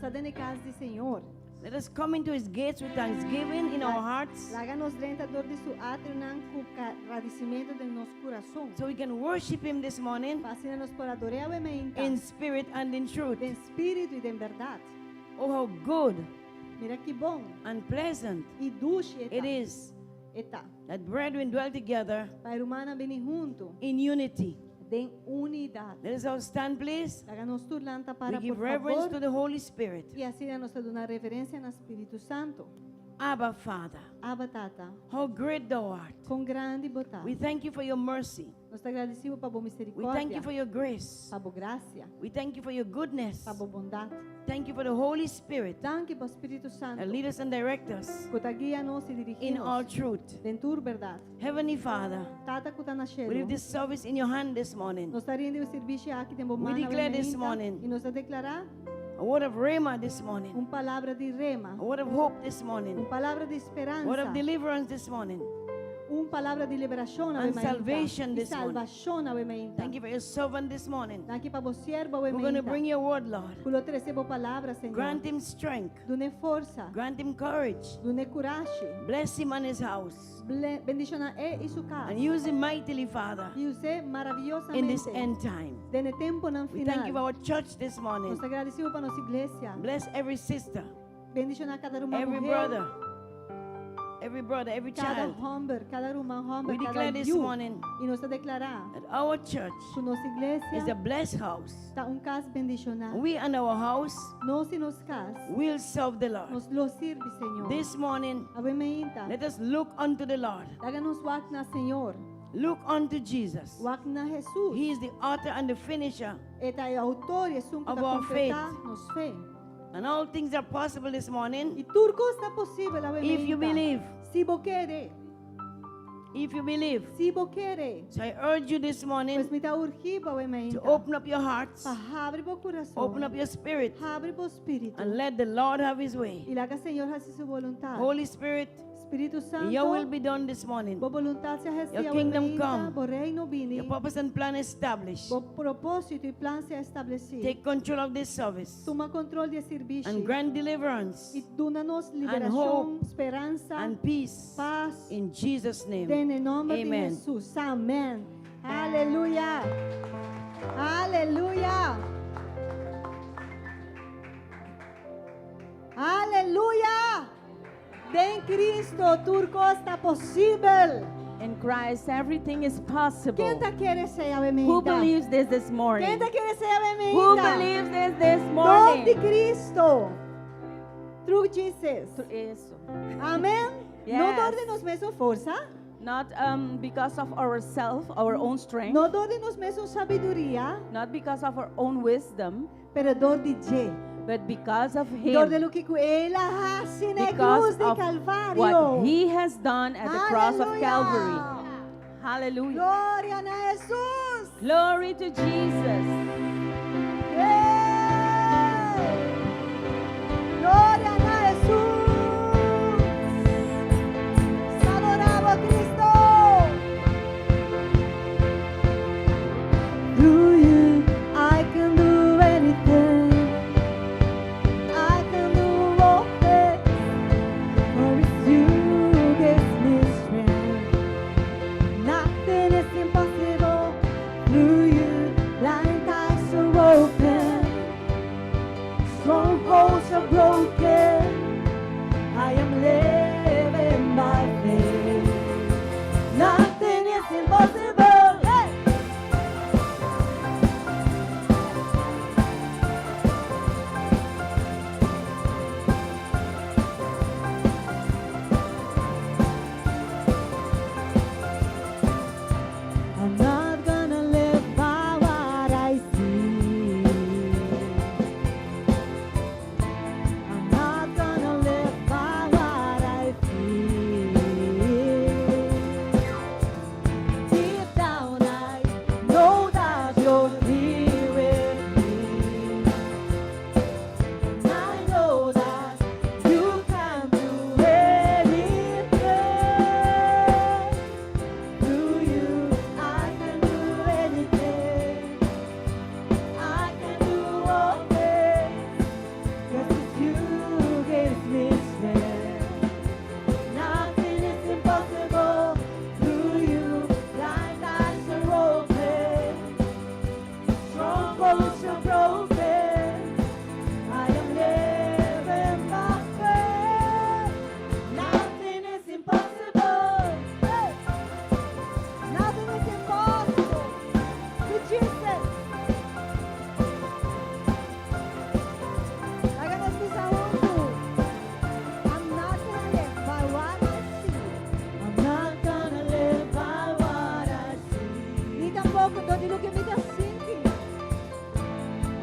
Nos ta den kas di Señor. Let us come into his gates with thanksgiving in our hearts Laga nos drenta dor di su atrionan ku gradisimentu den nos kurason. So we can worship him this morning Pa asina nos por ador'é awe mainta. In spirit and in truth. Den spiritu i den bèrdat. Oh, how good Mira ki bon and pleasant i dushi it is e ta. That brethren dwell together Pa e rumannan bini huntu in unity. Den unidat. Let us all stand, please. Laga nos tur lanta para, We give por reverence favor. To the Holy Spirit. I asina nos ta duna reverensia na Spiritu Santu. Abba, Father, Abba Tata, how great thou art. Kon grandi bo ta. We thank you for your mercy. Nos ta gradisí bo pa bo We thank miserikòrdia, you for your grace. Pa bo grasia, We thank you for your goodness. Pa bo bondat. Thank you for the Holy Spirit Danki pa Spiritu that Santu lead us and direct us ku ta guia nos i dirigí in all nos truth. Den tur bèrdat. Heavenly Father, Tata ku ta na we leave shelu, this service in your hand this morning. Nos ta rindi e servisio aki den bo We man declare this morning i nos ta deklará a word of Rhema this morning, un palabra di rema, a word of hope this morning, un palabra di a word of speransa, deliverance this morning, un palabra di liberashon and awe mainta, salvation i this morning. salvashon awe mainta. Thank you for your servant this morning. Danki pa bo siervo awe We're going to mainta. Bring your word, Lord. Ku lo trese bo palabra, Señor. Grant him strength. Dun'é forsa. Grant him courage. Dun'é kurashi. Bless him and his house. Ble- Bendishoná e i su kas. And use him mightily, Father, I us'é in this maravillosamente. End time. Den e temponan We thank you for final. our church this morning. Nos ta gradisí pa nos iglesia. Bless every sister, Bendishoná kada ruman every muhé, brother, every brother, every kada child. Hòmber, kada ruman hòmber, We kada declare this yu. Morning I nos ta deklará that our church ku nos iglesia is a blessed house. Ta un kas bendishoná. We and our house Nos i nos kas will serve the Lord. Nos lo sirbi Señor. This morning, Awe mainta, let us look unto the Lord. Laga nos wak na Señor. Look unto Jesus. Wak na Jesus. He is the author and the finisher E ta e outor i esun ku of ta our faith. kompletá nos fe. And all things are possible this morning I tur kos ta posibel awe if you mainta. Believe. Si bo kere. If you believe. Si bo kere. So I urge you this morning Pues mi ta urgi bo awe to mainta. Open up your hearts, Pa habri bo kurason. Open up your spirit, Habri bo spiritu. And let the Lord have his way. I laga Señor hasi su boluntat. Holy Spirit, Spiritu Santu, your will be done this morning. Bo boluntat sea hasí Your awe kingdom mainta, come. bo reino bini. Your purpose and plan established. Bo propósito i plan sea establesí. Take control of this service Tuma kontròl di e servisio. And grant deliverance I duna nos and liberashon, hope speransa, and peace pas. In Jesus' name. Den nòmber di Amen. Jesus. Amèn. Aleluya. Aleluya. Aleluya. Den Kristo tur kos ta posibel. In Christ, everything is possible. Ken ta kere esei awe Who mainta? Believes this Ken morning? ta kere esei awe Who mainta? Believes this Dor di morning? Kristo. Through Jesus. Eso. Amèn. No Yes. dor di nos mesun forsa, Not because of ourselves, our own strength, no dor di nos mesun sabiduria, not because of our own wisdom, pero dor di dje. But because of Dor di Him. loke ku el a hasi na Because krus di of Kalvario. what He has done at the cross of Calvary. Aleluya. Hallelujah. Gloria na Jesus. Glory to Jesus. Hey! Gloria na Jesus. Adoramos Cristo. Through you, I can do anything. I can do all things. For it's you who gives me strength. Nothing is impossible. Through you, blind eyes are open. Strongholds are broken. I am living by faith. Nothing is impossible. Hey! I'm not gonna live. loke mi ta sinti.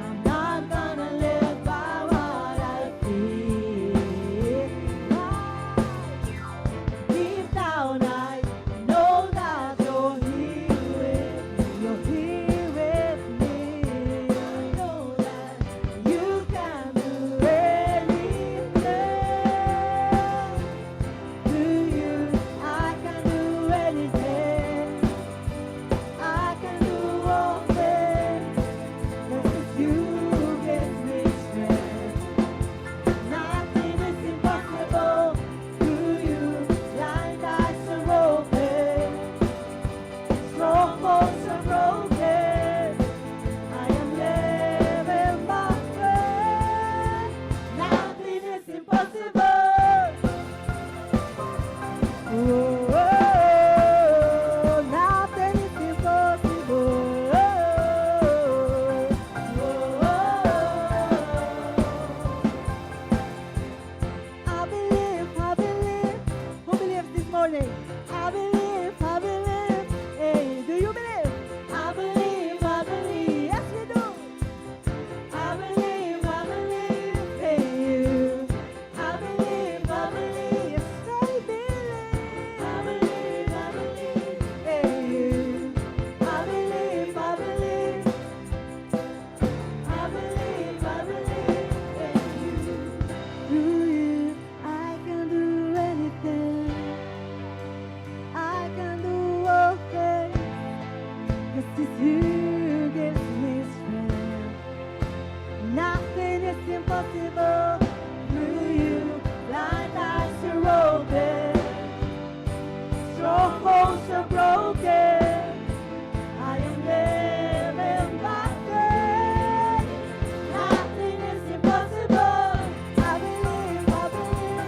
I'm not gonna live by what I feel. Deep down I know that you're here with me. You're here with me. I know that you can do anything. Through you, I can do anything. I can do all things. 'Cause it's you gives me strength. Nothing is impossible through you. Blind eyes are open, strongholds are broken. I am living by faith. Nothing is impossible. Oh, oh, nothing is impossible. Oh, oh. I believe, I believe. Who believes this morning? I believe, I believe. Hey, do you believe? I believe, I believe. Yes, we do. I believe, I believe in you. I believe, I believe. Yes, I believe. I believe, I believe in you. I believe, I believe. I believe, I believe in you. Through you, I can do anything. I can do all things. 'Cause it's you gives me strength. Nothing is impossible through you. Blind eyes are open, strongholds are broken. I am living by faith. Nothing is impossible. I believe, I believe.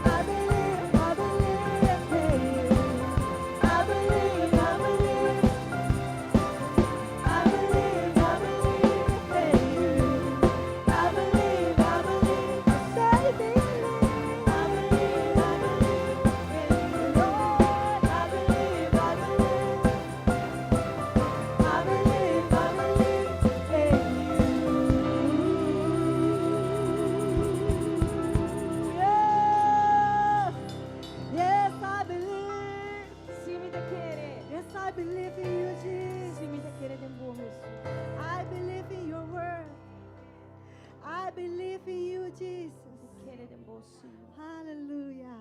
I believe, I believe in you. I believe, I believe. I believe, I believe in you. I believe, I believe. I believe, I believe, I believe in you, Lord. I believe, I believe. I believe, I believe in you. Yes, yes, I believe. Si mi ta kere. Yes, I believe in you, Jesus. Si mi ta kere den bo, Jesus. I believe in your word. I believe in you, Jesus. Kere den bo, Señor. Hallelujah.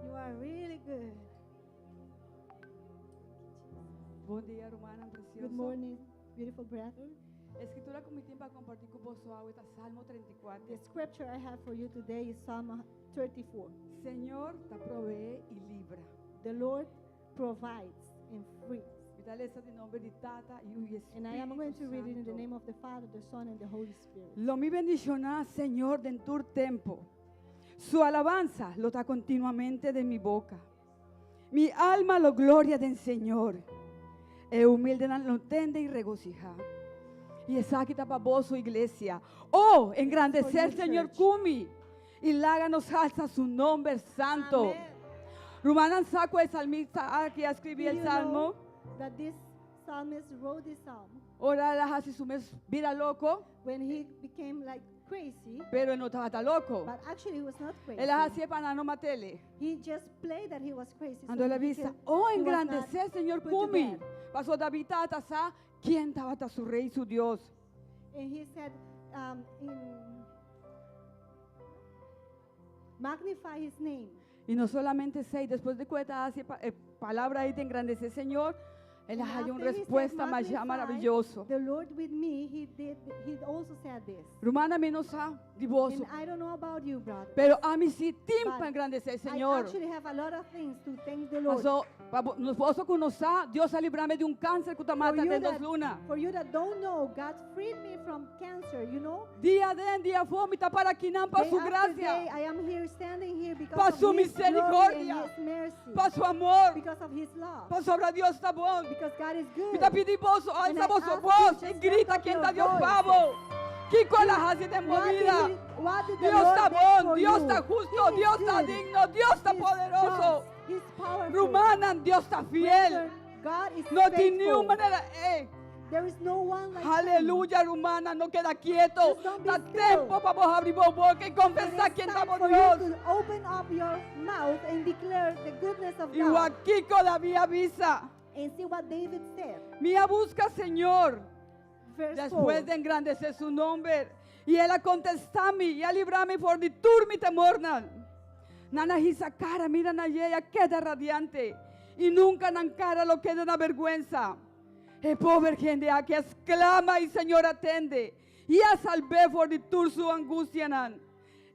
You are really good. Bon dia, rumannan presioso. Good morning, beautiful brethren. E skritura ku mi tin pa kompartí ku boso awe ta Salmo 34. The scripture I have for you today is Psalm 34. Señor ta proveé i libra. The Lord provides and frees. Mi ta lesa den nòmber di Tata, Yu i Spiritu And I am going to read it in the Santo. Name of the Father, the Son, and the Holy Spirit. Lo mi bendishoná Señor den tur tempu. Su alabansa lo ta kontinuamente den mi boka. Mi alma lo gloria den Señor. E humildenan lo tende i regosihá. I esaki ta pa boso, iglesia. Oh, engrandesé For you, Señor church. Ku mi. I laga nos halsa su nòmber santu. Amen. Rumannan, sa ku e salmista aki a skirbi Do e you salmo? know that this psalmist wrote this psalm Ora el a hasi su mes bira loko, when he became like crazy, pero e no tabata loko. But actually he was not crazy. El a hasié pa nan no mat'é. He just played that he was crazy. So Anto el a he bisa, oh, he was not engrandesé Señor put to ku mi. death. Pasó David tabata sa ken tabata su rei, su Dios. And he said, magnify his name. I no solamente esei, despues di ku el a hasi palabra ei di engrandesé Señor, el And a un after he said, respuesta mas "Magnify maravioso. the Lord with me," he also said this. Rumannan, mi no sa di boso, And I don't know about you, brother. Pero ami sí tin But pa engrandesé I Señor. Actually have a lot of things to thank the Lord. Pasó, nos boso ku no sa, Dios a libra mi di un kanser ku ta mata You den 2 that, luna. for you that don't know, God freed me from cancer. Dia aden, dia afó, mi ta pará akinan pa Day su after grasia, day, I am here standing here because pa of su His glory and miserikòrdia, His mercy, pa su amor, because of His love, pasobra Dios ta bon. Because God is good. Mi ta pidi boso, And alsa I boso ask you, bos just i grita lift up ken your ta Dios voices. pa bo. Kiko el a hasi den What did bida. What did the Dios Lord ta do bon, for Dios you? ta hustu, He is Dios ta good. digno, Dios ta He's poderoso. just. He's powerful. Rumannan, Dios ta fiel. Brethren, God is No tin faithful. ningun manera E. There is no one like him. Aleluya, rumannan, no keda ketu. Just don't be Ta still. tempu pa bo habri bo boka i It konfesá is ken time ta for Dios. you to open up your mouth and declare the goodness of I God. wak kiko David a bisa. And see what David said. Mi a buska Señor. Verse Despues 4. di engrandesé su nòmber. I el a kontestá mi i a libra mi for di tur mi temornan. Nan a hisa kara mira na dje i a keda radiante, i nunka nan kara lo keda na bèrgwensa. E pober hende aki a sklama i Señor a tende i a salb'é for di tur su angustianan.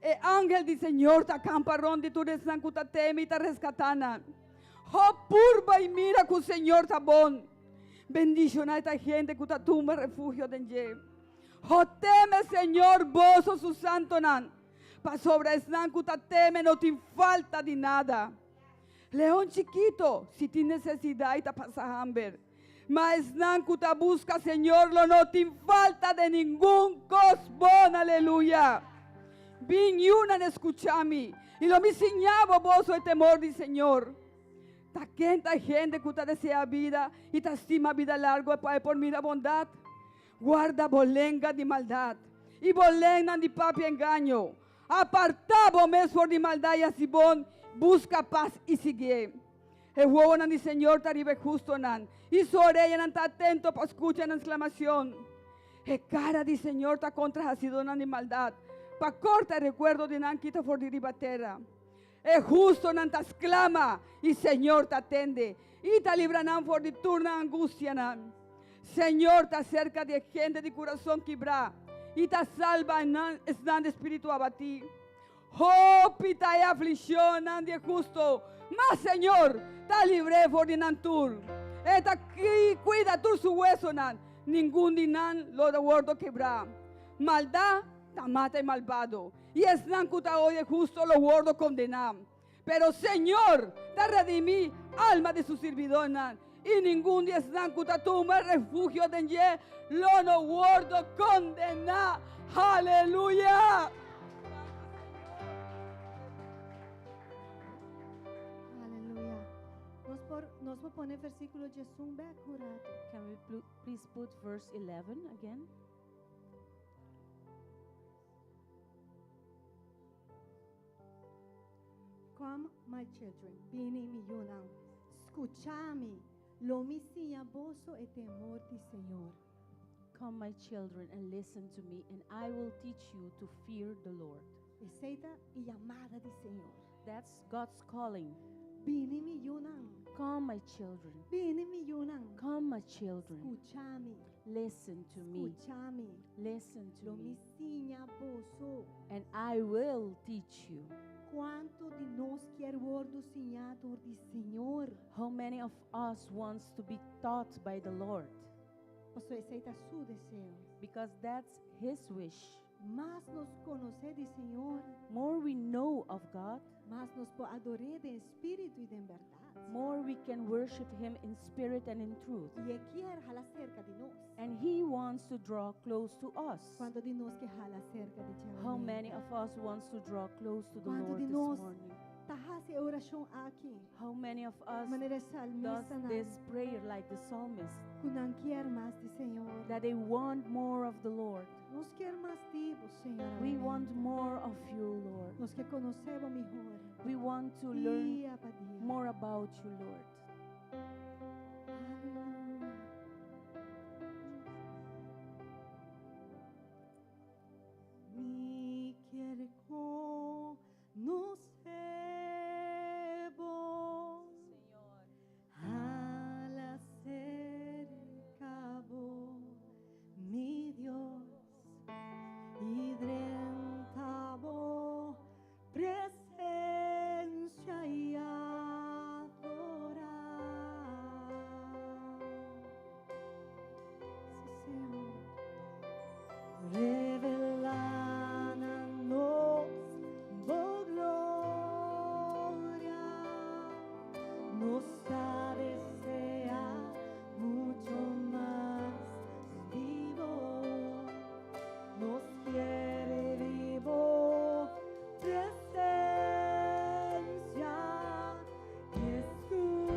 E angel di Señor ta kampa rònt di tur esnan ku ta teme i ta reskatá nan. Ho purba i mira ku Señor ta bon. Bendishoná e ta hende ku ta tuma refugio den dje. Ho teme Señor boso su santonan, pasobra esnan ku ta teme no tin falta di nada. Leon chikito si tin nesesidat i ta pasa hamber, ma esnan ku ta buska Señor lo no tin falta di ningun kos bon. Aleluya! Bin yunan skucha mi, i lo mi siña bo boso e temor di Señor. Ta ken ta hende ku ta deseá bida i ta stima bida largu pa e por mira bondat? Guarda bo lenga di maldat i bo lengnan di papia engaño. Apartá bo mes for di maldat i hasi bon, buska pas i siguié. E wowonan di Señor ta riba e hustonan, i su oreyanan ta atento pa skucha nan sklamashon. E kara di Señor ta kontra hasidónan di maldat, pa korta e rekuerdo di nan kita for di riba tera. E hustonan ta sklama, i Señor ta tende, i ta libra nan for di tur nan angustianan. Señor ta serka di e hende di kurason kibrá, i ta salba esnan di spiritu abatí. Hopi ta e aflishonnan di e husto, ma Señor ta libr'é for di nan tur. E ta kuida tur su wesonan, ningun di nan lo ta wòrdu kibrá. Maldat ta mata e malbado, i esnan ku ta odia e husto lo wòrdu kondená. Pero Señor ta redimí alma di su sirbidónan, i ningun di esnan ku ta tuma refugio den dje lo no wòrdu kondená. Aleluya! Aleluya. Nos por, nos por pone versíkulo 11 bèk un ratu. Can we please put verse 11 again? Come, my children, bini mi yunan, skucha mi, lo mi siña boso e temor di Señor. Come, my children, and listen to me, and I will teach you to fear the Lord. Esei ta e yamada di Señor. That's God's calling. Bini mi yunan, Come, my children. bini mi yunan, Come, my children. skucha mi, Listen to me. skucha mi, Listen to lo mi me. siña boso. And I will teach you. Kuantu di nos ke wòrdu siñá dor di Señor? How many of us wants to be taught by the Lord? Pasobra esei ta su deseo. Because that's his wish. Mas nos konosé di Señor, More we know of God, mas nos por ador'é den spiritu i den bèrdat. more we can worship him in spirit and in truth. I e ke hala serka di nos. And he wants to draw close to us. Kuantu di nos ke hala serka di dje? How many of us wants to draw close to the Kuantu Lord di this nos morning? ta hasi e orashon aki. How many of us Manera does salmista this prayer like the psalmist? ku nan ke mas di Señor. That they want more of the Lord. Nos ke mas di bo, Señor. We want more of you, Lord. Nos ke konosé bo mihó. We want to learn Dia pa dia. more about you, Lord. Aleluya. Mi ke konosé bo, hala serka bo, mi Dios, i drenta bo presensia i adorá. Sí, Señor. Revelá na nos bo gloria, nos ta deseá muchu mas di bo, nos ke bo presensia, Jesús.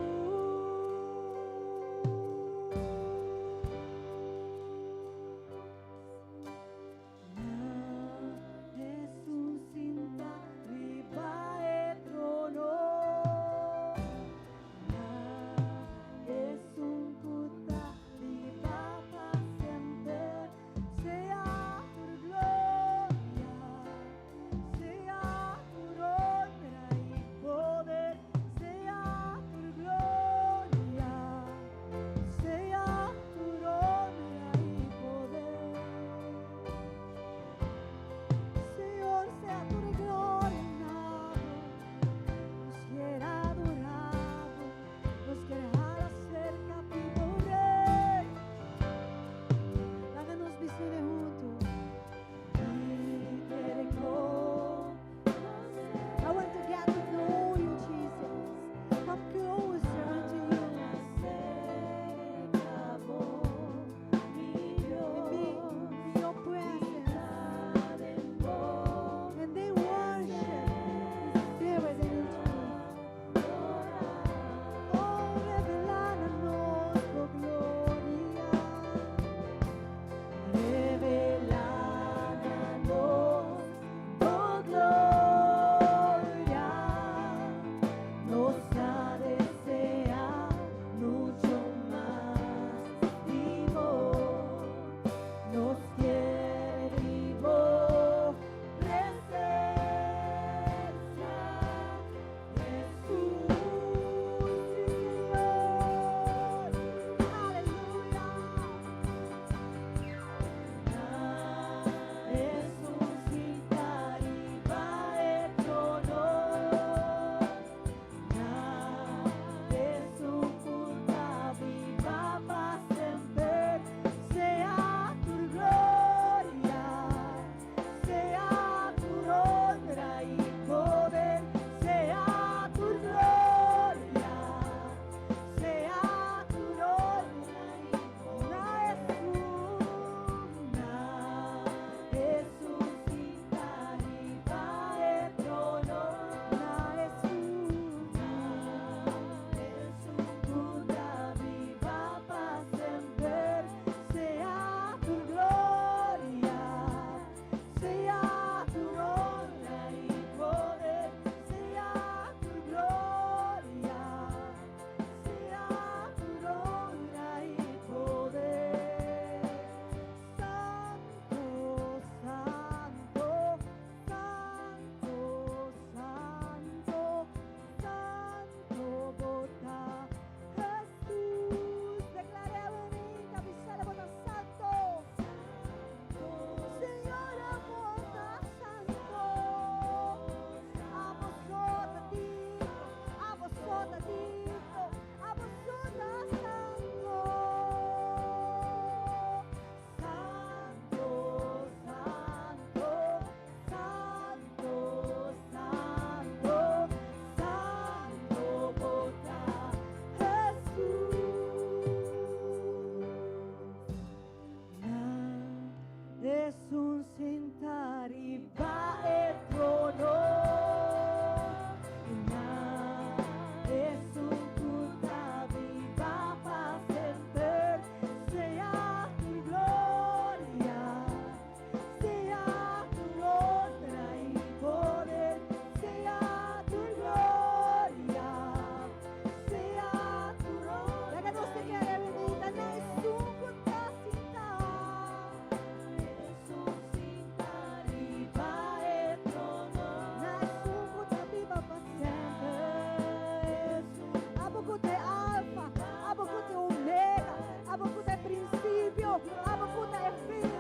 ku ta e Alfa, abo ku ta e Omega, abo ku ta e prinsipio, abo ku ta e fin.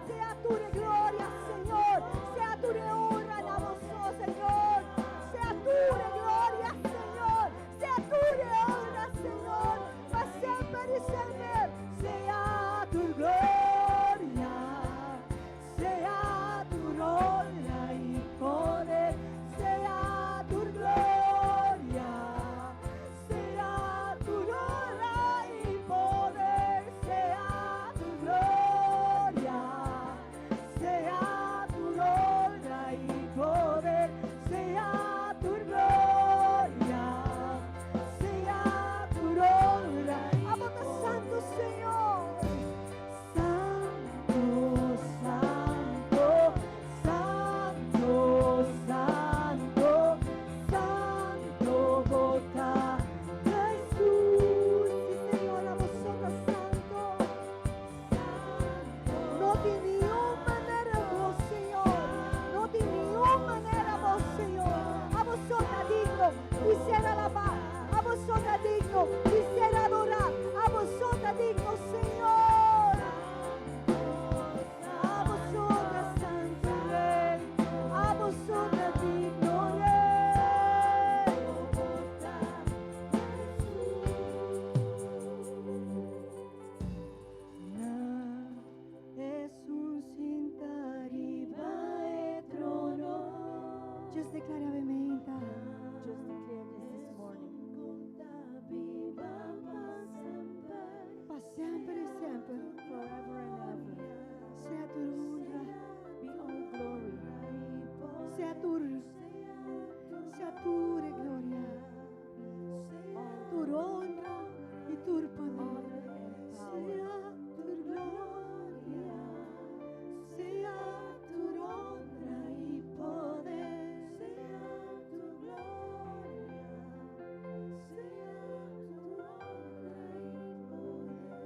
Sea tur e gloria, Señor. Sea tur e honra na bo so, Señor. Sea tur e gloria, Señor. Sea tur e honra, Señor. Pa semper i semper. Sea tur gloria. Sea tur honra i poder. Sea tur gloria. Sea tur honra i poder. Sea tur gloria. Sea tur honra i poder. Sea tur gloria. Sea tur honra. Abo ta santu, Señor. Santu, santu, santu, santu, santu, bo ta Jesus. Si, Señor, abo so ta santu. No tin ningun manera bo, Señor. No tin ningun manera bo, Señor. Abo so ta digno di ser alabá. Abo so ta digno di ser adorá. Abo so ta digno, Señor. Abo so ta santu, Rei. Abo so ta digno, Rei. Na esun sintá riba e trono. Just declare awe mainta. Just declare this morning. Pa semper i semper. Forever and ever. Sea tur honra. Be all glory. Sea tur. Sea tur gloria. Tur honra i tur poder. Honor and power. Sea tur gloria. Sea tur honra i poder. Sea tur gloria. Sea tur honra i poder.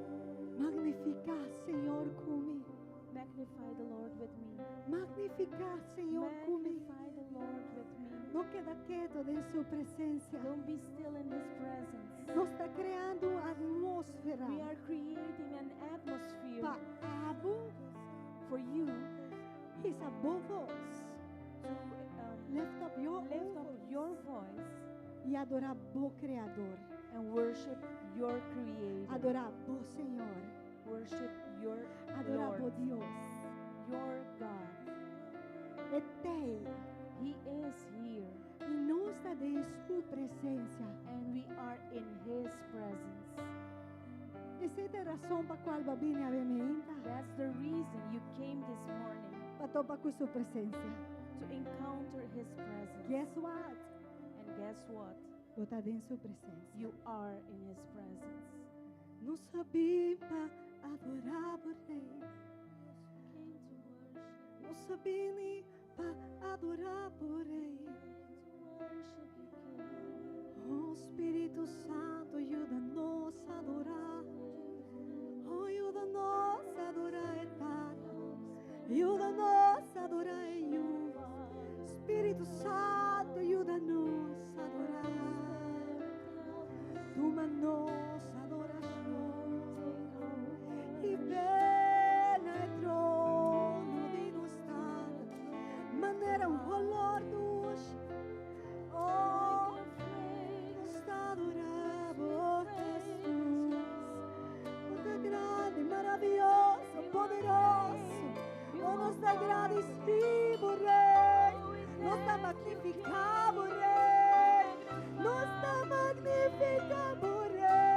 Magnifiká Señor ku mi. Magnify the Lord with me. Magnifiká Señor ku mi. Magnify the Lord with me. No keda ketu den su presensia. Don't be still in His presence. Nos ta kreando un atmósfera We are creating an atmosphere pa abo for you hisa bo bos. to Lift up your lift up voice your voice i adorá bo Kreador. and worship your Creator. Adorá bo Señor. Worship your Adorá bo Lord, Dios. your God. E t'ei. He is here I nos ta den su presensia. and we are in His presence. Esei ta e rason pa kual bo a bini awe mainta. That's the reason you came this morning Pa topa ku su presensia. to encounter His presence. Guess what? And guess what? Bo ta den su presensia. You are in His presence. Nos a bin pa adorá bo Rei. Came to worship, Nos a bini pa adorá bo Rei. to worship you, King. Oh Spiritu Santu, yuda nos adorá. Oh, yuda nos adorá e Tata. Yuda nos adorá e Yu. Spiritu Santu, yuda nos adorá. Tuma nos adorashon. I ben na e trono di nos Tata. Manera un holó dushi. Oh, nos ta adorá bo, Jesus. Bo ta grandi, maravioso, poderoso. Oh, nos ta gradisí bo, Rei. Nos ta magnifiká bo, Rei. Nos ta magnifiká bo, Rei.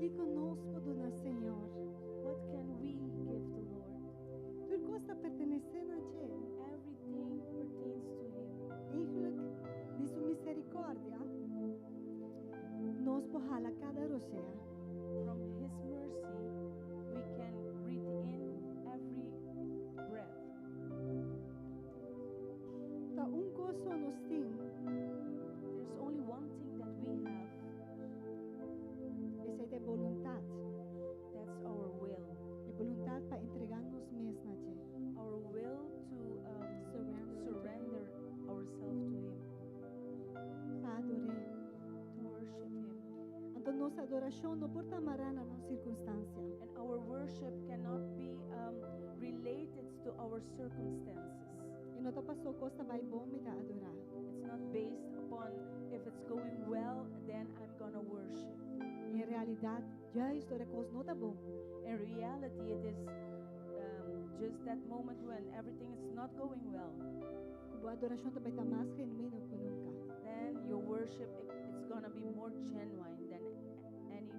Kiko nos por duna Señor? What can we give the Lord? Tur kos ta pertenesé na dje. Everything pertains to Him. Eigenlijk, di su miserikòrdia, nos por hala kada rosea. From His mercy, we can breathe in every breath. Ta un kos nos tin, There's only one thing that we have. Esei ta boluntat. That's our will. E boluntat pa entregá nos mes na dje. Our will to Surrender. Surrender ourselves to Him, Pa ador'é. To worship Him. Anto nos adorashon no por ta mará na nos sirkunstansia. And our worship cannot be related to our circumstances. E no ta paso kos ta bai bon mi ta adorá. It's not based upon if it's going well, then I'm gonna worship. En realidat, juist ora kos no ta bon. In reality, it is just that moment when everything is not going well. Ku bo adorashon ta bai ta mas genuino ku nunka. Then your worship, it's gonna be more genuine than any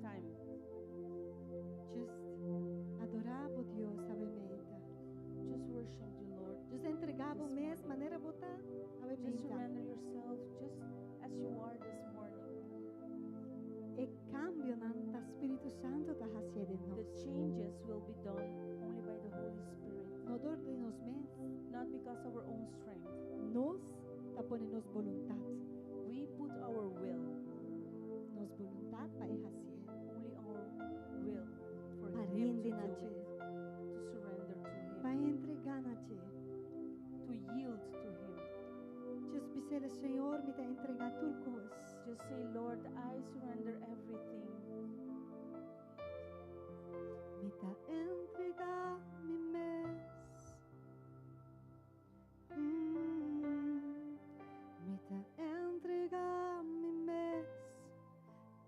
time. Just adorá bo Dios awe mainta. Just worship the Lord. Just entregá bo This mes morning. Manera bo ta awe Just mainta. surrender yourself just as you are this morning. E kambionan ta Spiritu Santu ta hasié den The nos. Changes will be done only by the Holy Spirit, No dor di nos mes. Not because of our own strength. Nos ta pone nos boluntat. We put our will, Nos boluntat pa e hasié. Only our will for Pa Him rindi to na do dje. It, to surrender to Him, Pa entregá na dje. To yield to Him. Just bis'é, Señor, mi ta entregá tur kos. Just say, "Lord, I surrender everything." Mi ta entregá mi mes. Mi ta entregá mi mes.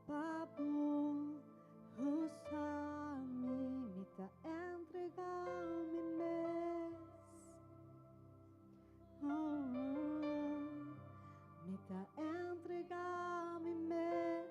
Pa bo usa mi. Mi ta entregá mi mes. Oh, mi ta entregá mi mes.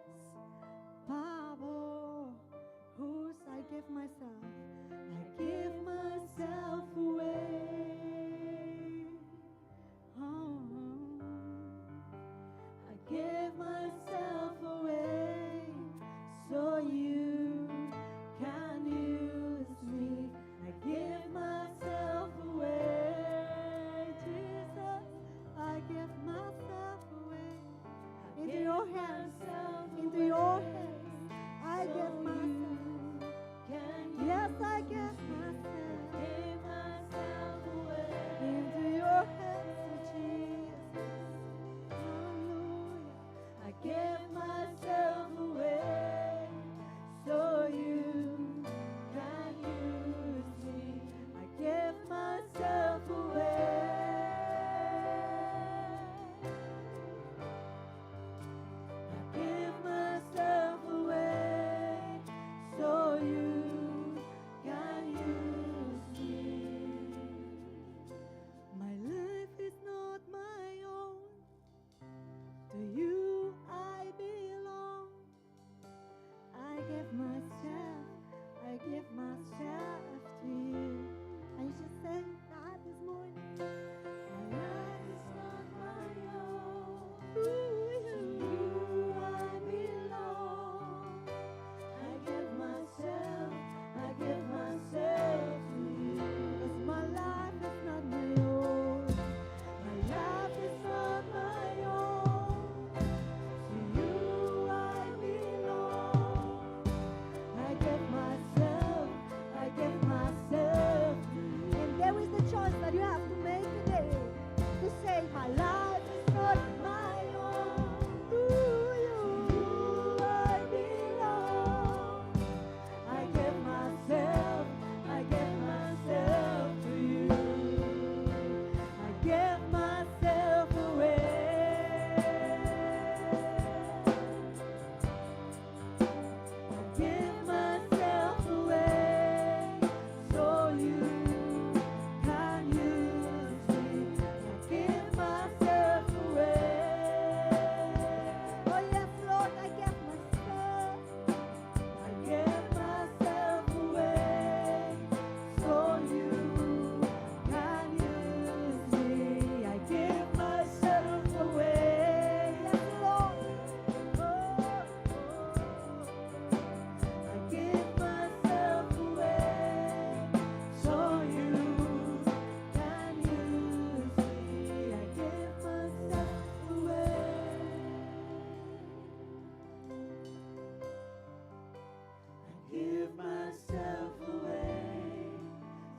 Give myself away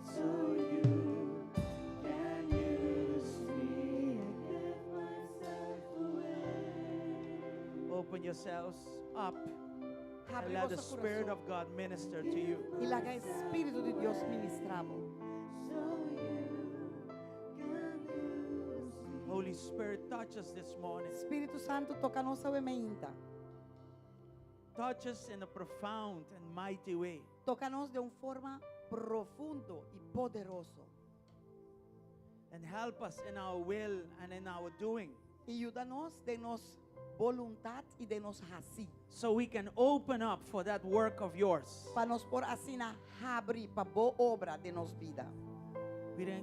so you can use me. I give myself away. Open yourselves up and Habri let the boso Spirit kurason of God minister to you. i laga Spiritu di Dios ministrá bo. So you can use me. Holy Spirit, touch us this morning. Spiritu Santu, toka nos awe mainta. Touch us in a profound and mighty way. Toka nos den un forma profundo i poderoso. And help us in our will and in our doing I yuda nos den nos boluntat i den nos hasi. so we can open up for that work of yours. Pa nos por asina habri pa bo obra den nos bida.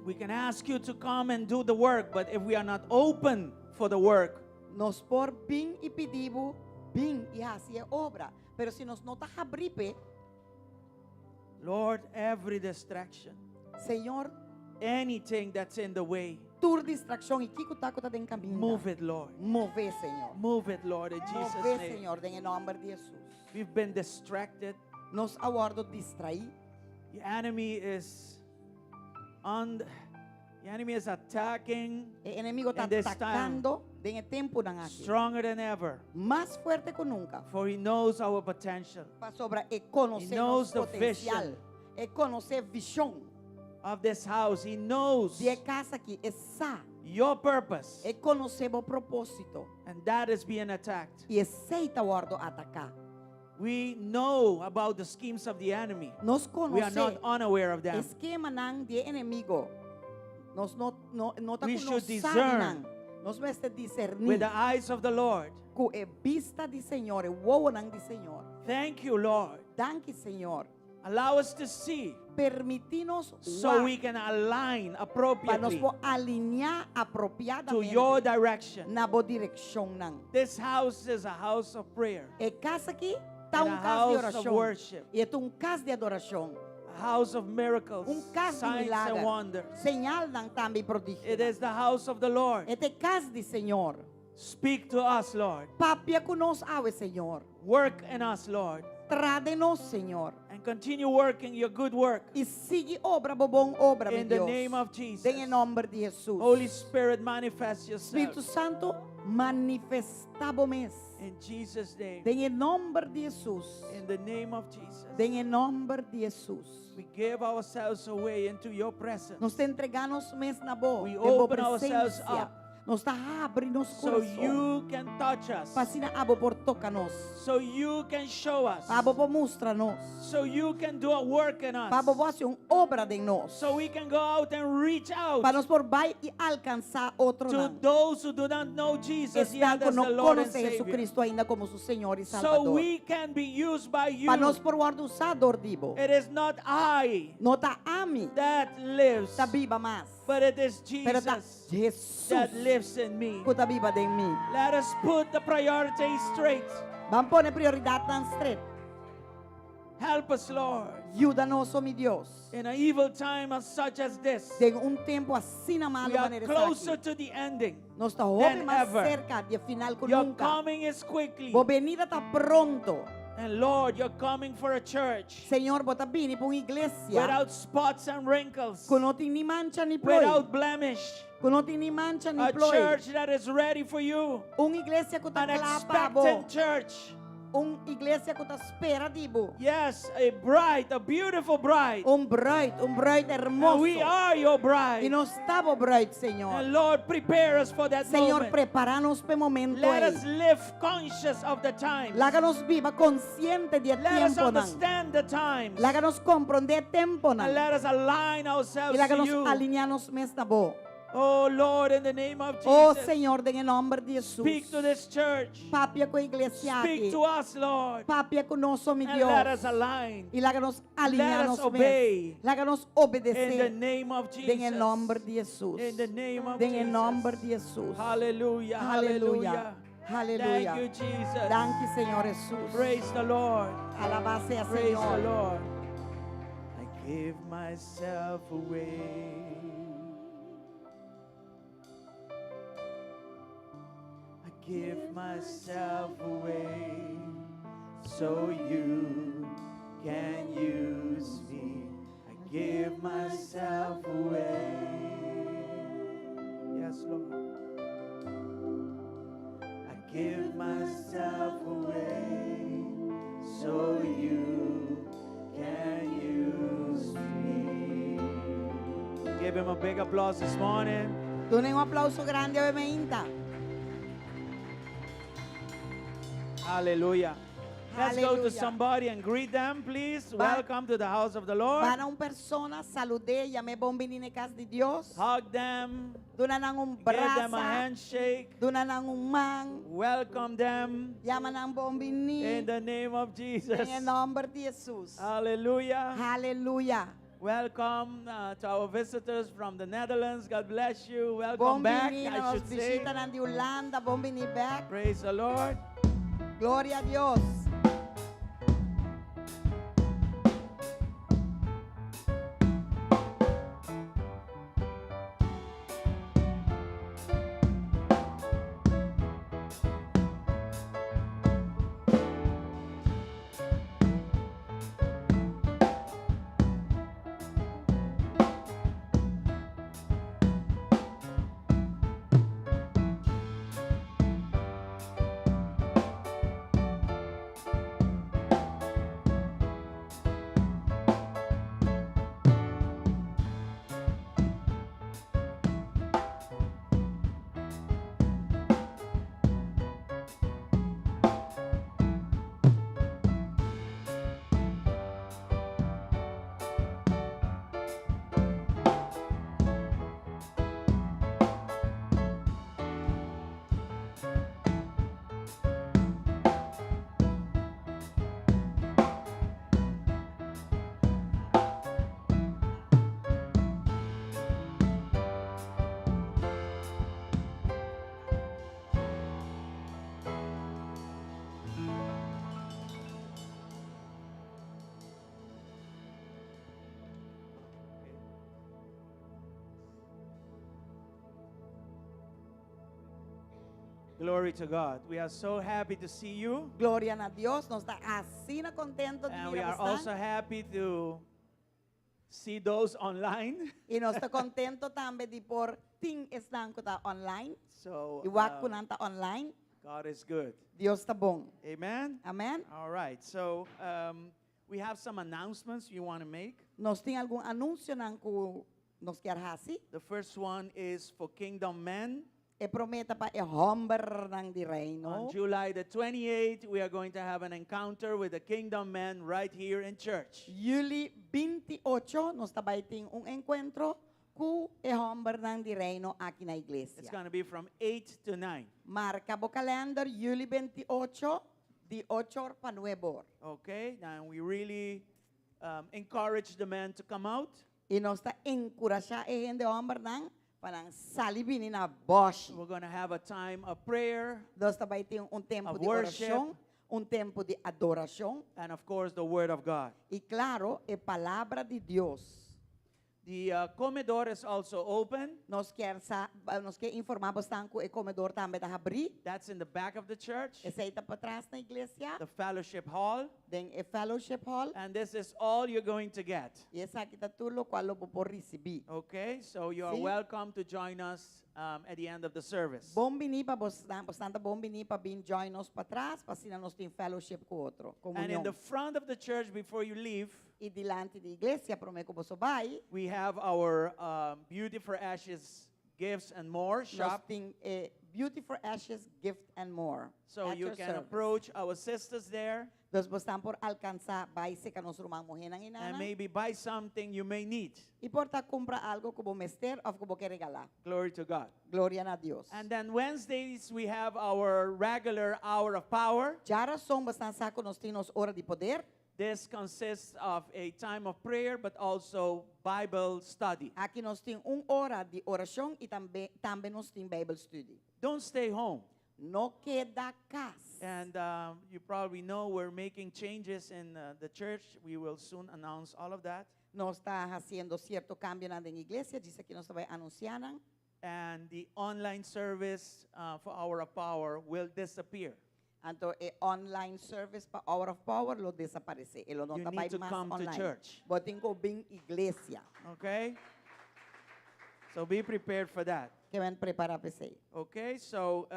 We can ask you to come and do the work, but if we are not open for the work, Nos por bin i pidi bo, bin i hasi e obra. Pero si nos no ta habrí p'e, Lord, every distraction, Señor, anything that's in the way, tur distrakshon i kiko ta ku ta den kaminda. move it, Lord. Move, Señor. Move it, Lord, in Jesus' Move, name. Señor, den nòmber di Hesus. We've been distracted. Nos a wòrdu distraí. The enemy is on the enemy is attacking E enemigu ta In this time. atakando den e tempunan aki. stronger than ever. Mas fuerte ku nunka. For he knows our potential Pasobra e konosé He knows nos the potensial. vision. E konosé vishon. of this house. He knows Di e kas aki e sa. your purpose. E konosé bo propósito. And that is being attacked. I esei ta wòrdu ataká. We know about the schemes of the enemy. Nos We are not konosé unaware of them. eskemanan di enemigu. Nos no no no ta We should ku nos discern nan. Nos mester diserní With the eyes of the Lord. ku e bista di Señor, e wowonan di Señor. Thank you, Lord. Danki, Señor. Allow us to see Permití nos so we can align pa nos appropriately por alineá to apropiadamente your direction. na bo direkshonnan. This house is a house of prayer, E kas aki ta and un a kas di house of orashon. worship, I ta un kas di adorashon. a house of miracles, Un kas di signs and milager. wonders. Señalnan tambe prodigio. It is the house of the Lord. E ta kas di Señor. Speak to us, Lord. Papia ku nos awe, Señor. Work in us, Lord. Traha den nos, Señor. And continue working your good work. I sigui obra, bo bon obra, mi In the Dios. name of Jesus. Den nòmber di Hesus. Holy Spirit, manifest Spiritu yourself. Santu, manifestá bo mes. In Jesus' name. Den nòmber di Hesus. In the name of Jesus. Den nòmber di Hesus. We give ourselves away into your presence. Nos ta entregá nos mes na bo. We Den bo open ourselves presensia. up. Nos ta habri nos So kurason. you can touch us. Pa asina abo por toka nos. So you can show us. Pa abo por mustra nos. So you can do a work in us. Pa abo por hasi un obra den nos. So we can go out and reach out Pa nos por bai i alkansá otro to nan. those who do not know Jesus Esnan yet ku as no the Lord and konosé Savior. Jesucristo ainda komo su Señor i So Salbador. we can be used by you. Pa nos por wòrdu usá dor di bo. It is not I No ta ami that lives, ta biba mas. but it is Pero ta Jesus Jesus that lives in me. ku ta biba den mi. Let us put the priorities straight. Ban pone prioridatnan straight. Help us, Lord, Yuda nos, oh mi Dios. in an evil time as such as this. Den un tempu asina malu We are manera closer esaki. to the ending. Nos ta hopi than mas ever. serka di final ku Your nunka. coming is quickly. Bo benida ta pronto. And Lord, you're coming for a church Señor, bo ta bini pa un iglesia without spots and wrinkles, ku no tin ni mancha ni ploi. without blemish. Ku no tin ni mancha ni A ploi. church that is ready for you. Un iglesia ku ta An kla pa bo. expectant church. Un iglesia ku ta spera di bo. Yes, a bride, a beautiful bride. Un brùit, un brùit And we hermoso. are your I bride. nos ta bo brùit, Señor. And Lord, prepare us for that Señor, moment. prepará nos pa e momento Let ei. us live conscious of the times. Laga nos biba konsiente di Let us temponan. understand the times. Laga nos komprondé temponan. And let us align I ourselves laga to nos you. alineá nos mes na bo. Oh Lord, in the name of Oh Jesus, Señor, den nòmber di Hesus. speak to this church. Papia ku e iglesia Speak aki. to us, Lord. Papia ku nos, oh mi And let Dios. us align I laga nos alineá Let nos us obey. mes. Laga nos in the obedesé. name of Jesus. Den nòmber di Hesus. In the name of Den Jesus. nòmber di Hesus. Hallelujah. Hallelujah. Hallelujah. Hallelujah. Thank you, Jesus. Danki, Señor Hesus. Praise the Lord. Alabá sea Praise the Señor. Lord. I give myself away. I give myself away so you can use me. I give myself away. Yes, Lord. I give myself away so you can use me. Give him a big applause this morning. Duna un aplouso grandi awe mainta. Hallelujah. Let's go to Hallelujah. somebody and greet them, please. Ba- Welcome to the house of the Lord. Bai na un persona, salud'é, yam'é bon bini na kas di Dios. Hug them. Duna nan un Give them a brasa. handshake. Duna nan un man. Welcome them Yama nan bon bini. in the name of Jesus. Den nòmber di Jesus. Hallelujah. Aleluya. Welcome to our visitors from the Netherlands. God bless you. Welcome Bon back, bini I na nos should say. bishitanan di Hulanda. Bon bini bèk. Praise the Lord. Gloria na Dios. Glory to God. We are so happy to see you. Gloria na Dios. Nos ta asina kontentu di And we mira are also bastante. happy to see those online. I nos ta kontentu tambe di por tin esnan ku ta online. So I wak um, ku nan ta online. God is good. Dios ta bon. Amen. Amèn. All right. So we have some announcements you want to make. Nos tin algun anunsionan ku nos ke hasi. The first one is for Kingdom Men. E promé ta pa e hòmbernan di reino. On July the 28th, we are going to have an encounter with the Kingdom Men right here in church. Yüli 28, nos ta bai tin un enkuentro ku e hòmbernan di reino aki na It's iglesia. going to be from 8 to 9. Marka bo kalender, yüli 28, di 8 or pa 9 or. Okay? Now we really encourage the men to come out. I nos ta enkurashá e hende hòmbernan pa nan sali bini na bòshi. We're going to have a time of prayer Nos ta bai tin un tempu of di worship. orashon, un tempu di adorashon and, of course, the Word of God. i klaro, e palabra di Dios. The comedor is also open. Nos ke nos ke informá boso ku e komedor tambe ta habrí. That's in the back of the church, Esei ta patras na iglesia, the fellowship hall. den e fellowship hall. And this is all you're going to get. I esaki ta tur loke lo bo por risibí. Okay, so you are Sí. welcome to join us at the end of the service. Bon bini pa boso, boso ta bon bini pa bin join nos patras, pa asina nos tin fellowship ku otro, And in komunion. the front of the church, before you leave, I dilanti di iglesia, promé ku boso bai, we have our Beauty for Ashes Gifts and More nos shop. tin eh, Beauty for Ashes Gift and More. So At you your can service. approach our sisters there Dus boso por alkansá bai serka nos ruman muhénan and einan. maybe buy something you may need. I por ta kumpra algu ku bo mester òf ku bo ke regalá. Glory to God. Gloria na Dios. And then Wednesdays, we have our regular hour of power. Djárason boso sa ku nos tin nos ora di poder. This consists of a time of prayer, but also Bible study. Aki nos tin un ora di orashon i tambe tambe nos tin Bible study. Don't stay home. No keda kas. And you probably know we're making changes in the church. We will soon announce all of that. Nos ta hasiendo sierto kambionan na iglesia, djis aki nos ta bai anunsiá nan. And the online service for Hour of Power will disappear. Anto e online service pa Hour of Power lo desaparesé. E lo no You ta bai need to mas come to online. Church. Bo tin ku bin iglesia. Okay? So be prepared for that. Ke men prepará p'esei. Okay, so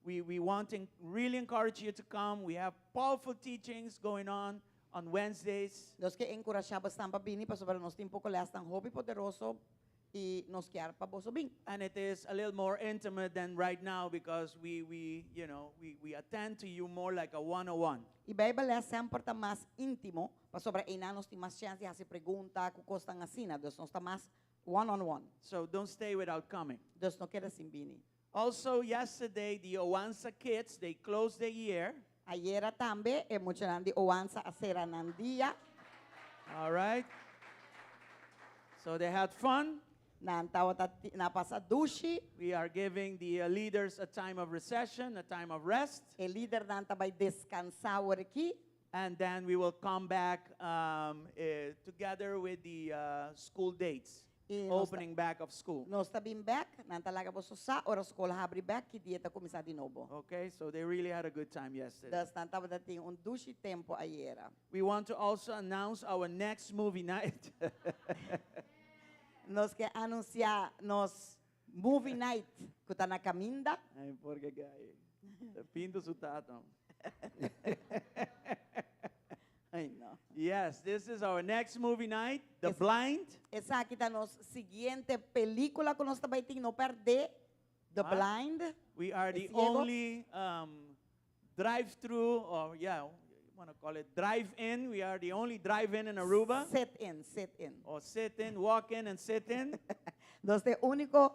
we want to really encourage you to come. We have powerful teachings going on Wednesdays. Nos ke enkurashá boso pa bini, pasobra nos tin poko lèsnan hopi poderoso i nos ke pa boso bin. And it is a little more intimate than right now because we attend to you more like a one-on-one. E Bijbel semper ta mas íntimo, pasobra einan nos tin mas chèns di hasi pregunta, ku kosnan asina, dus nos ta mas one on one. So don't stay without coming. Dus no keda sin bini. Also, yesterday, the Oansa kids, they closed the year. Ayera tambe, e muchanan di Oansa a sera nan dia. All right? So they had fun. Nan tabata nan a pasa dushi. We are giving the leaders a time of recession, a time of rest. E lidernan ta bai deskansá aki. And then we will come back together with the school dates, I nos ta, opening back of school. Nos ta bin bèk, nan ta laga boso sa, ora skol habri bèk, ki dia ta kuminsá di nobo. Okay, so they really had a good time yesterday. Dus nan tabata tin un dushi tempu ayera. We want to also announce our next movie night. Nos ke anunsiá nos movie night ku ta na kaminda. Ay, porque gai. Pinto su tata. Ay, no. Yes, this is our next movie night, The Blind. Esaki ta nos siguiente pelíkula ku nos ta bai tin, no pèrdè, The Ah. Blind. We are the E Siego. only drive-through, or yeah, you want to call it drive-in. We are the only drive-in in Aruba. Sit in, sit in. Or sit in, walk in and sit in. Nos ta e úniko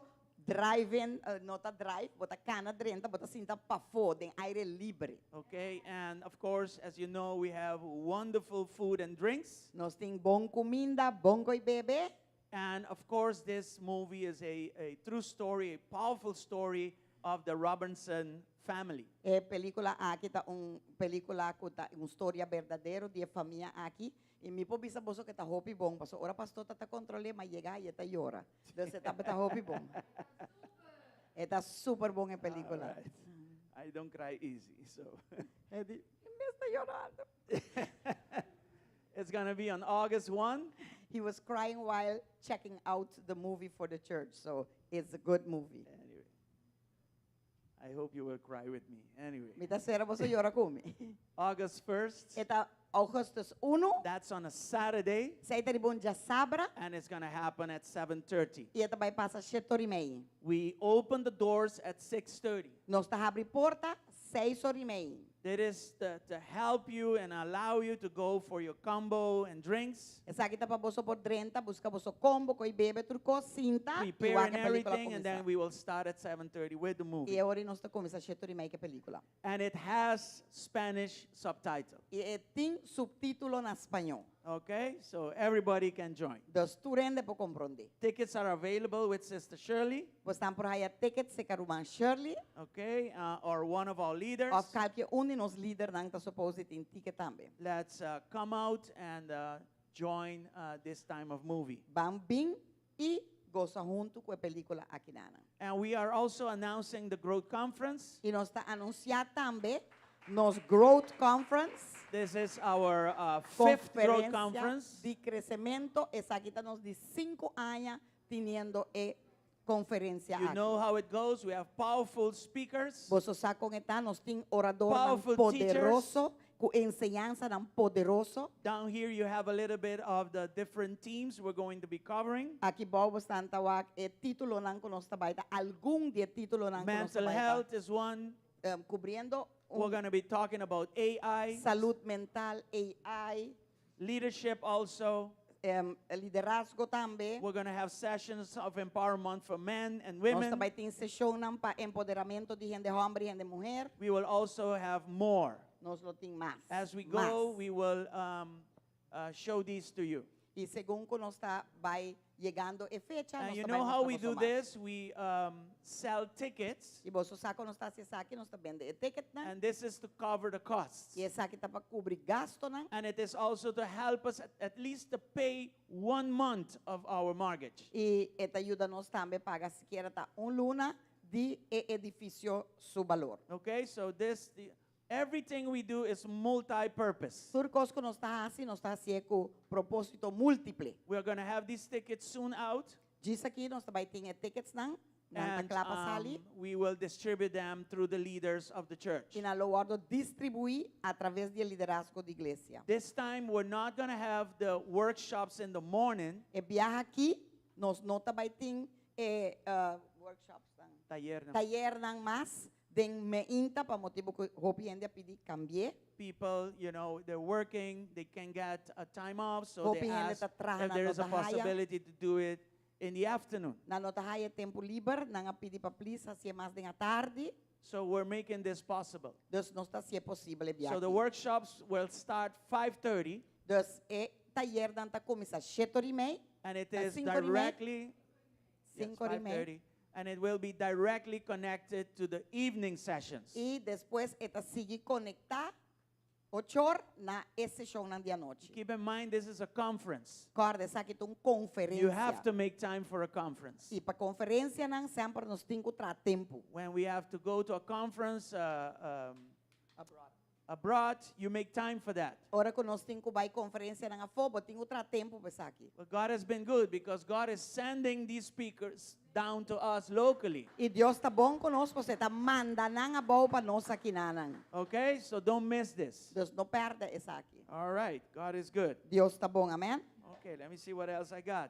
drive-in, no ta drive, bo ta kana drenta, bo ta sinta pafó, den aire liber. Okay, and of course, as you know, we have wonderful food and drinks. Nos tin bon kuminda, bon kos di bebe. And of course, this movie is a true story, a powerful story of the Robinson family. E pelíkula aki ta un pelíkula ku ta un historia berdadero di e famia aki. I mi por bisa boso ku ta hopi bon, paso ora pastor ta kontrol'é, m'a yega i e ta yora. Dus ta hopi bon. E ta super bon e pelíkula. All right. I don't cry easy, so E di, mi ta yorando. It's gonna be on August 1. He was crying while checking out the movie for the church, so it's a good movie. Anyway, I hope you will cry with me. Anyway, Mi ta spera boso yora ku mi. August 1st, E ta ougùstùs 1, that's on a Saturday, esei ta riba un djasabra, and it's gonna happen at 7:30. I e ta bai pasa 7'30. We open the doors at 6:30. Nos ta habri porta 6'30. That is to help you and allow you to go for your combo and drinks. Esaki ta pa boso por drenta, buska boso combo, kos di bebe, tur kos, sinta, i Prepare wak and e pelíkula everything, and then kuminsá. we will start at 7:30 with the movie. I ora nos ta kuminsá 7'30 ku e pelíkula. And it has Spanish subtitle. I e tin suptítulo na spañó. Okay, so everybody can join. Dus tur hende por komprondé. Tickets are available with Sister Shirley, Boso por haya ticket serka ruman Shirley, okay, or one of our leaders. òf kualke un di nos lidernan ta supposed tin ticket tambe. Let's come out and join this time of movie. Ban bin i gosa huntu ku e pelíkula akinan. And we are also announcing the Growth Conference. I nos ta anunsiá tambe nos Growth Conference. This is our fifth Growth Konferensia Conference. di kresementu. Esaki ta nos di 5 aña teniendo e konferensia You aki. Know how it goes. We have powerful speakers. Boso sa kon e ta, nos tin orador Powerful poderoso, ku enseñansanan poderoso. Down here, you have a little bit of the different themes we're going to be covering. Aki bou boso ta wak e títulonan ku nos ta bai ta, algun di e títulonan ku nos Mental ta bai ta, health is one. Kubriendo We're going to be talking about AI, salú mental, AI, leadership also. Liderazgo tambe. We're going to have sessions of empowerment for men and Nos women. tambe tin seshonnan pa empoderamentu di hende hòmber i hende muhé. We will also have more. Nos lo tin mas. As we go, Mas. We will show these to you. I segun ku nos ta bai yegando e fecha, And nos you ta know bai how mustra we boso do mas. this? We sell tickets, I boso sa kon nos ta hasi esaki, nos ta bende e ticketnan. And this is to cover the costs. I esaki ta pa kubri gastonan. And it is also to help us at least to pay one month of our mortgage. I e ta yuda nos tambe paga sikiera ta un luna. di e edifisio su balor. Okay, so everything we do is multi-purpose. Tur kos ku nos ta hasi, nos ta hasi ku propósito múltiple. We are going to have these tickets soon out. Djis aki nos bai tin e tickets nan, nan ta And kla pa sali. we will distribute them through the leaders of the church. I nan lo wòrdu distribuí a traves di liderazgo di iglesia. This time, we're not going to have the workshops in the morning. E biaha aki, nos no ta bai tin e workshops nan. Taller nan. Taller nan mas den mainta pa motibu ku hopi hende a pidi kambia. People, they're working, they can get a time off, so they Hopi hende ask ta traha if there is a nan no ta haya. possibility to do it in the afternoon. Nan no ta haya tempu liber, nan a pidi pa please hasié mas den atardi. So we're making this possible. Dus nos ta hasié posibel So the biaha. workshops will start 5:30, Dus e tayernan ta kuminsá 7:30. And it Ah, is 5:30. directly, yes, 5:30. 5:30, and it will be directly connected to the evening sessions. I despues e ta sigui konektá 8'or na e seshonnan di anochi. Keep in mind, this is a conference. Kòrda, esaki ta un You have konferensia. to make time for a conference. I pa konferensianan semper nos tin ku traha tempu. When we have to go to a conference abroad, you make time for that. Ora ku nos tin ku bai konferensianan afó, bo tin ku traha tempu pa esaki. But God has been good because God is sending these speakers down to us locally. I Dios ta bon ku nos, pasobra E ta manda nan abou pa nos akinan. Okay, so don't miss this. Dus no pèrdè esaki. All right, God is good. Dios ta bon, amèn? Okay, let me see what else I got.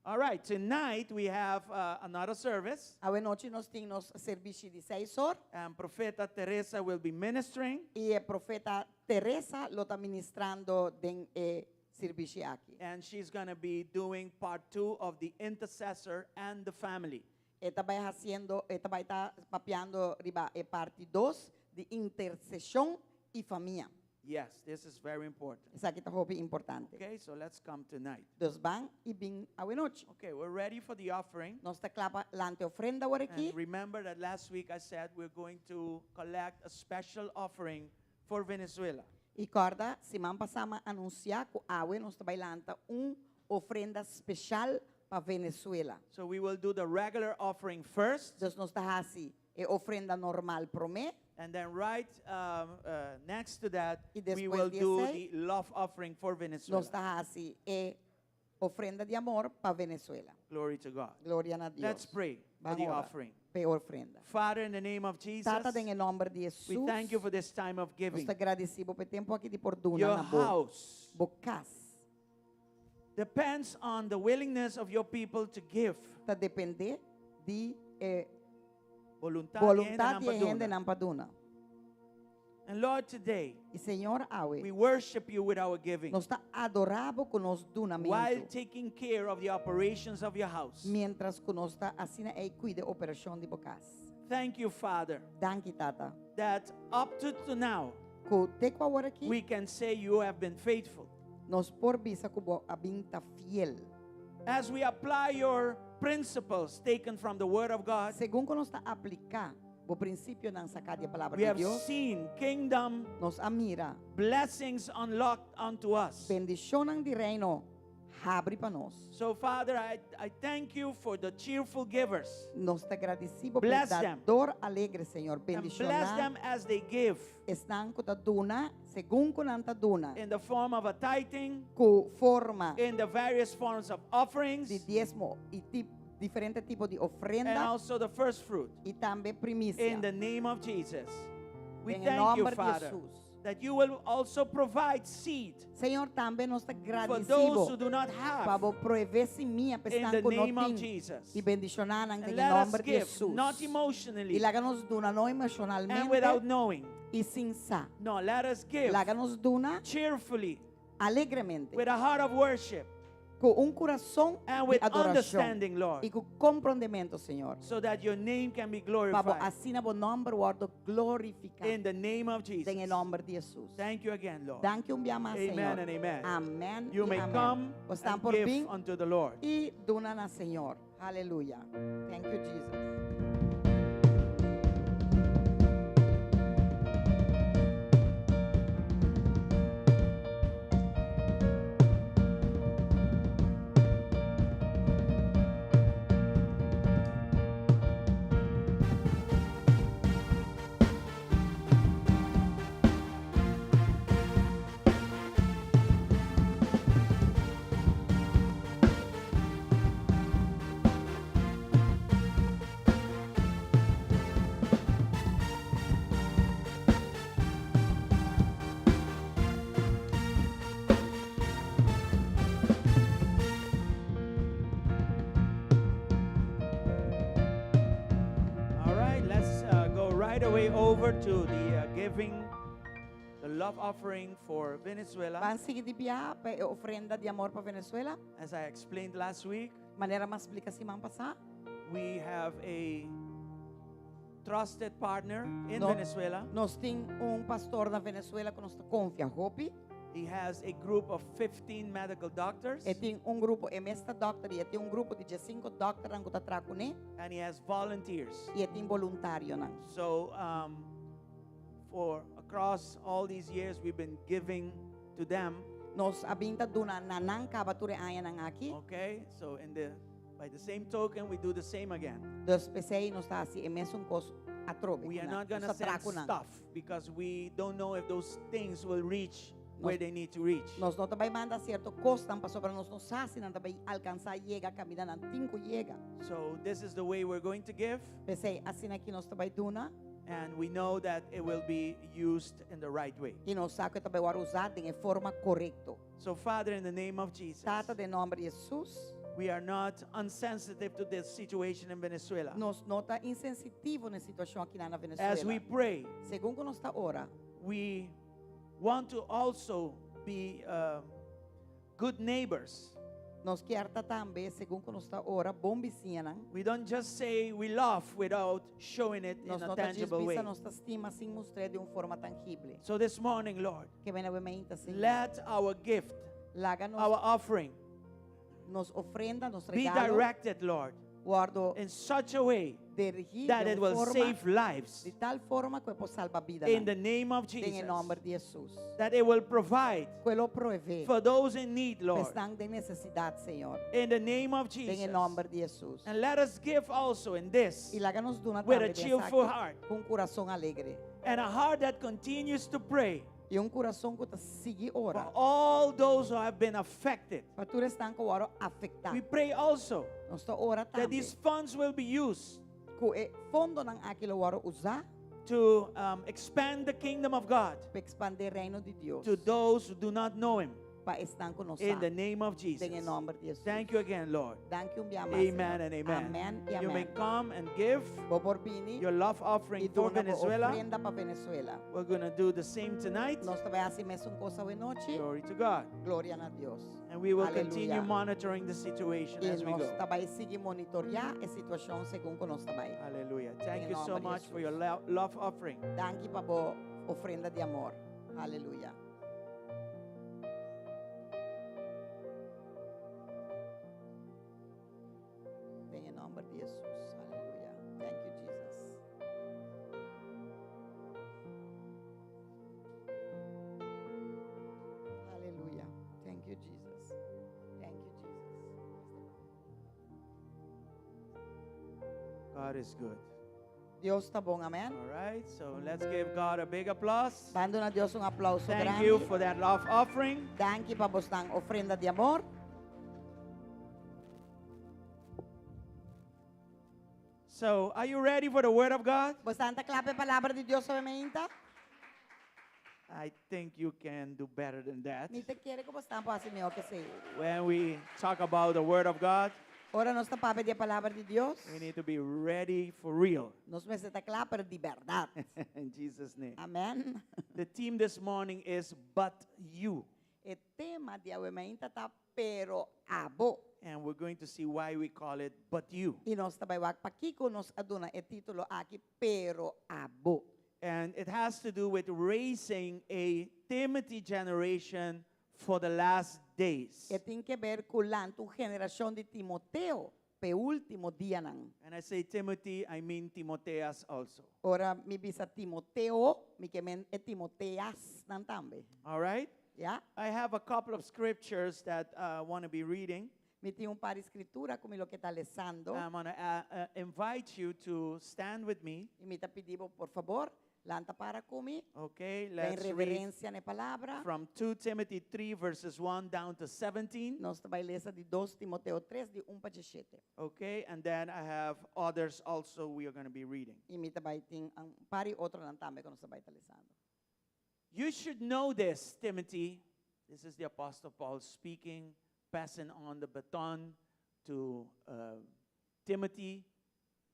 All right, tonight we have another service. Awe nochi nos tin nos servisio di 6'or. And Profeta Teresa will be ministering. I e profeta Teresa lo ta ministrando den e servisio aki. And she's going to be doing part 2 of the intercessor and the family. E ta bai hasiendo, e ta bai ta papiando riba e parti 2 di interseshon i famia. Yes, this is very important. Esaki ta hopi importante. Okay, so let's come tonight. Dus ban i bin awe nochi. Okay, we're ready for the offering. Nos ta kla pa lanta ofrenda awor aki. And remember that last week I said we're going to collect a special offering for Venezuela. I kòrda, siman pasá m'a anunsiá ku awe nos ta bai lanta un ofrenda spesial pa Venezuela. So we will do the regular offering first. Dus nos ta hasi e ofrenda normal promé. And then right next to that, I we despues will di do esei, the love offering for Venezuela. Nos ta hasi e ofrenda di amor pa Venezuela. Glory to God. Gloria na Dios. Let's pray for the Ban ora offering. p'e ofrenda. Father, in the name of Jesus, Tata, den nòmber di we Jesus. thank you for this time of giving. Nos ta gradisí Bo pa e tempu aki di por duna Your na bo. house Bo kas. depends on the willingness of your people to give. Ta dependé di Boluntat boluntat di di hende hende nan nan pa pa duna. And Lord, today, I Señor, awe, we worship you with our giving. Nos ta adorá Bo ku nos While dunamentu. taking care of the operations of your house. Mientras ku nos ta asina ei kuida operashon di bo kas. Thank you, Father, Danki, Tata. that up to now, Ku te ku awor aki, we can say you have been faithful. Nos por bisa ku bo a bin ta fiel. As we apply your principles taken from the Word of God, Segun ku nos ta apliká bo prinsipionan saká di e palabra we di have Dios, seen kingdom nos a mira blessings unlocked unto us. Bendishonnan di reino habri pa nos. So, Father, I thank you for the cheerful givers. Nos ta gradisí Bo Bless them. dador alegre, Señor. And bless Bendishoná them as they give. Esnan ku ta duna, segun ku nan ta duna. In the form of a tithing. Ku forma In the various forms of offerings. di diesmo i tip, diferente tipo di And ofrenda. also the first fruit. I tambe primisia. In the name of Jesus. We Den thank you, nòmber di Father, Jesus. that you will also provide seed Señor, tambe nos ta for those who gradisí do not have. Pa Bo proveé simia In pa the ku no name of tin. Jesus. I bendishoná nan And den let us nòmber di give, Jesus. not emotionally I laga nos duna no and emoshonalmente without knowing. i sin sa. No, let us give Laga nos duna cheerfully alegremente. with a heart of worship Ku un kurason and di with adorashon. understanding, Lord, I ku komprondementu, Señor. so that your name can be Pa bo glorified. asina bo nòmber wòrdu glorifiká. In the name of Jesus. Den nòmber di Jesus. Thank you again, Lord. Danki un bia mas, Amen Señor. and amen. Amèn You i may amèn. come Bo and por give bin unto the Lord. i duna na Señor. Aleluya. Thank you, Jesus. right away over to the giving, the love offering for Venezuela. Ban sigui di biaha pa e ofrenda di amor pa Venezuela. As I explained last week, Manera m'a splika siman pasá. we have a trusted partner in No. Venezuela. Nos tin un pastor na Venezuela ku nos ta konfia hopi. He has a group of 15 medical doctors E tin un grupo, e mes ta dòkter i e tin un grupo di 15 dòkternan ku ta traha kuné and he has volunteers. i e tin voluntarionan. So for across all these years, we've been giving to them. Nos a bin ta duna na nan kaba tur e añanan aki. Okay, so in the by the same token, we do the same again. Dus p'esei nos ta hasi e mesun kos atrobe. We are not going to send stuff because we don't know if those things will reach where they need to reach. Nos no ta bai manda sierto kosnan pasobra nos no sa si nan ta bai alkansá yega kaminda nan tin ku yega. So this is the way we're going to give, P'esei asina aki nos ta bai duna and we know that it will be used in the right way. i nos sa ku e ta bai wòrdu usá den e forma korekto. So Father, in the name of Jesus, Tata, den nòmber di Hesus, we are not unsensitive to this situation in Venezuela. nos no ta insensitivo na e situashon aki na As we Venezuela. pray, Segun ku nos ta ora, we want to also be good neighbors. nos kier ta tambe, segun ku nos ta ora, bon bisiñanan. We don't just say we love without showing it in Nos a no ta djis tangible way. bisa nos ta stima sin mustr'é di un forma tangibel. So this morning, Lord, Ke men awe mainta, Señor. let our gift, Laga nos, our offering, nos ofrenda, nos be regalo, directed, Lord, wòrdu in such a way dirigí that di it un will forma, save lives. di tal forma ku e por salba bida. In the name of Den Jesus. e nòmber di Hesus. That it will provide Ku e lo proveé. for those in need, Lord. Esnan den nesesidat, Señor. In the name of Den e Jesus. nòmber di Hesus. And let us give also in this I laga nos duna with a tambe den cheerful esaki heart ku un kurason alegre. and a heart that continues to pray I un kurason ku ta sigui for ora. all those who have been affected. Pa tur esnan ku a wòrdu afektá. We pray also Nos ta ora that tambe. these funds will be used Ku e fondonan aki lo wòrdu usá to expand the kingdom of God pa ekspandé reino di Dios. to those who do not know Him. Pa esnan ku no In the sa. name of Den e Jesus. nòmber di Hesus. Thank you again, Lord. Danki un bia mas. Amen Señor. and amen. Amèn i You may amèn. come and give Bo por bini your love offering i for duna bo Venezuela. ofrenda pa Venezuela. We're going to do the same tonight. Nos ta bai hasi mesun kos awe nochi. Glory to God. Gloria na Dios. And we will Aleluya. continue monitoring the situation I as we nos go. ta bai sigui monitoriá e situashon segun ku nos ta bai. Hallelujah. Thank En you so nombre de much for your Jesús. love offering. Danki pa bo ofrenda di amor. Aleluya. Den e nòmber di Hesus. Aleluya. Thank you, Jesus. Aleluya. Thank you, Jesus. Thank you, Jesus. God is good. Dios ta bon, amèn. All right, so let's give God a big applause. Ban duna Dios un aplouso Thank grandi. you for that love offering. Danki pa boso ofrenda di amor. So, are you ready for the Word of God? Boso ta kla pa e palabra di Dios awe mainta? I think you can do better than that. Mi ta kere ku boso por hasi mihó ku esei. When we talk about the Word of God, Ora nos ta papia di e palabra di Dios. we need to be ready for real. Nos mester ta kla pero di bèrdat. In Jesus' name. Amèn. The theme this morning is But You. E tema di awe mainta ta pero abo. And we're going to see why we call it But You. I nos ta bai wak pakiko nos a duna e título aki pero abo. And it has to do with raising a Timothy generation for the last days. E tin ke ber ku lanta un generashon di Timoteo pa e último dianan. And I say Timothy, I mean Timotheus also. Ora mi bisa Timoteo, mi ke men e Timoteasnan tambe. All right? Ya? I have a couple of scriptures that I want to be reading. Mi tin un par di skritura ku mi lo ke ta lesando. I'm going to invite you to stand with me. I mi ta pidi bo, por fabor, lanta para ku mi. Okay, Den let's read reverensia na e palabra. from 2 Timothy 3, verses 1 down to 17. Nos ta bai lesa di 2 Timoteo 3, di 1 pa 17. Okay, and then I have others also we are going to be reading. I mi ta bai tin un par di otronan tambe ku nos ta bai ta lesando. You should know this, Timothy. This is the Apostle Paul speaking, passing on the baton to Timothy.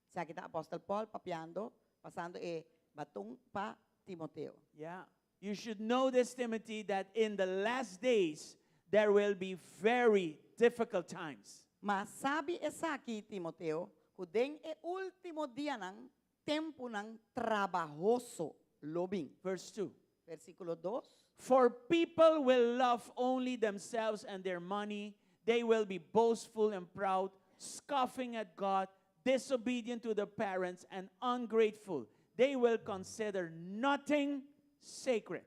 Esaki ta Apòstel Paul papiando, pasando e Baton pa Timoteo. Yeah. You should know this, Timothy, that in the last days there will be very difficult times. Ma sabi esaki, Timoteo, ku den e último dianan, tempunan trabahoso lo bin. Verse 2. Versíkulo 2. For people will love only themselves and their money. They will be boastful and proud, scoffing at God, disobedient to their parents, and ungrateful. They will consider nothing sacred.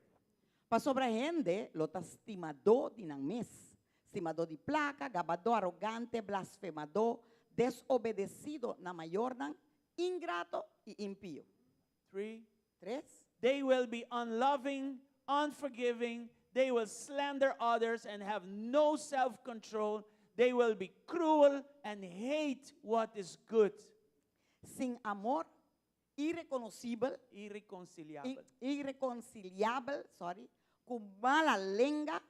Pasobra hende lo ta stimadó di nan mes, stimadó di plaka, gabadó, arogante, blasfemadó, desobedesido na mayornan, ingrato i impio. 3. 3. They will be unloving, unforgiving. They will slander others and have no self control. They will be cruel and hate what is good. Sin amor, irekonosibel, Irreconciliable. Irreconciliabel, sorry, ku mala lenga,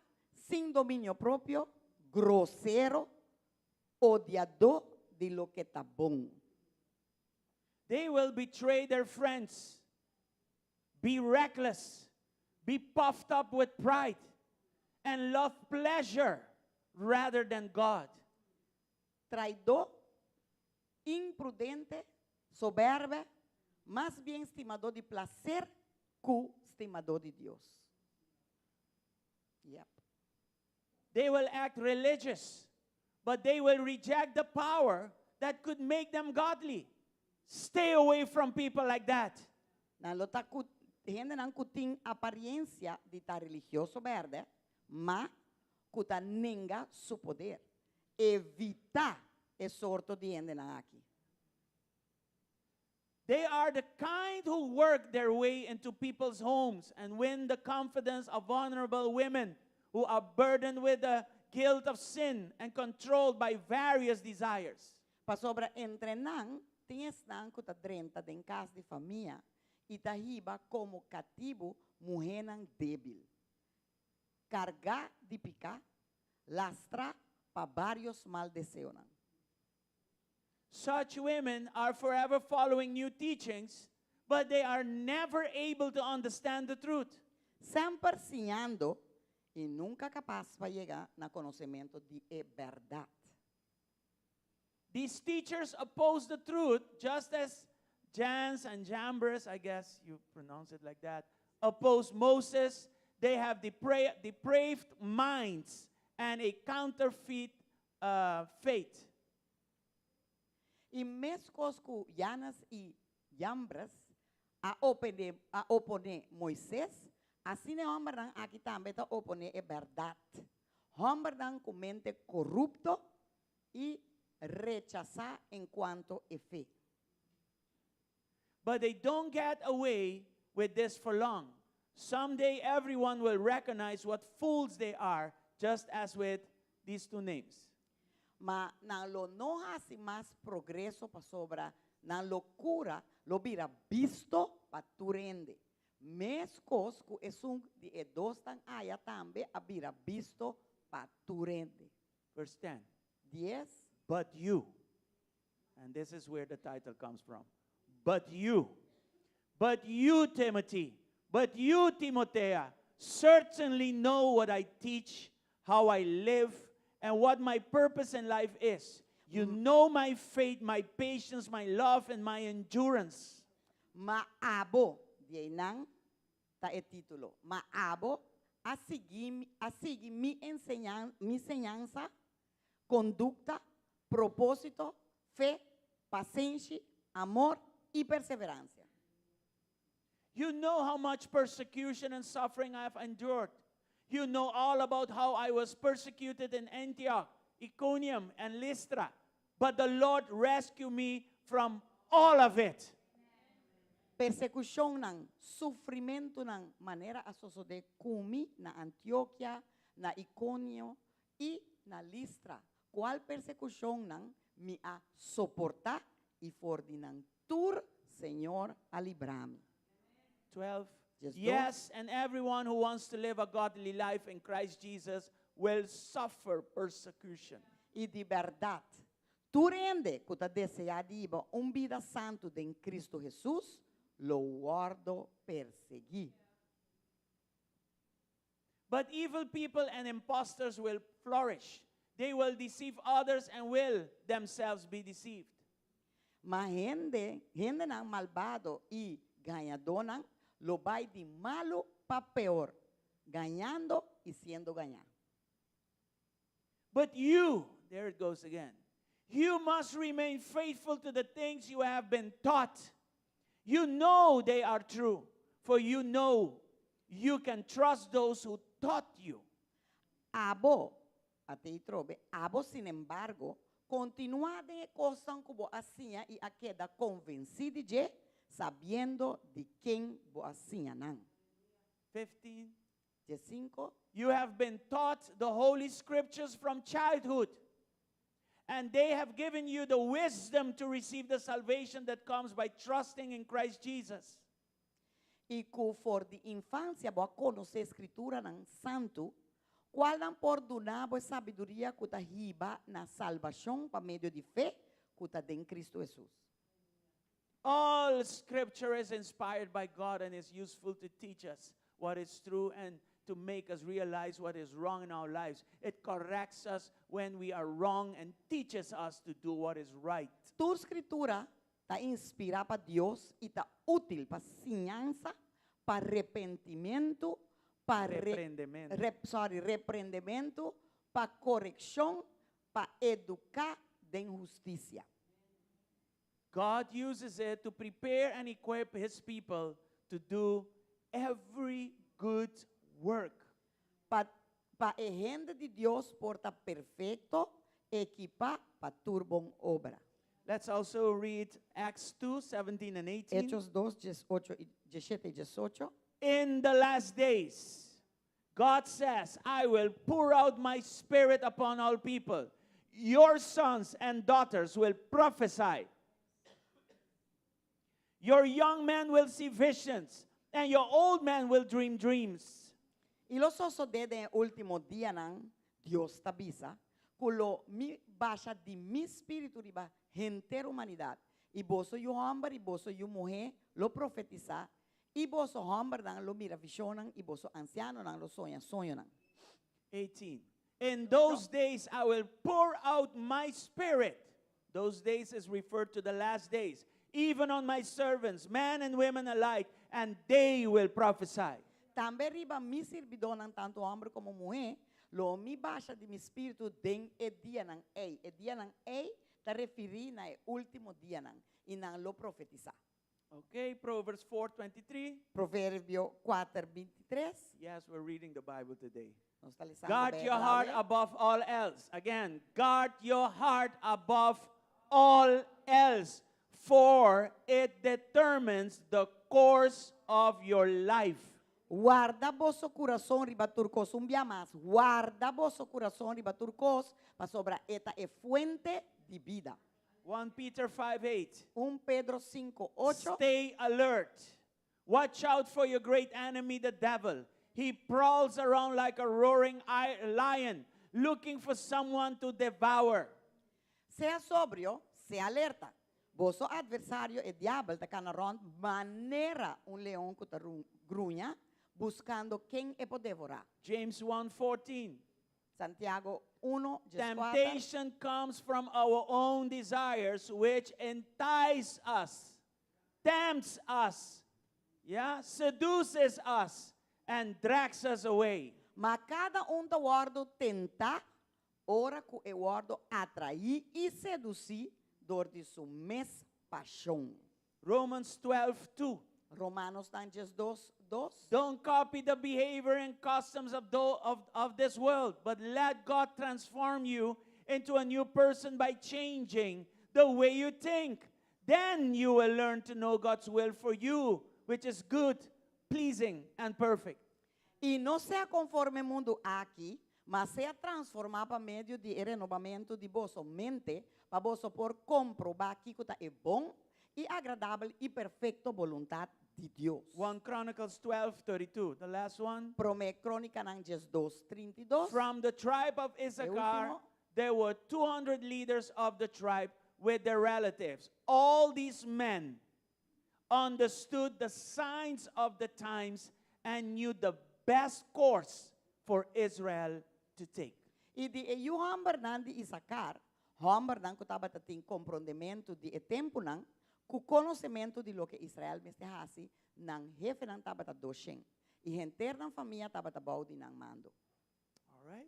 sin dominio propio, grosero, odiadó di loke ta bon. They will betray their friends, be reckless, be puffed up with pride, and love pleasure rather than God. Traidó, imprudente, sobèrbè, mas bien stimadó di plaser ku stimadó di Dios. Yep. They will act religious, but they will reject the power that could make them godly. Stay away from people like that. Nan lo ta ku hendenan ku tin aparensia di ta religioso bèrdè, ma ku ta nenga su poder. Evitá e sorto di hendenan aki. They are the kind who work their way into people's homes and win the confidence of vulnerable women who are burdened with the guilt of sin and controlled by various desires. Pasobra entre nan, tin esnan ku ta drenta den kas di famia i ta hiba komo katibu muhénan débil, kargá di piká, lastrá pa vários mal deseonan. Such women are forever following new teachings, but they are never able to understand the truth. Semper siñando i nunka kapas pa yega na konosementu di e bèrdat. These teachers oppose the truth just as Jannes and Jambres, I guess you pronounce it like that, oppose Moses. They have depraved minds and a counterfeit faith. I meskos ku Janes i Jambres a oponé, a oponé Moises, asina e hòmbernan aki tambe ta oponé e bèrdat. Hòmbernan ku mente korupto i rechasá enkuanto e fe. But they don't get away with this for long. Someday everyone will recognize what fools they are, just as with these two names. Ma nan lo no hasi mas progreso pasobra nan lokura lo bira bisto pa tur hende. Meskos ku esun di e dosnan aya tambe a bira bisto pa tur hende. Verse 10. 10. But you, and this is where the title comes from. But you, Timothy, but you, Timotea, certainly know what I teach, how I live, and what my purpose in life is. You know my faith, my patience, my love, and my endurance. Ma abo, di einan ta e título. Ma abo a sigui mi enseñansa, kondukta, propósito, fe, pasenshi, amor i perseveransia. You know how much persecution and suffering I have endured. You know all about how I was persecuted in Antioch, Iconium, and Lystra. But the Lord rescued me from all of it. Persekushonnan, sufrimentunan, manera a sosodé ku mi na Antiokia, na Ikonio i na Listra. Kual persekushonnan mi a soportá i for di nan tur Señor a libra mi. 12. 12. Yes, and everyone who wants to live a godly life in Christ Jesus will suffer persecution. I di bèrdat, tur hende ku ta deseá di biba un bida santu den Kristu Hesus, lo wòrdu persiguí. But evil people and impostors will flourish. They will deceive others and will themselves be deceived. Ma hende, hendenan malbado i gañadónan lo bai di malu pa pió, gañando i siendo gañá. But you, there it goes again, you must remain faithful to the things you have been taught. You know they are true, for you know you can trust those who taught you. Abo, at'é atrobe, abo sin embargo, kontinuá den e kosnan ku bo a siña i a keda konvensí di dje, sabiendo di ken bo a siña nan. 15. 5. You have been taught the Holy Scriptures from childhood, and they have given you the wisdom to receive the salvation that comes by trusting in Christ Jesus. I ku for di infansia bo a konosé Skrituranan santu, kualnan por duna bo sabiduria ku ta hiba na salbashon pa medio di fe ku ta den Kristu Hesus. All scripture is inspired by God and is useful to teach us what is true and to make us realize what is wrong in our lives. It corrects us when we are wrong and teaches us to do what is right. Tur Skritura ta inspirá pa Dios i ta útil pa siñansa, pa repentimentu, pa re, Reprendementu. rep, sorry, reprendementu, pa korekshon, pa eduká den hustisia. God uses it to prepare and equip his people to do every good work. Pa, pa e hende di Dios por ta perfekto, ekipá pa tur bon obra. Let's also read Acts 2 17 and 18. Hechos 2, 18 i 17 i 18. In the last days, God says, I will pour out my spirit upon all people. Your sons and daughters will prophesy. Your young men will see visions, and your old men will dream dreams. I lo sosodé den último dianan, Dios ta bisa, ku lo mi basha di mi spiritu riba henter humanidat. I boso yu hòmber i boso yu muhé lo profetisá, i boso hòmbernan lo mira vishonnan i boso ansianonan lo soña soñonan. 18. In those days I will pour out my spirit. Those days is referred to the last days, even on my servants, men and women alike, and they will prophesy. Tambe riba mi sirbidónan, tantu hòmber komo muhé, lo mi basha di mi spiritu den e dianan ei. E dianan ei ta referí na e último dianan i nan lo profetisá. Okay, Proverbs 4:23. Proverbio 4:23. Yes, we're reading the Bible today. Nos ta lesando Guard Beibel your heart awe. above all else. Again, guard your heart above all else, for it determines the course of your life. Warda boso kurason riba tur kos, un bia mas. Warda boso kurason riba tur kos, pasobra e ta e fuente di bida. 1 Peter 5 8. 1 Pedro 5, 8. Stay alert. Watch out for your great enemy, the devil. He prowls around like a roaring lion, looking for someone to devour. Sea sobrio, sea alerta. Boso atversario, e diabel, ta kana rònt manera un leon ku ta gruña, buskando ken e por devorá. James 1:14. Santiago 1, 14. Temptation comes from our own desires, which entice us, tempts us, yeah, seduces us, and drags us away. Ma kada un ta wòrdu tentá, ora ku e wòrdu atraí i sedusí dor di su mes pashon. Romans 12:2. Romanonan 2, 2. Don't copy the behavior and customs of this world, but let God transform you into a new person by changing the way you think. Then you will learn to know God's will for you, which is good, pleasing, and perfect. I no sea konforme mundu aki, ma sea transformá pa medio di renobamentu di boso mente, pa boso por komprobá kiko ta e bon i agradabel i perfekto boluntat di Dios. 1 Chronicles 12 32, the last one. Promé Krónikanan 2, 32. From the tribe of Issachar, último. there were 200 leaders of the tribe with their relatives. All these men, understood the signs of the times and knew the best course for Israel to take. I di e yu hòmbernan di Isakar, hòmbernan ku tabata tin komprondementu di e tempunan, ku konosementu di loke Israel mester hasi, nan hefenan tabata 200, i henter nan famia tabata bou di nan mando. All right?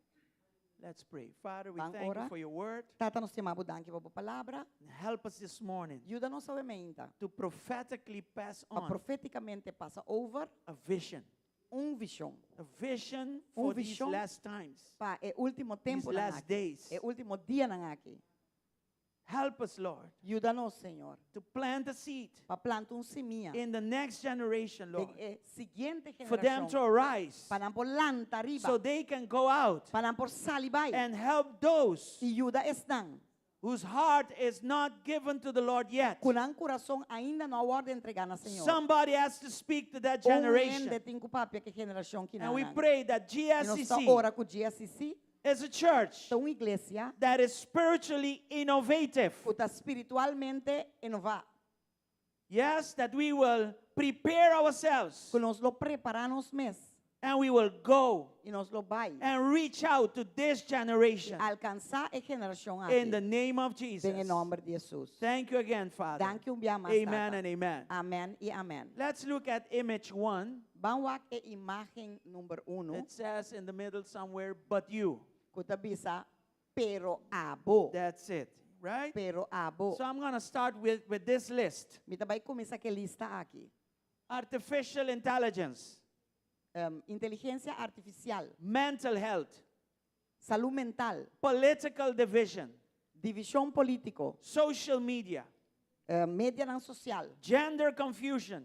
Let's pray. Father, we Ban thank you ora. for your word. Tata, nos ta yama bo danki pa bo palabra. Help us this morning Yuda nos awe mainta to prophetically pass pa on profétikamente pasa over a vision. un vishon. A vision Un for these vishon last times, pa e último these tempunan last aki. days. E último dianan aki. Help us, Lord, Yuda nos, Señor, to plant a seed pa planta un simia in the next generation, den Lord, e siguiente for them to generashon. arise Pa nan por lanta riba. so they can go out Pa nan por sali bai. and help those I yuda esnan whose heart is not given to the Lord yet. ku nan kurason ainda no a wòrdu entregá na Señor. Somebody has to speak to that Un generation. hende tin ku papia ku e generashon ki And we nan. pray that I nos ta GSCC ora ku GSCC is a church ta un iglesia that is spiritually innovative. ku ta spiritualmente inová. Yes, that we will prepare ourselves Ku nos lo prepará nos mes and we will go i nos lo bai and reach out to this generation alkansá e generashon in the aki. name of Jesus. Den nòmber di Hesus. Thank you again, Father. Danki un bia mas. Amen Tata. and amen. Amèn i amèn. Let's look at image one. Ban wak e imágen number 1 It says in the middle somewhere, but you. ku ta bisa pero abo. That's it, right? Pero abo. So I'm going to start with this list. Mi ta bai kuminsá ku e lista aki. Artificial intelligence, Inteligensia artifisial, mental health, salú mental, political division, divishon polítiko, social media, media sosial, gender confusion,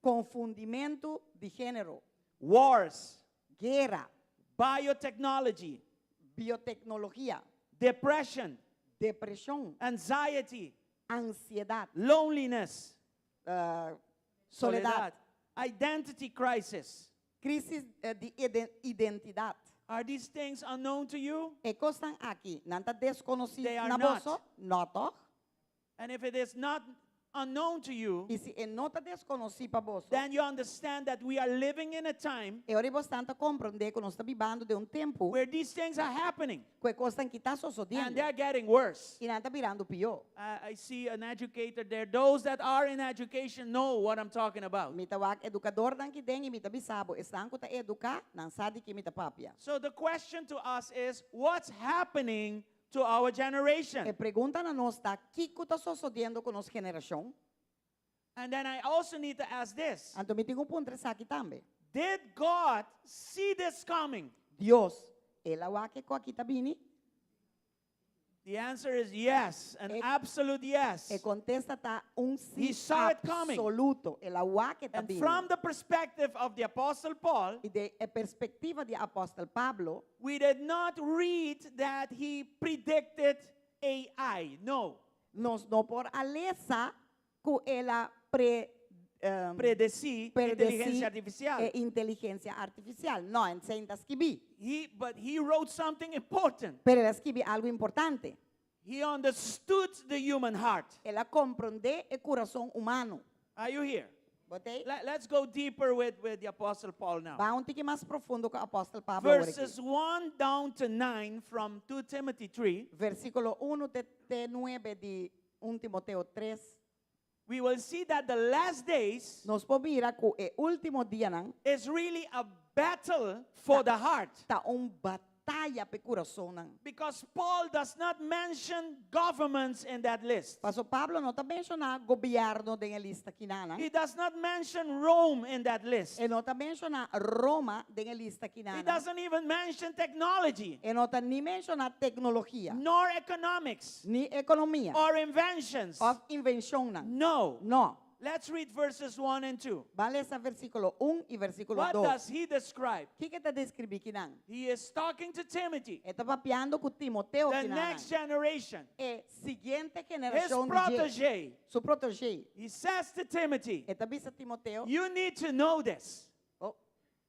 konfundimentu di género, wars, guera, biotechnology, bioteknologia, depression, depreshon, anxiety, ansiedat, loneliness, soledat, identity crisis. krísis di identidat. Are these things unknown to you? E kosnan aki, nan ta deskonosí They are na not. boso? No, toch? And if it is not unknown to you, I si e no ta deskonosí pa boso, then you understand that we are living in a time e ora boso ta komprondé ku nos ta bibando den un tempu where these things are happening ku e kosnan aki ta and susediendo they're getting worse. I nan ta birando pió. I see an educator there. Those that are in education know what I'm talking about. Mi ta wak edukadornan aki den i mi ta bisa bo, esnan ku ta eduká, nan sa di ki mi ta papia. So the question to us is, what's happening to our E generation? pregunta na nos ta, kiko ta susediendo ku nos generashon? And then I also need to ask this. Anto mi tin ku puntra esaki tambe. Did God see this coming? Dios, el a wak e kos aki ta bini? The answer is yes, an absolute yes. E kontesta ta un He sí saw it coming. absoluto. El a wak e And ta bini. from the perspective of the Apostle Paul, I di e perspektiva di apòstel Pablo, we did not read that he predicted AI. No. nos no por a lesa ku el a pre Predeci predeci inteligensia artifisial. e inteligensia artifisial. No, esei n' ta skibí. But he wrote something important. Pero el a skirbi algu importante. He understood the human heart. El a komprondé e kurason humano. Are you here? Bo t'ei? Let's go deeper with the Apostle Paul now. Ban un tiki mas profundo ku apòstel Pablo awor aki. Verses 1 down to 9 from 2 Timothy 3. Versíkulo 1 te 9 di 1 Timoteo 3. We will see that the last days Nos por mira ku e último dianan is really a battle for the heart. ta un bataya pa e kurasonnan. Because Paul does not mention governments in that list. Paso Pablo no ta menshoná gobièrnu den e lista akinan. He does not mention Rome in that list. E no ta menshoná Roma den e lista He akinan. doesn't even mention technology, E no ta ni menshoná teknologia, nor economics, ni ekonomia, or inventions. òf invenshonnan. No. No. Let's read verses 1 and 2. Ban lesa versíkulo 1 i versíkulo What 2. does he describe? Kiko e ta deskribí akinan? He is talking to Timothy, E ta papiando ku Timoteo the akinan. next generation, E siguiente his generashon di dje. protege. Su protege. He says to Timothy, E ta bisa Timoteo, you need to know this. oh,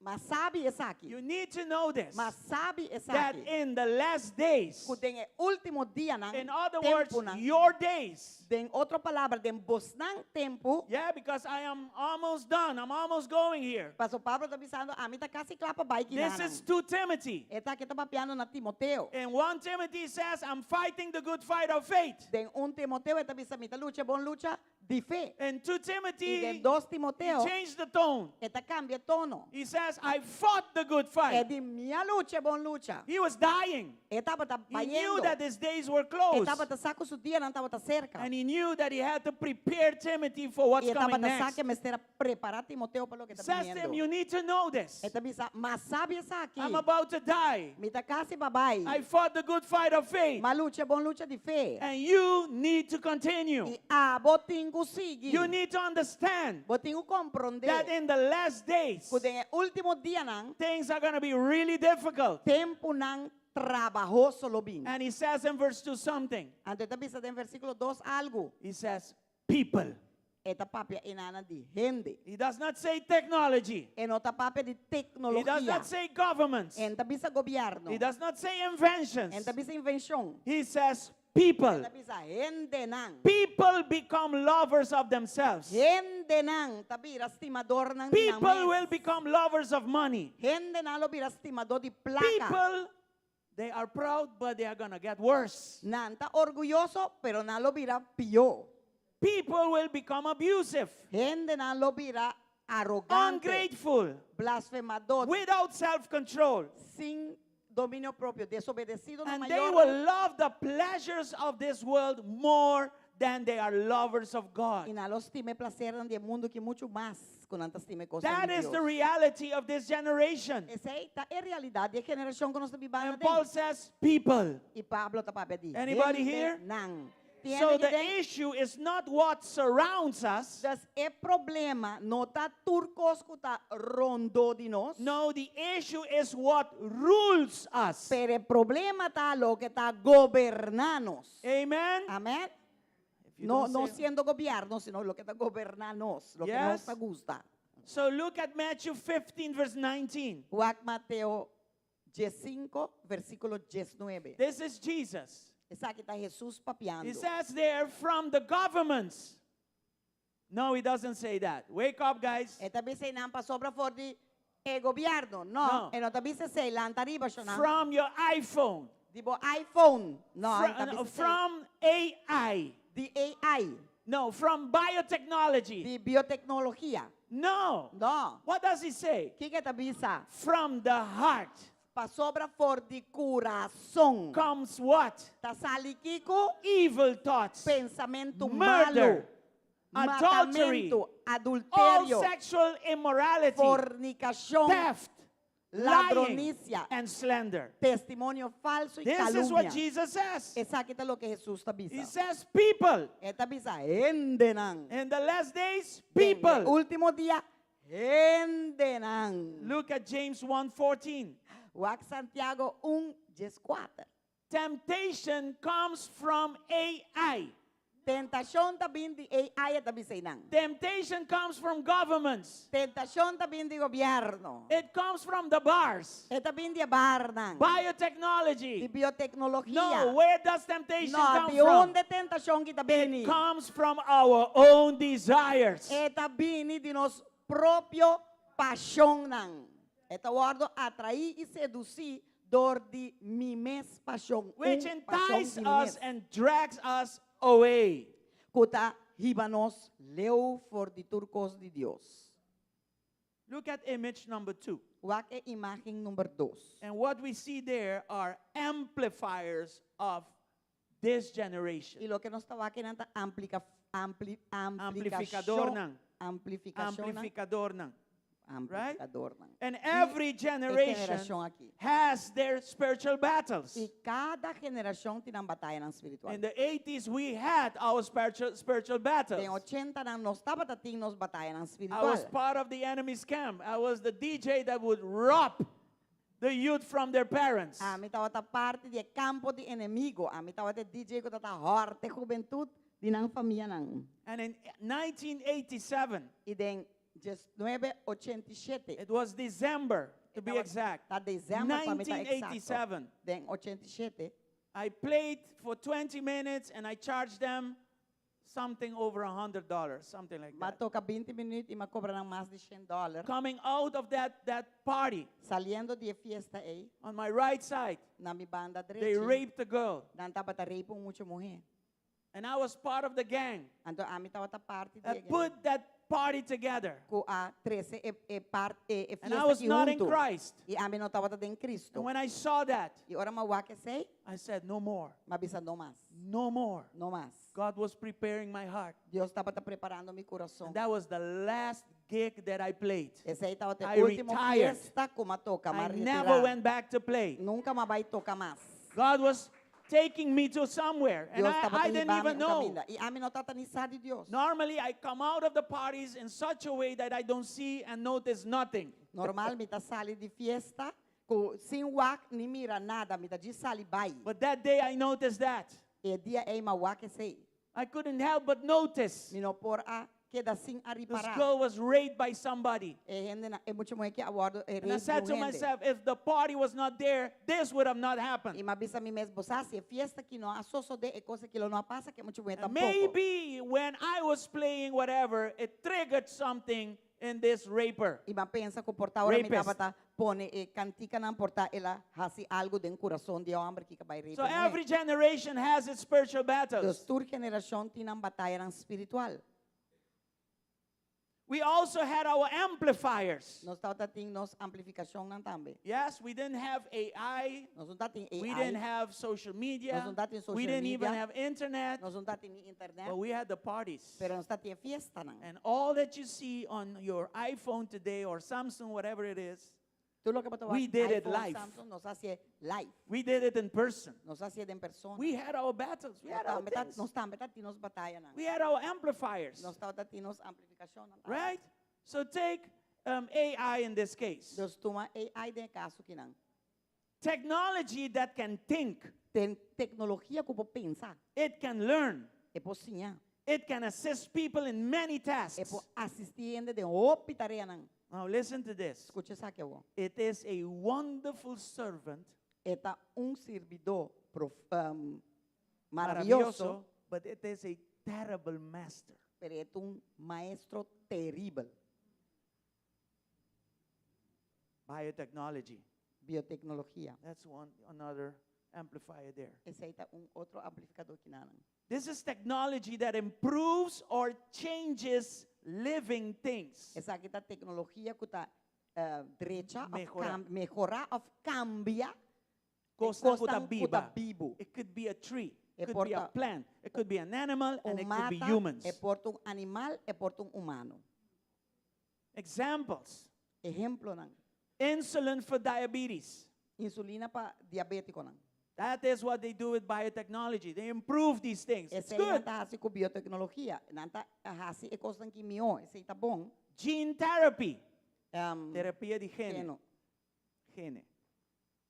Ma sabi esaki. You need to know this. Ma sabi That esaki. in the last days, Ku den e último dianan, in other words, tempunan, your days. Den otro palabra, den bosnan tempu, Yeah, because I am almost done. I'm almost going here. Paso Pablo ta bisando, ami ta kasi kla pa bai This kinanan. is to Timothy. E ta aki ta papiando na Timoteo. In 1 Timothy says, I'm fighting the good fight of faith. Den 1 Timoteo e ta bisa, mi ta lucha bon lucha di fe. In 2 I Timothy, den 2 he Timoteo, changed the tone. e ta kambia tono. He says, I fought the good E fight. di mi a lucha bon lucha. He was dying. E tabata He knew bayendo. that his days were E close. tabata sa ku su dianan tabata serka. And he knew that he had to prepare Timothy for what's I e coming tabata sa next. ku mester a prepará Timoteo pa loke ta Says to him, biniendo. you need to know this. E ta bisa, ma sabi esaki. I'm about to die. Mi ta kasi pa bai. I fought the good fight of faith. M'a lucha bon lucha di fe. And you need to continue. I abo tin ku sigui. You need to understand Bo tin ku komprondé that in the last days, Ku den e último dianan, things are going to be really difficult. tempunan trabahoso lo bin. And he says in verse 2 something. Anto e ta bisa den versíkulo 2 algu. He says, people. E ta papia einan di hende. He does not say technology. E no ta papia di He does teknologia. not say governments. E n' ta bisa gobièrnu. He does not say inventions. E n' ta bisa invenshon. He says people. E ta bisa hendenan. People become lovers of themselves. Hendenan ta bira stimadornan di nan People mes. will become lovers of money. Hendenan lo bira stimadó di plaka. People, they are proud, but they are going to get worse. Nan ta orguyoso, pero nan lo bira pió. People will become abusive, Hendenan lo bira arogante, ungrateful, blasfemadó, without self control. sin dominio propio, desobedesido na And they mayor. will love the pleasures of this world more than they are lovers of I God. nan lo stima e plasernan di e mundu aki muchu mas ku nan ta stima kos That di is the Dios. reality of this generation. Esei ta e realidat di e generashon ku nos ta bibando And Paul den. says, people. I Pablo ta papia di Anybody here? hendenan. So the issue is not what surrounds us. Dus e problema no ta tur kos ku ta rondó di nos. No, the issue is what rules us. Pero e problema ta loke ta goberná nos. Amen. Amèn? If you No, don't no say- siendo gobièrnu, sino loke ta goberná nos, loke Yes. nos ta gusta. So look at Matthew 15, verse 19. Wak Mateo 15, versíkulo 19. This is Jesus. Esaki ta Hesus He papiando. says there from the governments. No, he doesn't say that. Wake up, guys. E ta bisa einan pasobra for di e gobièrnu. No, No. e no ta bisa esei lanta riba shonnan. From your iPhone. Di bo iPhone. No, e ta no, bisa esei. from AI. Di AI. No, from biotechnology. Di bioteknologia. No. No. What does he say? Kiko e ta bisa? From the heart Pasobra for di kurason. comes what? Ta sali kiko? Evil thoughts, Pensamentu Murder, malu. adultery, Matamentu, all adulterio, sexual immorality, fornikashon, theft, lying, ladronisia, and slander. testimonio falsu i This is what kalumnia. Jesus says. Esaki ta loke Hesus ta He bisa. says, people, E ta bisa hendenan. in the last days, Den people. último dia, hendenan. Look at James 1:14. Wak Santiago 1, 14. Temptation comes from AI. Tentashon ta bin di AI e ta bisa einan. Temptation comes from governments. Tentashon ta bin di gobièrnu. It comes from the bars. E ta bin di barnan. Biotechnology. Di bioteknologia. No, where does temptation No, come di from? unda tentashon aki ta bini? It comes from our own desires. E ta bini di nos propio pashonnan. E ta wòrdu atraí i sedusí dor di mi mes pashon. Which Un pashon entice di mi us mes. and drags us away. Ku ta hiba nos leu for di tur kos di Dios. Look at image number 2. Wak e imágen number 2. And what we see there are amplifiers of this generation. I loke nos ta wak einan ta amplika, ampli, Amplifikadornan. amplifikashon, amplifikashon, Amplifikadornan. amplifikadornan. And every E generation generashon aki. has their spiritual battles. I kada generashon tin nan batayanan spiritual. In the 80s, we had our spiritual battles. Den 80nan nos tabatin nos batayanan I spiritual. was part of the enemy's camp. I was the DJ that would rob the youth from their parents. Ami tabata parti di e kampo di enemigu. Ami tabata DJ ku tabata hòrta hubentut di nan famianan. And in 1987, I den 1987. It was December, to be exact. Ta desèmber pa mi ta eksakto. 1987. Den 87. I played for 20 minutes and I charged them something over $100, something like M'a that. toka 20 minüt i m'a kobra nan mas di 100 dòler. Coming out of that party, Saliendo di e fiesta ei, on my right side, na mi banda they drechi, raped a girl. nan tabata rape un mucha muhé. And I was part of the gang Anto ami tabata parti di that e gang put that party together. Ku a trese e, e, part, e, e And I fiesta was aki not in huntu. Christ. I ami no tabata den Kristu. And when I saw that, I ora m'a wak esei, I said, no more. m'a bisa no mas. No more. No mas. God was preparing my heart. Dios tabata preparando mi kurason. And that was the last gig that I played. Esei tabata I e último retired. fiesta ku m'a toka, m'a I never retirá. went back to play. Nunka m'a bai toka mas. God was taking me to somewhere, and Dios tabata I didn't hibami even un know. kaminda. I ami no tabata ni sa di Dios. Normally, I come out of the parties in such a way that I don't see and notice nothing. Normal mi ta sali di fiesta ku sin wak ni mira nada, mi ta djis sali bai. But that day, I noticed that. E dia ei m'a wak esei. I couldn't help but notice Mi no por a keda sin a this ripará. girl was raped by somebody. E hende na, e mucha muhé aki a wòrdu e And I rape said to di un hende. myself, if the party was not there, this would have not happened. I m'a bisa mi mes, bo sa si e fiesta aki no a sosodé e kos aki lo no a pasa ku e mucha muhé And tampoko. maybe when I was playing whatever, it triggered something in this raper. I m'a pensa ku por ta ora mi Rapist. tabata pone e kantikanan por ta el a hasi algu den kurason di e hòmber ki a bai rape So e muhé. every generation has its spiritual battles. Dus tur generashon tin nan batayanan spiritual. We also had our amplifiers. Nos tabatin nos amplifikashonnan tambe. Yes, we didn't have AI. Nos no tabatin We AI. didn't have social media. Nos no tabatin We social didn't even media. have internet. Nos no tabatin ni internet. But we had the parties. Pero nos tabatin fiestanan. And all that you see on your iPhone today or Samsung, whatever it is, Tur loke bo ta we did it iPhone, live. Samsung, nos a hasié live. We did it in person. Nos a hasié den persona. We had our battles. We Nos had our tambe ta, things. nos tambe tabatin nos batayanan. We had our amplifiers. Nos tabatin nos amplifikashonnan. Right? So take AI in this case. Dus tuma AI den e kaso akinan. Technology that can think. Tin teknologia ku por pensa. It can learn. E por siña. It can assist people in many E tasks. por asistí hende den hopi tareanan. Now listen to this. Skucha esaki awor. It is a wonderful servant. E ta un sirbidó prof, maravioso, Maravioso, but it is a terrible master. pero e ta un maestro teribel. Biotechnology. Bioteknologia. That's one another amplifier there. Esei ta un otro amplifikadó akinan. This is technology that improves or changes living things. Esaki ta teknologia ku ta uh, drecha, òf Mehorá. kam, mehorá òf kambia Kosnan ku ta kosnan ku ta biba. bibu. It could be a tree, E it could be a por ta plant, it could be an animal, and un it could be mata, humans. e por ta un animal, e por ta un humano. Examples. Ehemplonan. Insulin for diabetes. Insulina pa diabétikonan. That is what they do with biotechnology. They improve these things. It's Esei nan good. ta hasi ku bioteknologia. Nan ta hasi e kosnan aki mihó. Esei ta bon. Gene therapy. Um, Terapia di gene. Geno. Gene.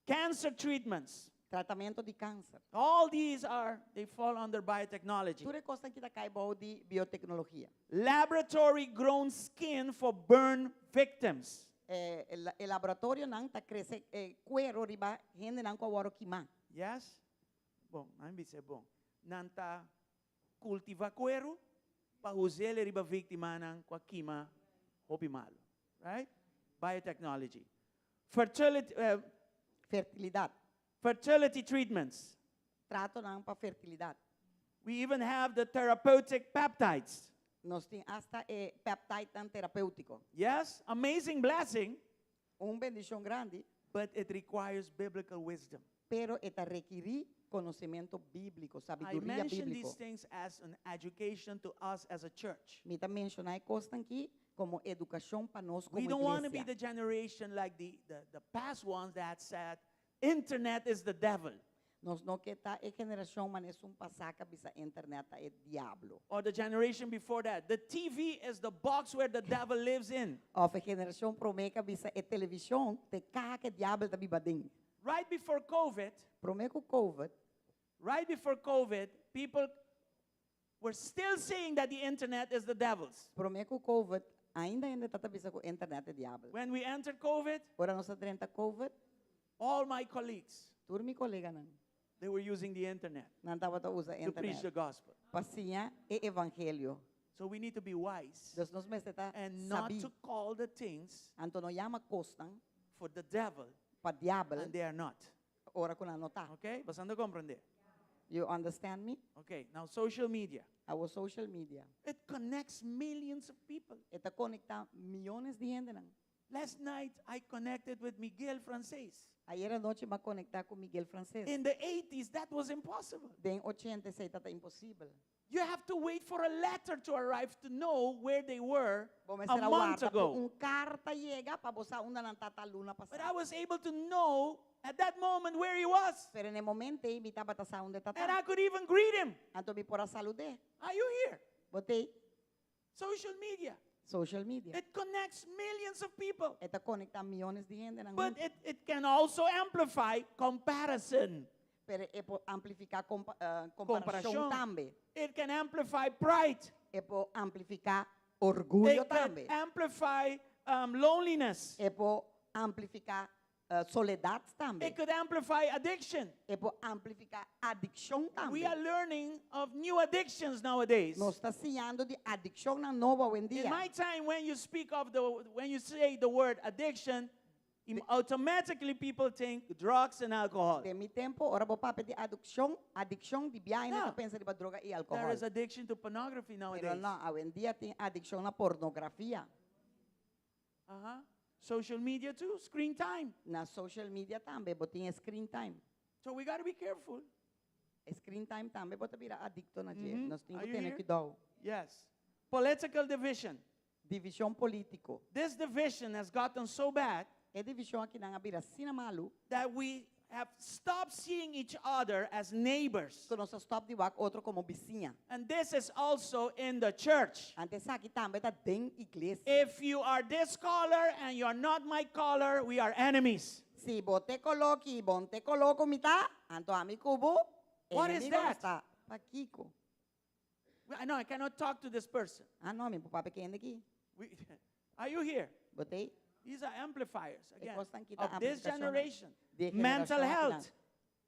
Cancer treatments. Tratamentu di kanser. All these are, they fall under biotechnology. Tur e kosnan aki ta kai bou di bioteknologia. Laboratory grown skin for burn victims. Eh, e laboratorionan ta krese eh, kueru riba hendenan ku a wòrdu kimá. Yes? Bon, ami bisa bon. Nan ta kultivá kueru pa us'é riba víktimanan ku a kima hopi malu. Right? Biotechnology. Fertility, Fertilidat. fertility treatments. Tratonan pa fertilidat. We even have the therapeutic peptides. Nos tin asta e peptidenan terapéutiko. Yes, amazing blessing, Un bendishon grandi, but it requires biblical wisdom. pero e ta rekerí konosementu bíbliko, I sabiduria mention bíbliko. these things as an education to us as a church. Mi ta menshoná e kosnan aki komo edukashon pa nos We komo don't want to be iglesia. the generation like the past ones that said, internet is the devil. Nos no ke ta e generashon manera esun pasá ku a bisa internet ta e diablo. Or the generation before that, the TV is the box where the devil lives in. Òf e generashon promé ku a bisa e televishon ta e kaha ku diabel ta biba aden. Right before COVID, Promé ku COVID, right before COVID, people were still saying that the internet is the devil's. Promé ku COVID, Ainda hende ta bisa ku internet ta diabel. When we entered COVID, Ora nos a drenta COVID, all my colleagues, tur mi koleganan, they were using the internet nan tabata usa to preach internet the gospel. pa siña e evangelio. So we need to be wise Dus nos mester ta and not sabí. to call the things Anto no yama kosnan for the devil pa diabel and they are not. ora ku nan no ta. Okay? Boso ta komprondé. You understand me? Okay, now social media. Our social media. It connects millions of people. E ta konektá miónes di hendenan. Last night I connected with Miguel Frances. Ayera nochi m'a konektá ku Miguel Frances. In the 80s, that was impossible. Den 80 esei tabata imposibel. You have to wait for a letter to arrive to know where they were Bo a mester month warda ago. un karta yega pa bo sa unda nan tabata luna But I pasá. was able to know at that moment where he was. Pero na e momento ei mi tabata sa unda And I tabata. could even greet him. Anto mi por a salud'é. Are you here? Bo t'ei Social media. social media. It connects millions of people. E ta konektá miónes di hendenan But huntu. it can also amplify comparison. Pero e por amplifiká kompa, komparashon Komparashon. tambe. It can amplify pride. E por amplifiká orguyo It can tambe. amplify loneliness. E por amplifiká soledat tambe. It could amplify addiction. E por amplifiká adikshon tambe. We are learning of new addictions nowadays. Nos ta siñando di adikshonnan nobo hoi en In dia. my time, when you speak of the, when you say the word addiction, automatically people think drugs and alcohol. Den mi tempu, ora bo papia di adikshon, adikshon di biaha No. ta pensa riba droga i There alkohòl. is addiction to pornography Pero nowadays. no, hoi en dia tin adikshon na pornografia. Social media too, screen time. Na social media tambe, bo tin screen time. So we got to be careful. Screen time tambe, bo ta bira adikto na dje. Nos Are tin ku you tene here? kuidou. Yes. Political division. Divishon polítiko. This division has gotten so bad E divishon akinan a bira asina malu, that we have stopped seeing each other as neighbors. ku nos a stòp di wak otro komo bisiña. And this is also in the church. Anto esaki tambe ta den iglesia. If you are this color and you're not my color, we are enemies. Si bo t'e koló aki, bo no t'e koló ku mi ta, anto ami ku bo, What is enemigu that? ta. Pakiko. I know I cannot talk to this person. Ah, no, mi no por papia ku e hende aki. Are you here? Bo t'ei? These are amplifiers again kosnan aki ta of this amplifikashon. generation. Di Mental generashon aki health,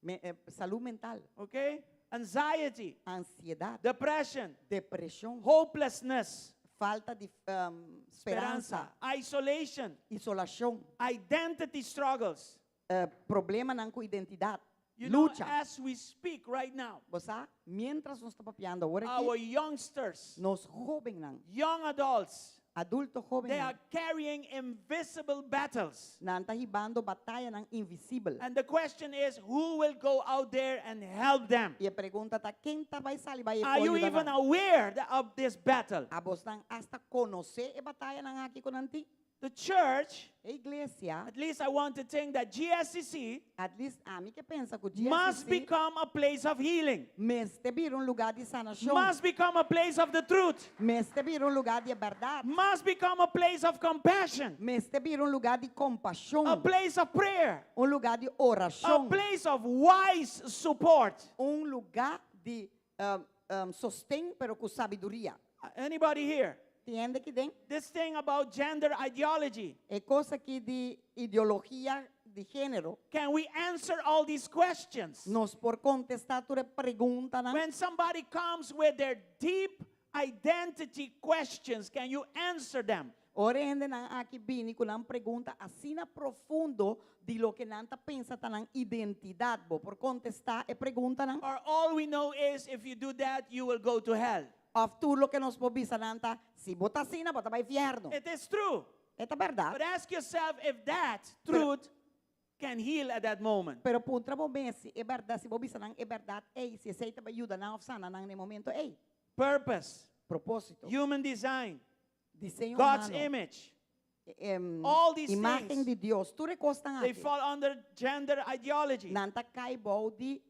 nan. Me, salú mental, okay? Anxiety, ansiedat, depression, depreshon, hopelessness, falta di speransa, speransa, isolation, isolashon, identity struggles. Problemanan ku identidat, You know, lucha. as we speak right now, Bo sa, mientras nos ta papiando awor our aki, youngsters, nos hóbennan, young adults, adulto they hóbennan, are carrying invisible battles. nan ta hibando batayanan invisibel. And the question is, who will go out there and help them? I e pregunta ta, ken ta bai sali bai Are you even aware of this battle? Abo asta konosé e batayanan aki ku nan tin? The church, E iglesia, at least I want to think that GSCC at least ami ke pensa ku must GSCC become a place of healing, mester bira un lugá di sanashon. must become a place of the truth, Mester bira un lugá di berdat. must become a place of compassion, Mester bira un lugá di kompashon. a place of prayer, Un lugá di a orashon. place of wise support. Un lugá di sosten, pero ku sabiduria. Anybody here? Tin hende aki den? This thing about gender ideology. E kos aki di ideologia di género. Can we answer all these questions? Nos por kontestá tur e preguntanan? When somebody comes with their deep identity questions, can you answer them? Ora hendenan aki bini ku nan pregunta asina profundo di loke nan ta pensa ta nan identidat. Bo por kontestá e preguntanan? Or all we know is if you do that, you will go to hell. Òf tur loke nos por bisa nan ta, si bo ta asina, bo ta bai fièrnu. It is true. E ta berdat. But ask yourself if that truth can heal at that moment. Pero puntra bo mes si e berdat, si bo bisa nan e berdat ei, si esei ta bai yuda nan òf sana nan na e momento ei. Purpose, Propósito, human design, diseño God's humano, image. Em, All these imágen things, di Dios, tur e kosnan they aki. fall under gender ideology. Nan ta kai bou di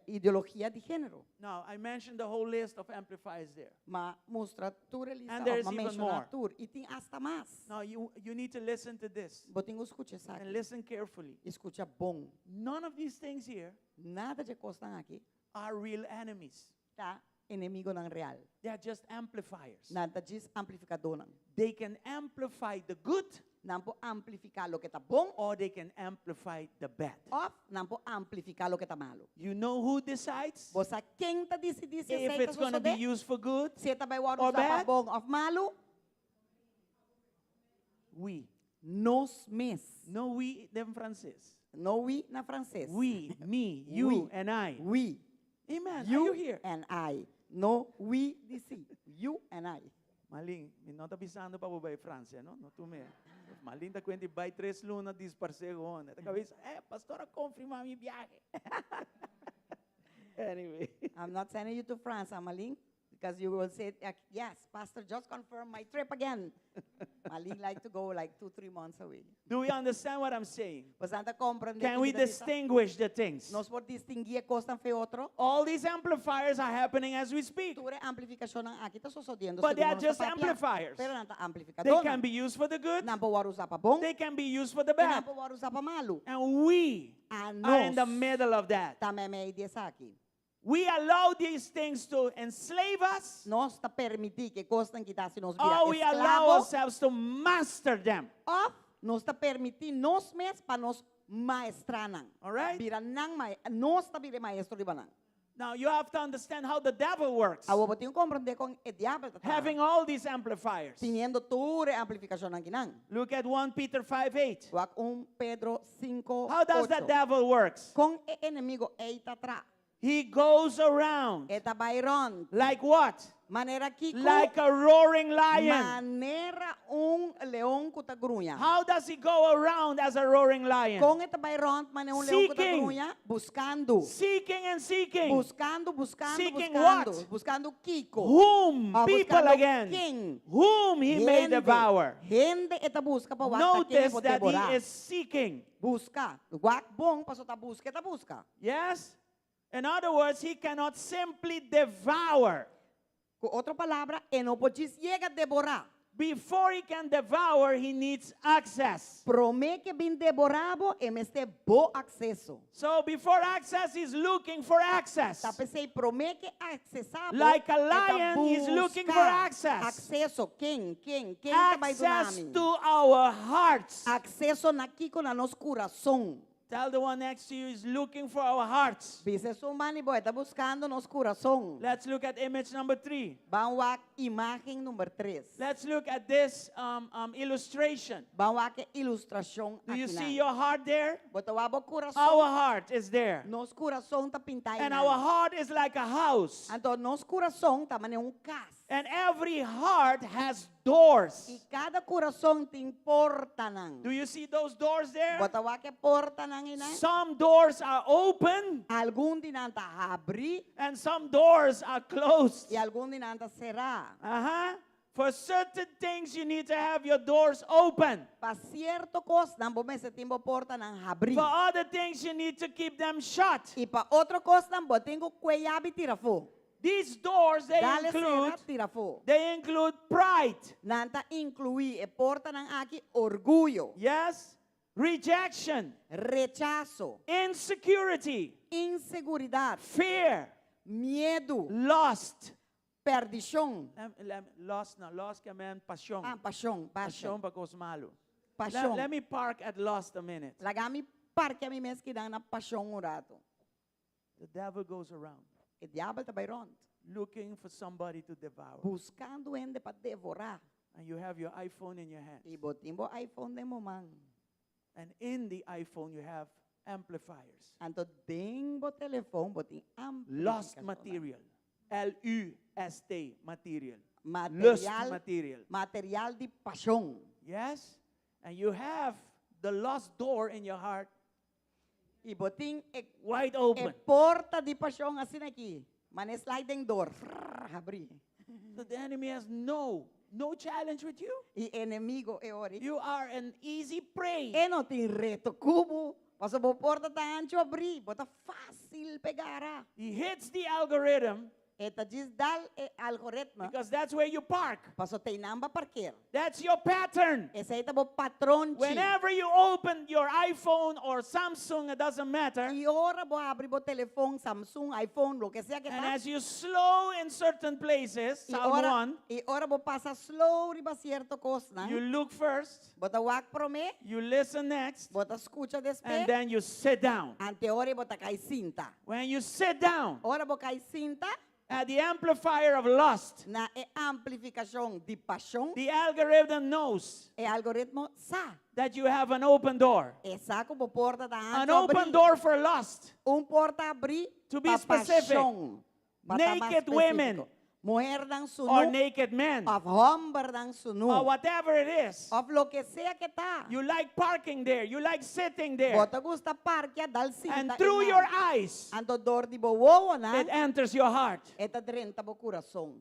ideologia di género. Now, I mentioned the whole list of amplifiers there. M'a mustra tur e lista, And there is m'a even menshoná more. tur. I tin asta mas. Now, you need to listen to this Bo tin ku skucha and esaki. listen carefully. Skucha bon. None of these things here Nada di e kosnan aki are real enemies. ta. Enemigunan real. They are just amplifiers. Nan ta djis amplifikadónan. They can amplify the good Nan por amplifiká loke ta bon or they can amplify the bad. òf nan por amplifiká loke ta malu. You know who decides? Bo sa ken ta disidí si If esei ta it's going to be sosodé? used for good, Si e ta bai wòrdu or usá pa bad? bon òf malu? We. Nos mes. No we den franses. No we na franses. We, me, you, We. and I. We. Amen. Are You you here? and I. No we di si. You and I. Malin, mi no ta bisando pa bo bai Francia, no? No tuma. Malin ta cuenta bai tres luna disparce gewoon. Ta cabeza, eh, pastor a confirma mi viaje. Anyway. I'm not sending you to France, Amalin, because you will say, yes, pastor just confirmed my trip again. Malin like to go like 2, 3 months away. Do we understand what I'm saying? Boso ta komprondé Can we distinguish the things? Nos por distinguí e kosnan fo'i otro. All these amplifiers are happening as we speak. Tur e amplifikashonnan aki ta sosodiendo. But they are segun nos just ta papia. amplifiers. Pero nan ta They amplifikadó. can be used for the good, Nan por usa pa bon. they can be used for the I bad. nan por usa pa malu. And we A are in the nos middle of that. ta meimei di esaki. We allow these things to enslave us, Nos ta permití ku e kosnan aki ta hasi nos bira or we allow esklabo. ourselves to master them. Òf nos ta permití nos mes pa nos maestrá nan. All right? Bira nan mae, nos ta bira maestro riba nan. Now you have to understand how the devil works. Awor bo tin ku komprondé kon e diabel ta Having all these amplifiers. Teniendo tur e amplifikashonnan akinan. Look at 1 Peter 5 8. Wak 1 Pedro 5 How does the 8. devil works? Kon e enemigu ei ta traha. He goes around E ta bai rònt. like what? Manera kiko. Like a roaring lion. Manera un leon ku ta gruña. How does he go around as a roaring lion? Kon e ta bai rònt manera un leon ku ta Seeking. gruña? Buskando. Seeking and seeking. Buskando, buskando, Seeking buskando. what? Buskando kiko. Whom? Ah, People buskando again. ken. Whom he may Hende. devour. Hende e ta buska pa wak ta ken Notice por that devorá. he is seeking. Buska. Wak bon, paso ta buska, ta buska. Yes? In other words, he cannot simply devour. Ku otro palabra, e no por yega devorá. Before he can devour, he needs access. Promé ku e bin devorá bo, e mester bo akseso. So before access, he's looking for access. Ta p'esei promé ku e aksesá bo, Like a e ta lion, he's looking for buska access. Akseso, ken, ken, ken ta bai Access duna mi? to our hearts. Akseso na kiko na nos kurason. Tell the one next to you he's looking for our hearts. Bisa esun band'i bo, ta buskando nos kurason. Let's look at image number 3. Ban wak imágen number 3. Let's look at this illustration. Ban wak e ilustrashon Do you aki see nan. your heart there? Bo ta wak bo kurason. Our heart is there. Nos kurason ta pintá And our heart is like a house. Anto nos kurason ta manera un kas. And every heart has doors. I kada kurason tin portanan. Do you see those doors there? Bo ta wak e portanan einan. Some doors are open Algun di nan ta habrí and some doors are closed. i algun di nan ta será. For certain things, you need to have your doors open. Pa sierto kosnan, bo mester tin bo portanan habrí. For other things, you need to keep them shut. I pa otro kosnan, bo tin ku kue yabi tira afó. These doors, they Dale include, sera tira afó. they include pride. Nan ta inkluí e portanan aki orguyo, Yes? Rejection, rechaso, insecurity, inseguridat, fear, miedu, lust. perdishon. Lust, no, lust ke men pashon. Ah, pashon, Pashon pashon. pa kos malu. Pashon. Let me park at lust a minute. Laga mi parke mi mes akinan na pashon un ratu. The devil goes around E diabel ta bai rònt, looking for somebody to devour. buskando hende pa devorá. And you have your iPhone in your hand. I bo tin bo iPhone den bo man. And in the iPhone, you have amplifiers. Anto den bo telefòn bo tin Lust amplifikashon. material. L-U-S-T, material. Lust Material, material. material di pashon. Yes? And you have the lust door in your heart I bo tin e, wide e open. porta di pashon asina aki. Manera sliding door. Frrr, Habrí. So the enemy has no challenge with you. E enemigu e ora ei. You are an easy prey. E no tin reto ku bo. Paso bo porta ta hanchu habrí. Bo ta fásil pega. He hits the algorithm. E ta djis dal e algoritmo. Because that's where you park. Paso t'einan b'a parkeer. That's your pattern. Esei ta bo patronchi. Whenever you open your iPhone or Samsung, it doesn't matter. Ki ora bo habri bo telefon, Samsung, iPhone, loke sea ku And ta. as you slow in certain places, I Psalm ora, 1, i ora bo pasa slow riba sierto kosnan. you look first, Bo ta wak promé, you listen next, bo ta skucha and despues. then you sit down. Anto ora bo ta kai sinta. When you sit down Ora bo kai sinta at the amplifier of lust, na e amplifikashon di pashon, the algorithm knows e algoritmo sa. that you have an open door. E sa ku bo porta ta An hanchu open abrí. door for lust. Un porta abrí To be pa specific, pashon. Pa ta mas naked women espesífiko. Muhernan or sunú naked men òf hòmbernan sunú. or whatever it is. Òf loke sea ku ta. You like parking there, you like sitting there. Bo ta gusta parkea dal sinta And through einan. your eyes, Anto dor di bo wowonan, it enters your heart. e ta drenta bo kurason.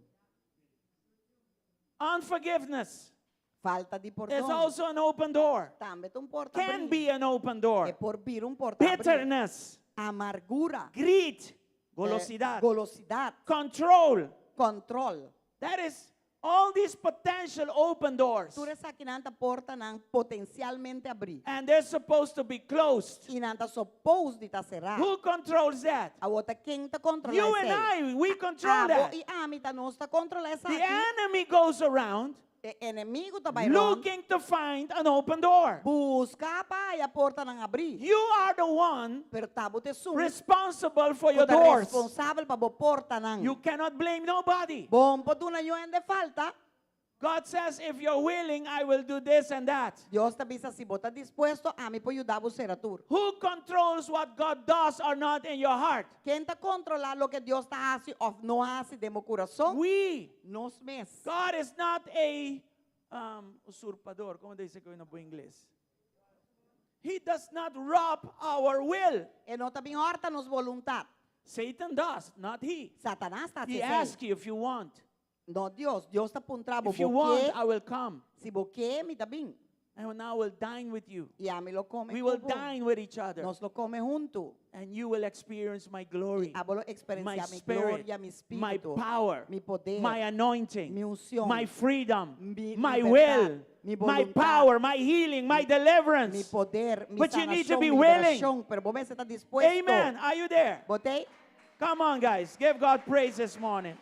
Unforgiveness Falta di is pordon. also an open door. Tambe ta un porta Can abrí. be an open E door. por bira un porta abrí. Bitterness, Amargura. greed, Eh, golosidad, golosidat. control. Control. That is all these potential open doors. Tur esakinan ta portanan potensialmente abrí. And they're supposed to be closed. I nan ta supposed di ta será. Who controls that? Awor ta ken ta kontrolá You and esei? I, we control Abo that. i ami ta nos ta kontrolá The esaki. enemy goes around E enemigu ta bai rònt looking to find an open door. buska pa haña portanan abrí. You are the one Pero ta bo ta esun responsible for ku your ta doors. responsabel pa bo portanan. You cannot blame nobody. Bo n' por duna niun hende falta. God says, if you're willing, I will do this and that. Dios ta bisa si bo ta dispuesto, ami por yuda bo sera tur. Who controls what God does or not in your heart? Ken ta kontrolá loke Dios ta hasi òf no hasi den bo kurason? We. Nos mes. God is not a usurpador. Kon ta bisa esei na bon ingles? He does not rob our will. E no ta bin hòrta nos boluntat. Satan does, not he. Satanas ta He hasi esei. asks you if you want. No Dios, Dios ta puntra bo If you bo want, ke, I will come. si bo ke, mi ta bin. And I will dine with you. I ami lo kome We will ku bo. dine with each other. Nos lo kome huntu. And you will experience my glory, Abo lo my eksperensiá mi spirit, gloria, mi my spiritu, power, mi poder, my anointing, mi unshon, my freedom, mi my libertat, will, mi my boluntat, power, my healing, my mi deliverance. poder, mi But you need to sanashon, be mi willing. liberashon. Pero bo mester ta dispuesto. Amen. Are you there? Bo t'ei? Come on, guys. Give God praise this morning.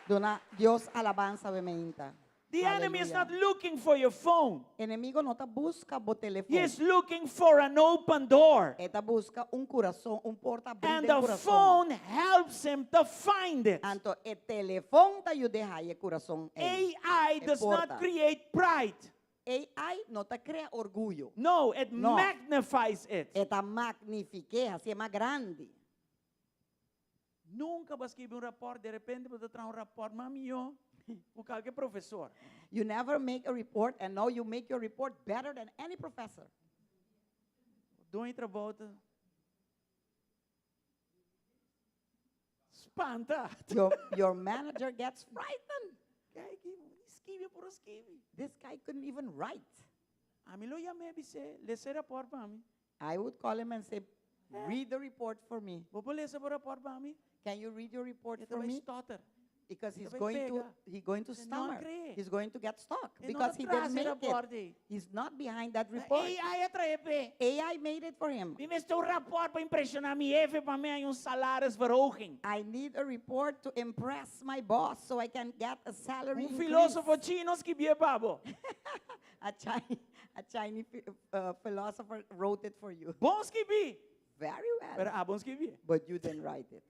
Duna Dios alabansa awe mainta. The enemy is Aleluya. not looking for your phone. Enemigu no ta buska bo telefòn. He is looking for an open door. E ta buska un kurason, un porta abrí And den the kurason. phone helps him to find it. Anto e telefòn ta yud'é haña e kurason ei. AI E does not porta. create pride. AI no ta krea orguyo. No, it No. magnifies it. E ta magnifik'é, hasié mas grandi. Nunka bo a skirbi un rapòrt, di repente bo ta traha un rapòrt, mas mihó ku kualke profesor. You never make a report and now you make your report better than any professor. Doño di trabou ta spanta. Your manager gets frightened. Kijk, skirbi por skirbi. This guy couldn't even write. Ami lo yam'é bis'é, lesa e rapòrt pa mi. I would call him and say, read the report for me. Bo por lesa bo rapòrt pa mi? Can you read your report E for vai me? stutter. Because he's vai going to pega. he's going to E no stammer. cree. He's going to get stuck E no because he tras didn't e make it. rapport ei. He's not behind that report. AI a trah'é p'e. AI made it for him. Mi mester un rapòrt pa impreshoná mi hefe pa mi haña un salarisverhoging. I need a report to impress my boss so I can get a salary Un increase. filósofo chino a skirbié pa bo. A a Chinese philosopher wrote it for you. Bon skirbí. Very well. Pero abo n' skirbié. But you didn't write it.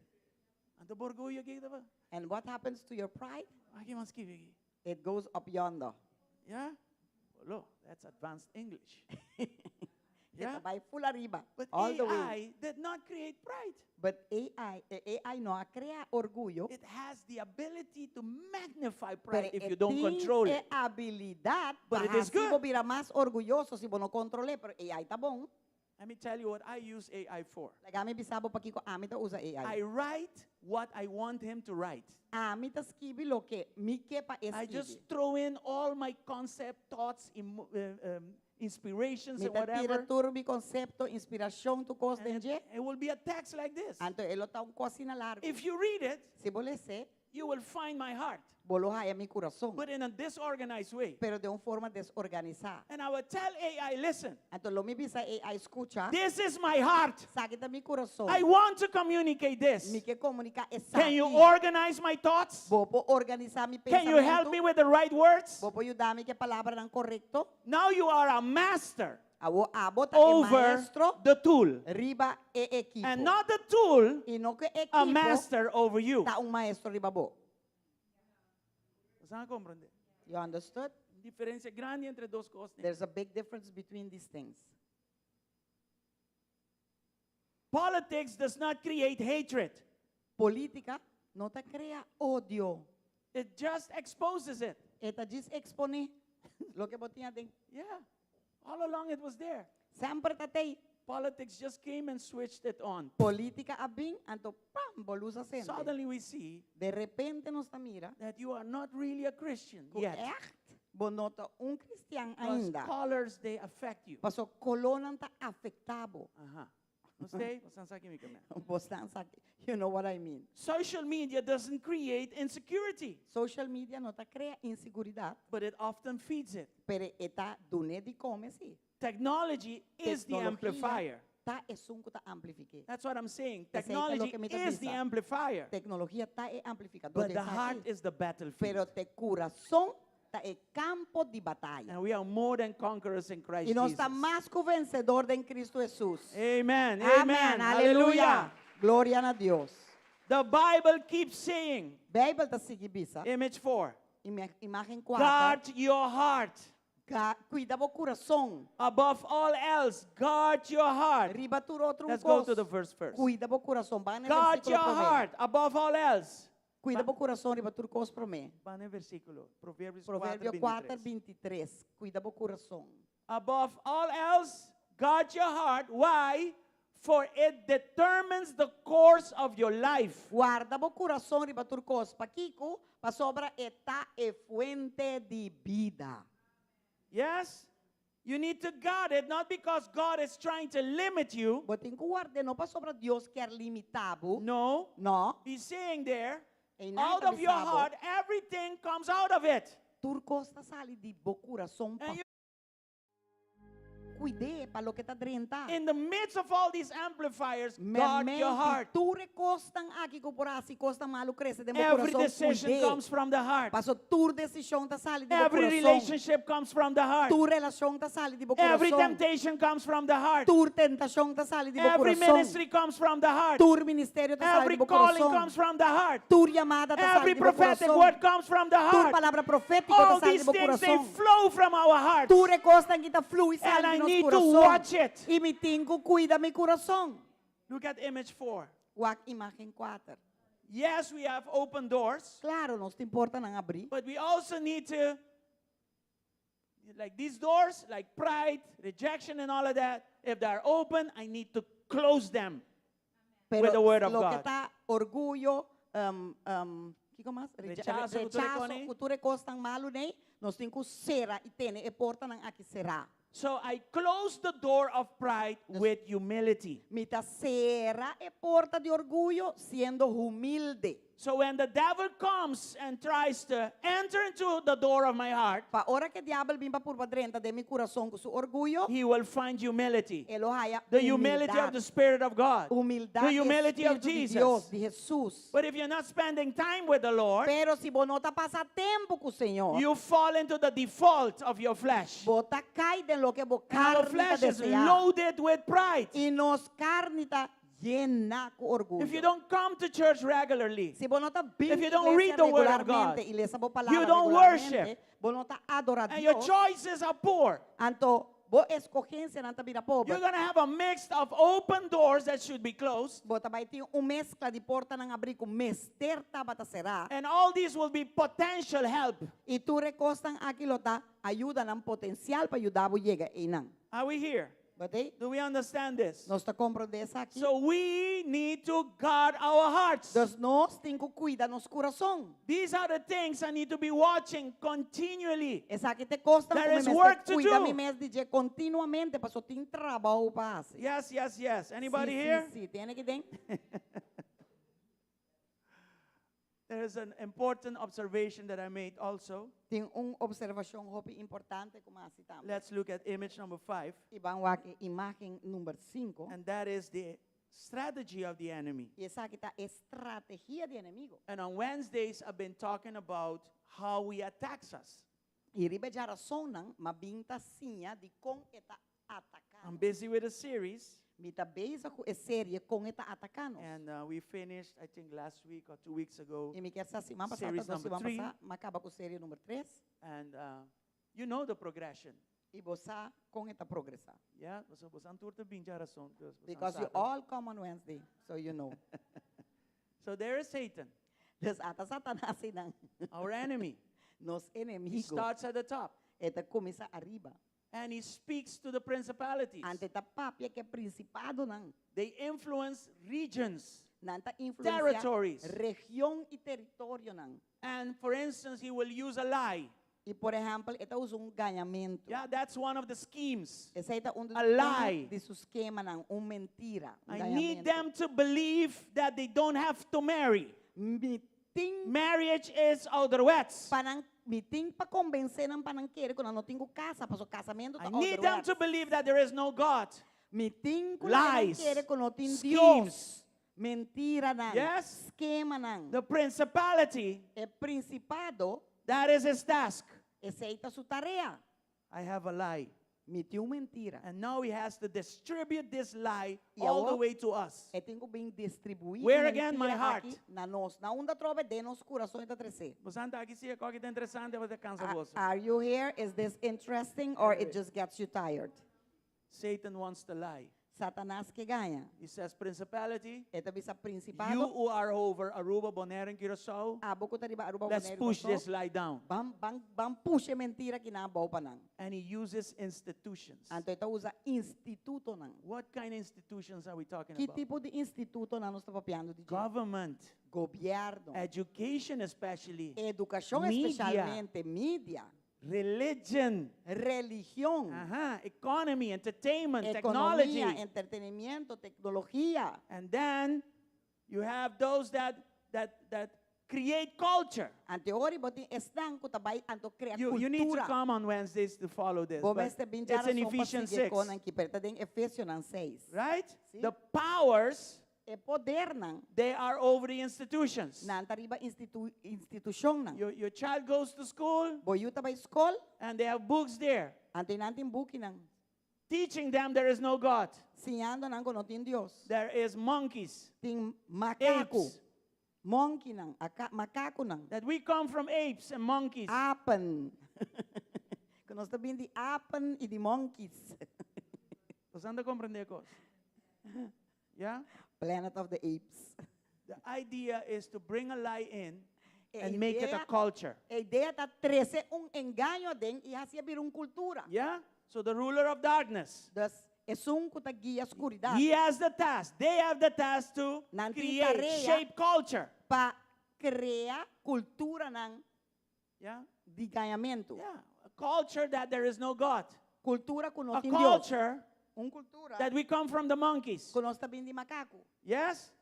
Anto bo orguyo aki ta. And what happens to your pride? Aki m'a skirbi aki. It goes up yonder. Yeah? Lo, that's advanced English. Yeah? E ta bai full ariba. But all the way. AI did not create pride. But AI, AI no a krea orguyo. It has the ability to magnify Pero pride if e you don't tin control e it. habilidat But pa it is hasi bo good. bira mas orguyoso si bo no kontrol'é, pero AI ta bon. Let me tell you what I use AI for. Laga mi bisa bo pakiko ami ta usa AI. I write what I want him to write. Ami ta skibi loke mi ke pa I skibi. just throw in all my concept, thoughts, inspirations, Mi and ta tira whatever. tur mi konsepto, inspirashon, tur kos And den dje. it will be a text like this. Anto e lo ta un kos asina largu. If you read it, Si bo les'é, You will find my heart, Bo lo haya mi kurason. But in a disorganized way. Pero di un forma desorganisá. And I will tell AI, "Listen, Anto lo mi bisa AI, skucha. This is my heart. Esaki ta mi kurason. I want to communicate this. Mi ke komuniká esaki. Can you organize my thoughts? Bo por organisá mi Can you help pensamentu? me with the right words?" Bo por yuda mi ku palabranan korekto? Now you are a master Awor abo ta e over maestro the tool. Riba e ekipo. And not the tool, I no ku a ekipo master over you. Ta un maestro riba bo. Bo a komprondé? You understood? Diferensia grandi entre dos kos. There's a big difference between these things. Politics does not create hatred. Polítika no ta krea odio. It just exposes it. E ta djis eksponé loke bo tin aden. Yeah. All along it was there. Semper tabata ei. Politics just came and switched it on. Polítika a bin, anto pam, bo lus a sende. Suddenly we see Di repente nos ta mira that you are not really a Christian ku yet. Echt bo no ta un kristian Because ainda. Colors, they affect you. Paso kolónan ta afektá bo. Usted, você sabe que me Bo sa, you know what I mean. Social media doesn't create insecurity, Social media no ta krea inseguridat, but it often feeds it. Pero e ta dun'é di kome si. Technology is the Teknologia amplifier. ta esun ku ta amplifik'é. That's what I'm saying. Esei ta Technology loke mi ta is the bisa. Amplifier, Teknologia ta e amplifikadó. But the heart is the battlefield. Pero e kurason ta e kampo di bataya. And we are more than conquerors in Christ I nos Jesus. ta mas ku vensedó den Kristu Hesus. Amen. Amèn. Amen. Aleluya. Hallelujah. Gloria na Dios. The Bible keeps saying, Beibel ta sigui bisa. Image 4, Imágen 4. Guard your heart. Kuida bo kurason. Above all else, guard your heart. Riba tur otro Let's go kos. To the verse first. Kuida bo kurason. Ban Guard versíkulo your promé. Heart above all else. Kuida bo kurason riba tur kos promé. Ban na versíkulo. Provérbios 4, Proverbio 4, 23. 23. Kuida bo kurason. Above all else, guard your heart. Why? For it determines the course of your life. Warda bo kurason riba tur kos. Pakiko, pasobra e ta e fuente di bida. Yes? You need to guard it, not because God is trying to limit you. Bo tin ku ward'é no pasobra Dios ke limitá bo. No. No. He's saying there, E out of your bisabo, heart, everything comes out of it. Tur kos ta sali di bo kurason And pa you, kuid'é pa loke ta drenta. In the midst of all these amplifiers, guard your heart. Tur e kosnan aki ku por hasi kosnan malu krese den bo Every kurason decision kuid'é. Comes from the heart. Paso tur desishon ta sali di bo Every kurason. Relationship comes from the heart. Tur relashon ta sali di bo Every kurason. Temptation comes from the heart. Tur tentashon ta sali di bo Every kurason. Ministry comes from the heart. Tur ministerio ta sali Every di bo calling kurason. Comes from the heart. Tur yamada ta sali Every di bo prophetic kurason. Word comes from the Tur heart. palabra profétiko ta All sali these di bo things, they kurason. Flow from our hearts. Tur e kosnan aki ta flui And sali I di nos need to kurason. Watch it. I mi tin ku kuida mi kurason. Look at image 4. Wak imágen 4. Yes, we have open doors, Klaro, nos tin portanan habrí. But we also need to, like these doors, like pride, rejection, and all of that, if they are open, I need to close them Pero with the word of loke God. Ta orguyo, kiko mas? Rechaso, ku tur e Rechaso, kosnan. Ku tur e kosnan malu nei, nos tin ku sera i tene e portanan aki será. So I close the door of pride with humility. Mi ta sera e porta di orguyo siendo humilde. So when the devil comes and tries to enter into the door of my heart, Pa ora ku diabel bin pa purba drenta den mi kurason ku su orguyo, he will find humility. E lo haya The humility of humildat. the Spirit of God. Humildat The humility of Spiritu di Jesus. Dios, di Hesus. But if you're not spending time with the Lord, Pero si bo no ta pasa tempu ku Señor, you fall into the default of your flesh. Bo ta kai den loke bo And our karni ta flesh is deseá. Loaded with pride. I nos karni ta yená ku orguyo. If you don't come to church regularly, Si bo no ta bin if you don't read the word of God, regularmente i lesa bo palabra you don't regularmente, worship, bo no ta adorá and your Dios, choices are poor, anto bo eskohensianan ta bira pober. You're going to have a mix of open doors that should be closed, Bo ta bai tin un meskla di portanan habrí ku mester tabata será. And all these will be potential help. I tur e kosnan aki lo ta ayudanan potensial pa yuda bo yega einan. Are we here? Bo t'ei? Do we understand this? Nos ta komprondé esaki? So we need to guard our hearts. Dus nos tin ku kuida nos kurason. These are the things I need to be watching continually. Esaki ta e kosnan There ku is mi work to kuida do. mi mes di dje kontinuamente, paso tin trabou pa hasi. Yes. Anybody Si, here? Si, si. Tin aki den? There There is an important observation that I made also. Tin un opservashon hopi importante ku m'a hasi tambe. Let's look at image number 5, I ban wak e imágen number 5. And that is the strategy of the enemy. I esaki ta e strategia di enemigu. And on Wednesdays, I've been talking about how he attacks us. I riba e djarasonnan, m'a bin ta siña di kon e ta ataká I'm nos. Busy with a series, Mi ta bezig ku e serie kon e ta ataká nos. And we finished, I think, last week or 2 weeks ago. I mi ke sa siman pasá, Series 2 number siman 3. pasá, m'a kaba ku serie number 3. And you know the progression. I bo sa kon e ta progresá. Yeah, so boso tur ta bin djarason. Dus boso Because you sa. All come on Wednesday, so you know. So there is Satan, Dus ata Satanas einan. Our enemy. Nos He enemigu. starts at the top E ta kuminsá ariba. And he speaks to the principalities. Anto e ta papia ku e prinsipadonan. They influence regions, Nan ta influensiá territories. Region i teritorionan. And for instance, he will use a lie. I por ehèmpel, e ta usa un gañamentu. Yeah, that's one of the schemes. Esei ta un A lie. di su skemanan, un mentira. Un I need gañamentu. Them to believe that they don't have to marry. Mi tin Marriage is ouderwets. Pa nan, mi tin pa konvensé nan pa nan kere ku nan no tin ku kasa, paso kasamentu I ta need them ouderwets. To believe that there is no God. Mi tin ku nan Lies. kere ku no tin Schemes. Dios. Mentiranan. Yes. Skemanan. The principality, E prinsipado, that is his task. Esei ta su tarea. I have a lie. Mi tin un mentira. And now he has to distribute this lie I all the awor, way to us. E tin ku bin distribuí Where again, my mentira heart? aki na nos. Na unda atrobe den nos kurason e ta tresé. Boso ta aki si, kos ta interesante, bo ta kansa boso. Are you here? Is this interesting or it just gets you tired? Satan wants to lie. Satanas ke gaña. He says, principality, E ta bisa you prinsipado. Who are over Aruba, Bonaire, and Curacao, Abo ku ta riba Aruba, let's Bonaire, push Kòrsou. This lie down. Ban ban ban push e mentira akinan abou pa nan. And he uses institutions. Anto e ta usa institutonan. What kind of institutions are we talking Ki about? tipo di institutonan nos ta papiando di dje? Government, Gobièrnu. Education especially, Edukashon media. Espesialmente, media. Religion, Religion. Economy, entertainment, technology. Ekonomia, entretenimiento, teknologia. And then you have those that create culture. Anto ora bo tin esnan ku ta bai anto krea You need to kultura. Come on Wednesdays to follow this. Bo But mester bin it's in djarason pa Ephesians sigui 6. kosnan aki, pero ta den Efesionan 6. Right? Si. The powers, E podernan, they are over the institutions. Nan ta riba institu institushonnan. Your child goes to school Bo yu ta bai skol, and they have books there anto nan tin bukinan. Teaching them there is no God. Siñando nan ku no tin Dios. There is monkeys, Tin makaku. Apes. Monkeynan, aka, makakunan. That we come from apes and monkeys. Apen. Ku nos ta bin di apen i di monkeys. Boso ta komprondé kos? Yeah? Planet of the Apes. The idea is to bring a lie in E and make it a idea- culture. E idea ta trese un engaño aden i hasié bira un kultura. Yeah? So the ruler of darkness, Dus esun ku ta guia skuridat. He has the task. They have the task to Nan tin create, tarea shape culture. Pa krea kulturanan Yeah? di gañamentu. Yeah. A culture that there is no God. Kultura ku no A tin Dios. Culture Un kultura that we come from the monkeys. ku nos ta bin di makaku. Yes?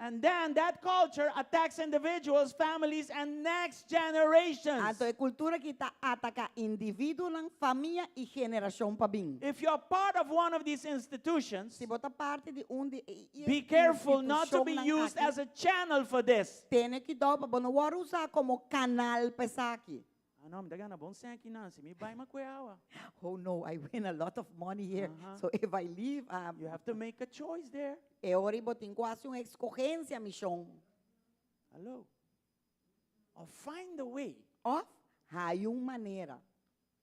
And then that culture attacks individuals, families, and next generations. Anto e kultura aki ta ataká individuonan, famia i generashon pa bin. If you're part of one of these institutions, Si bo ta parti di un di e be careful not to be institushonnan used aki, as a channel for this. Tene kuidou pa bo no wòrdu usá komo kanal pa esaki. Ah, no, mi ta gana bon sèn akinan. Si mi bai, m'a kue awa. Oh no, I win a lot of money here. So if I leave, You have to make a choice there. E ora ei bo tin ku hasi un eskohensia, mi shon. Hello. Or find a way Òf, haña un manera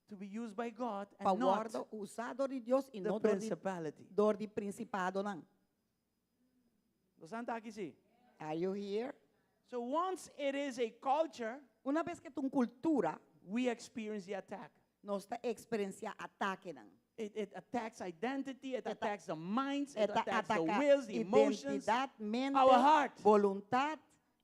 to be used by God pa and not wòrdu usá dor di Dios i the no dor di, principality. dor di prinsipadonan. Boso ta aki si? Are you here? So once it is a culture, Unabes ku ta un kultura, we experience the attack. Nos ta eksperensiá atakenan. It attacks identity, it Eta- attacks the minds, it Eta attacks the ataca wills, the emotions, identidat, mente, our heart. Boluntat,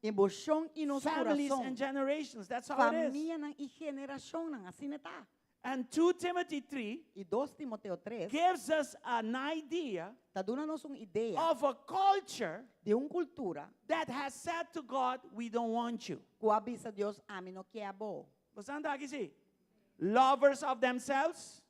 emoshon i nos Families kurason. And generations. That's how it is. Famianan i generashonnan, asina ta. And 2 Timothy 3 I 2 Timoteo 3 gives us an idea ta duna nos un idea of a culture di un kultura that has said to God, We don't want you. ku a bisa Dios ami no ke bo. Bo ta aki si? Lovers of themselves,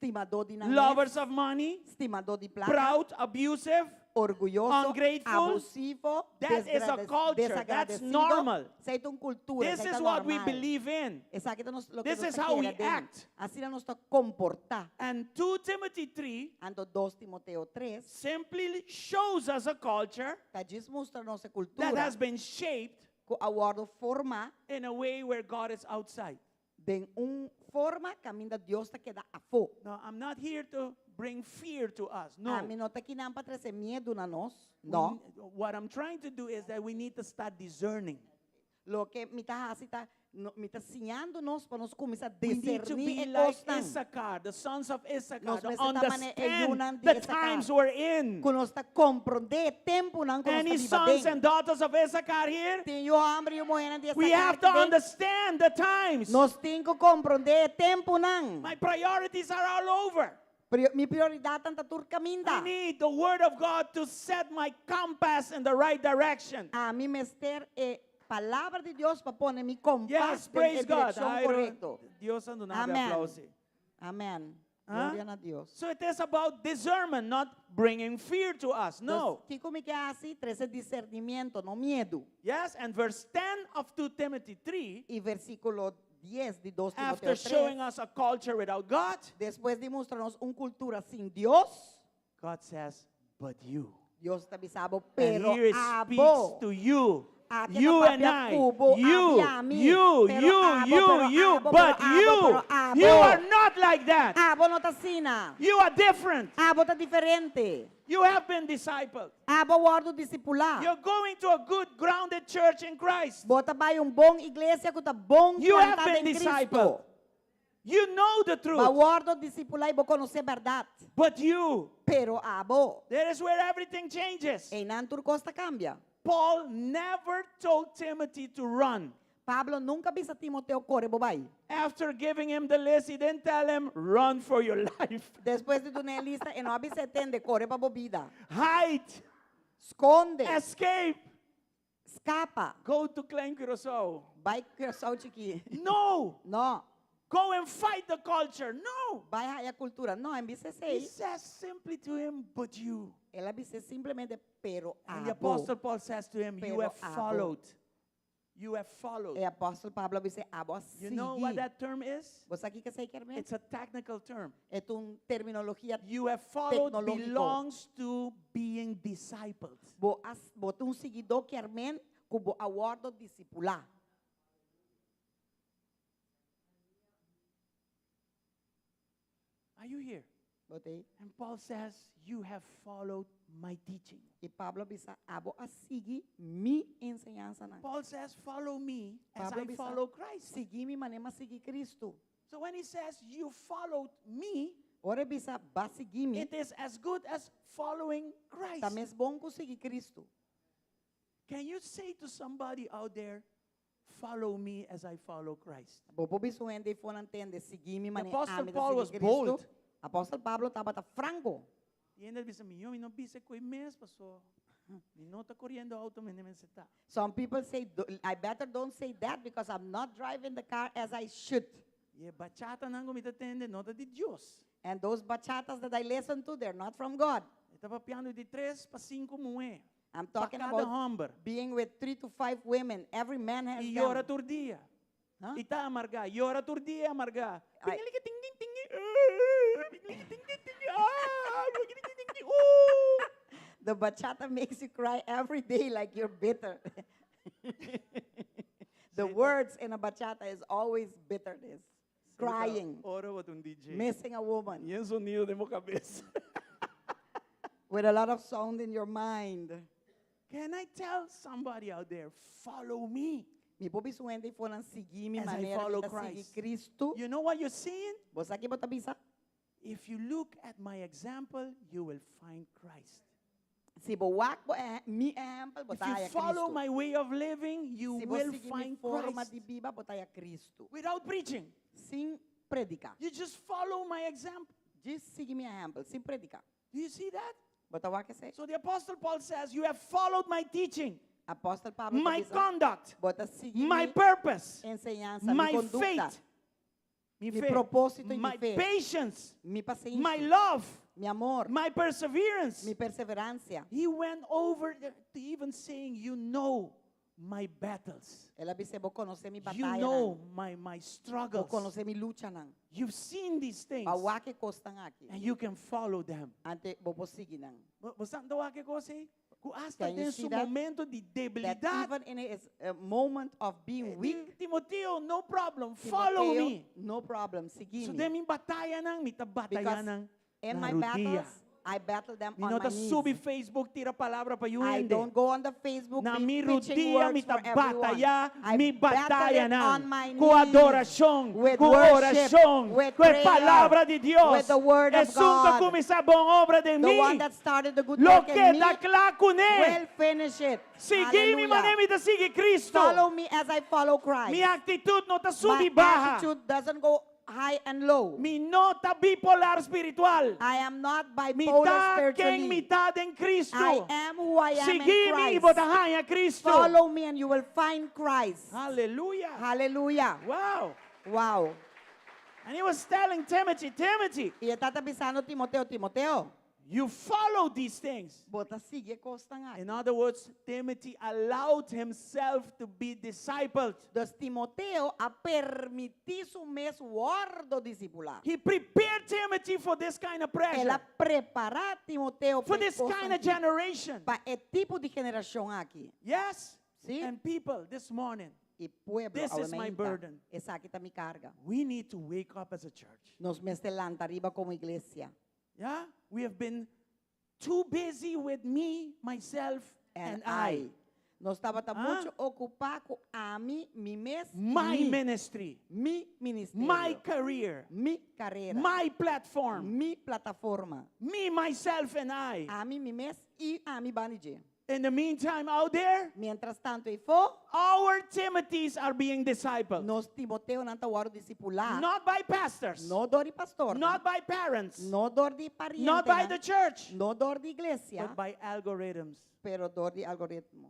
Stimadó di nan mes, lovers of money, stimadó di plaka, proud, abusive. orguyoso, ungrateful. abusivo, That is a culture. That's desagradesido. normal. Esei ta un kultura, This esei is ta what we normal. believe in. Esaki ta nos, loke This nos is ta how we kere den. act. Asina nos ta komportá. And 2 Timothy 3 Anto 2 Timoteo 3 simply shows us a culture ta djis mustra nos e that kultura has been shaped ku a wòrdu formá in a way where God is outside. den un forma kaminda Dios ta keda afó. Now, I'm not here to bring fear to us. No. Ami no ta akinan pa trese miedu na nos. No. What I'm trying to do is that we need to start discerning. Loke mi ta hasi ta no, mi ta siñando nos pa nos kuminsá We need to diserní be e like kosnan. Issachar, the sons of Issachar, Nos to mester ta mane e understand yunan di the Issachar. times we're in. Ku nos ta komprondé e tempunan ku nos Any ta biba sons den. and daughters of Issachar here? Tin yu hòmber i yu muhénan di We Issachar have to aki den. understand the times. Nos tin ku komprondé e tempunan. My priorities are all over. Mi prioridatnan ta tur I kaminda. need the word of God to set my compass in the right direction. Ami mester e palabra di Dios pa pone mi kompas Yes, den praise e God. direkshon I don't- korekto. Dios a duna Amen. aplauso. Amen. Huh? Gloria na Dios. So it is about discernment, not bringing fear to us. No. Kiko mi ke hasi? Trese disernimentu, no miedu. Yes, and verse 10 of 2 Timothy 3, I versíkulo 10 di 2 after Timoteo showing 3, us a culture without God, despues di mustra nos un kultura sin Dios, God says, but you. Dios ta bisa bo, And pero here it abo. speaks to you. Aki You ta and papia I, ku bo, you, abi ami, you, pero you, abo, you, pero you, abo, but pero abo, you, pero abo. you are not like that. Abo no ta asina. You are different. Abo ta diferente. You have been discipled. Abo a wòrdu disipulá. You're going to a good grounded church in Christ. Bo ta bai un bon iglesia ku ta bon You have plantá been den Kristu. discipled. You know the Bo a truth. wòrdu disipulá i bo konosé bèrdat. But you, Pero abo, there is where everything changes. einan tur kos ta kambia. Paul never told Timothy to run. Pablo nunka a bisa Timoteo kore bo bai. After giving him the list, he didn't tell him, run for your life. Despues di dun'é e lista, e no a bis'é tende kore pa bo bida. Hide. Skonde. Escape. Skapa. Go to Klein Curaçao. Bai Curaçao chikí. No. No. Go and fight the culture. No. Bai haya kultura. No, e n' bis'é He esei. says simply to him, but you. El a bis'é simplemente, pero And the abo. Apostle Paul says to him, you Pero have abo. followed. You have followed. E apòstel Pablo a bis'é abo a You know what sigui. that term is? Bo sa kiko esei ke men? It's a technical term. E ta un terminologia You have followed teknológiko. belongs to being discipled. Bo a, bo ta un siguidó ke men ku bo a wòrdu disipulá. Are you here? Bo t'ei? And Paul says, You have followed my teaching. I Pablo a bisa, abo a sigui mi enseñansanan. Paul says, Follow me as Pablo I bisa, follow Christ. Sigui mi manera m'a sigui Kristu. So when he says, You followed me, Ora e bisa, b'a sigui mi. it is as good as following Ta Christ. mes bon ku sigui Kristu. Can you say to somebody out there, Follow me as I follow Christ? Bo por bisa un hende eifonan tende, sigui mi The manera Apostle ami ta Paul sigui was Kristu. bold. Apòstel Pablo tabata franko. I hende bisa, mi no bisa koi mes, pasó. Mi no ta koriendo outo, mi mester ta. Some people say, I better don't say that because I'm not driving the car as I should. I e bachatanan ku mi ta tende, no ta di Dios. And those bachatas that I listen to, they're not from God. E ta papiando di 3 pa 5 muhé. I'm Pa talking kada about hòmber. being with 3 to 5 women. Every man has I yora them. tur dia. Huh? I ta amargá. Yora tur dia amargá. I The bachata makes you cry every day like you're bitter. The words in a bachata is always bitterness, crying, Ora bo ta un DJ. missing a woman. I e zonido den bo kabes. With a lot of sound in your mind. Can I tell somebody out there, follow me? Mi por bisa un hende eifonan sigui mi As I manera follow mi ta sigui Christ. Kristu. You know what you're seeing? Bo sa ki bo ta bisa? If you look at my example, you will find Christ. Si bo wak bo eh, mi ehèmpel, If you bo ta haya follow Kristu. my way of living, you Si bo will sigui mi find forma Christ. di biba, bo ta haya Kristu. Without preaching. Sin prediká. You just follow my example. Djis sigui mi ehèmpel, sin prediká. Do you see that? Bo ta wak esei? So the Apostle Paul says, You have followed my teaching, Apòstel Pablo ta my bisa, conduct, bo ta sigui my mi purpose, enseñansa, mi my kondukta, faith, mi mi fe, propósito i mi my fe, patience, mi pasenshi, my love, mi amor, my perseverance. mi perseveransia. He went over to even saying, You know my battles. El a bisa, bo konosé mi You batayanan. know my Bo struggles. konosé mi luchanan. You've seen these things. B'a wak e kosnan aki. And you can follow them. Anto bo por sigui nan. Bo sa wak e kos ei? Ku hasta Can you den see su that? momento di That debilidat. even in his moment of being weak, Timoteo, no problem. Follow Timoteo, me. no problem, sigui So mi. den mi batayanan, mi ta Because batayanan in na my rudia. battles, I battle them Mi on no my ta knees. subi Facebook tira palabra pa I yu don't go on the Facebook Na be mi preaching rudia words mi ta for everyone. bataya, I mi battle it batayanan on my ku knees, adorashon, with ku worship, orashon, with ku e prayer, palabra di Dios. with the word of Esun ku God. kuminsá bon obra den The mi, one that started the good lo work in me keda kla kuné. will finish it. Sigui mi Hallelujah. manera mi ta sigui Kristu. Follow me as I follow Christ. Mi aktitut no ta My subi baha. attitude doesn't go high and low. Mi no ta bipolar spiritual. I am not Mi bipolar ta ken spiritually. mi ta den Kristu. I am who I am in Sigui mi i bo Christ. ta haña Kristu. Follow me and you will find Christ. Hallelujah. Hallelujah. Wow. Wow. And he was telling Timothy, Timothy, I e tabata bisando Timoteo, Timoteo. you follow these things. Bo ta sigui e kosnan aki. In other words, Timothy allowed himself to be discipled. Dus Timoteo a permití su mes wòrdu disipulá. He prepared Timothy for this kind of El a pressure, prepará Timoteo for this kind of generation. pa e tipo di generashon aki. Yes? Si. And people, this morning, I pueblo, This is my aumenta. burden. Esaki ta mi karga. we need to wake up as a church. Nos mester lanta ariba komo iglesia. Yeah? We have been too busy with me, myself, and I. Nos tabata Ah? muchu okupá ku ami, mi mes, My mi, ministry, mi ministerio, my career, mi karera, my platform, mi plataforma. me, myself, and I. Ami, mi mes i ami banda di dje. In the meantime, out there, Mientrastantu, eifó, our Timothys are being discipled. nos Timoteonan ta wòrdu disipulá. Not by pastors, No dor di pastor, not by parents, no dor di pariente, not by the church, no dor di iglesia, but by algorithms, pero dor di algoritmo,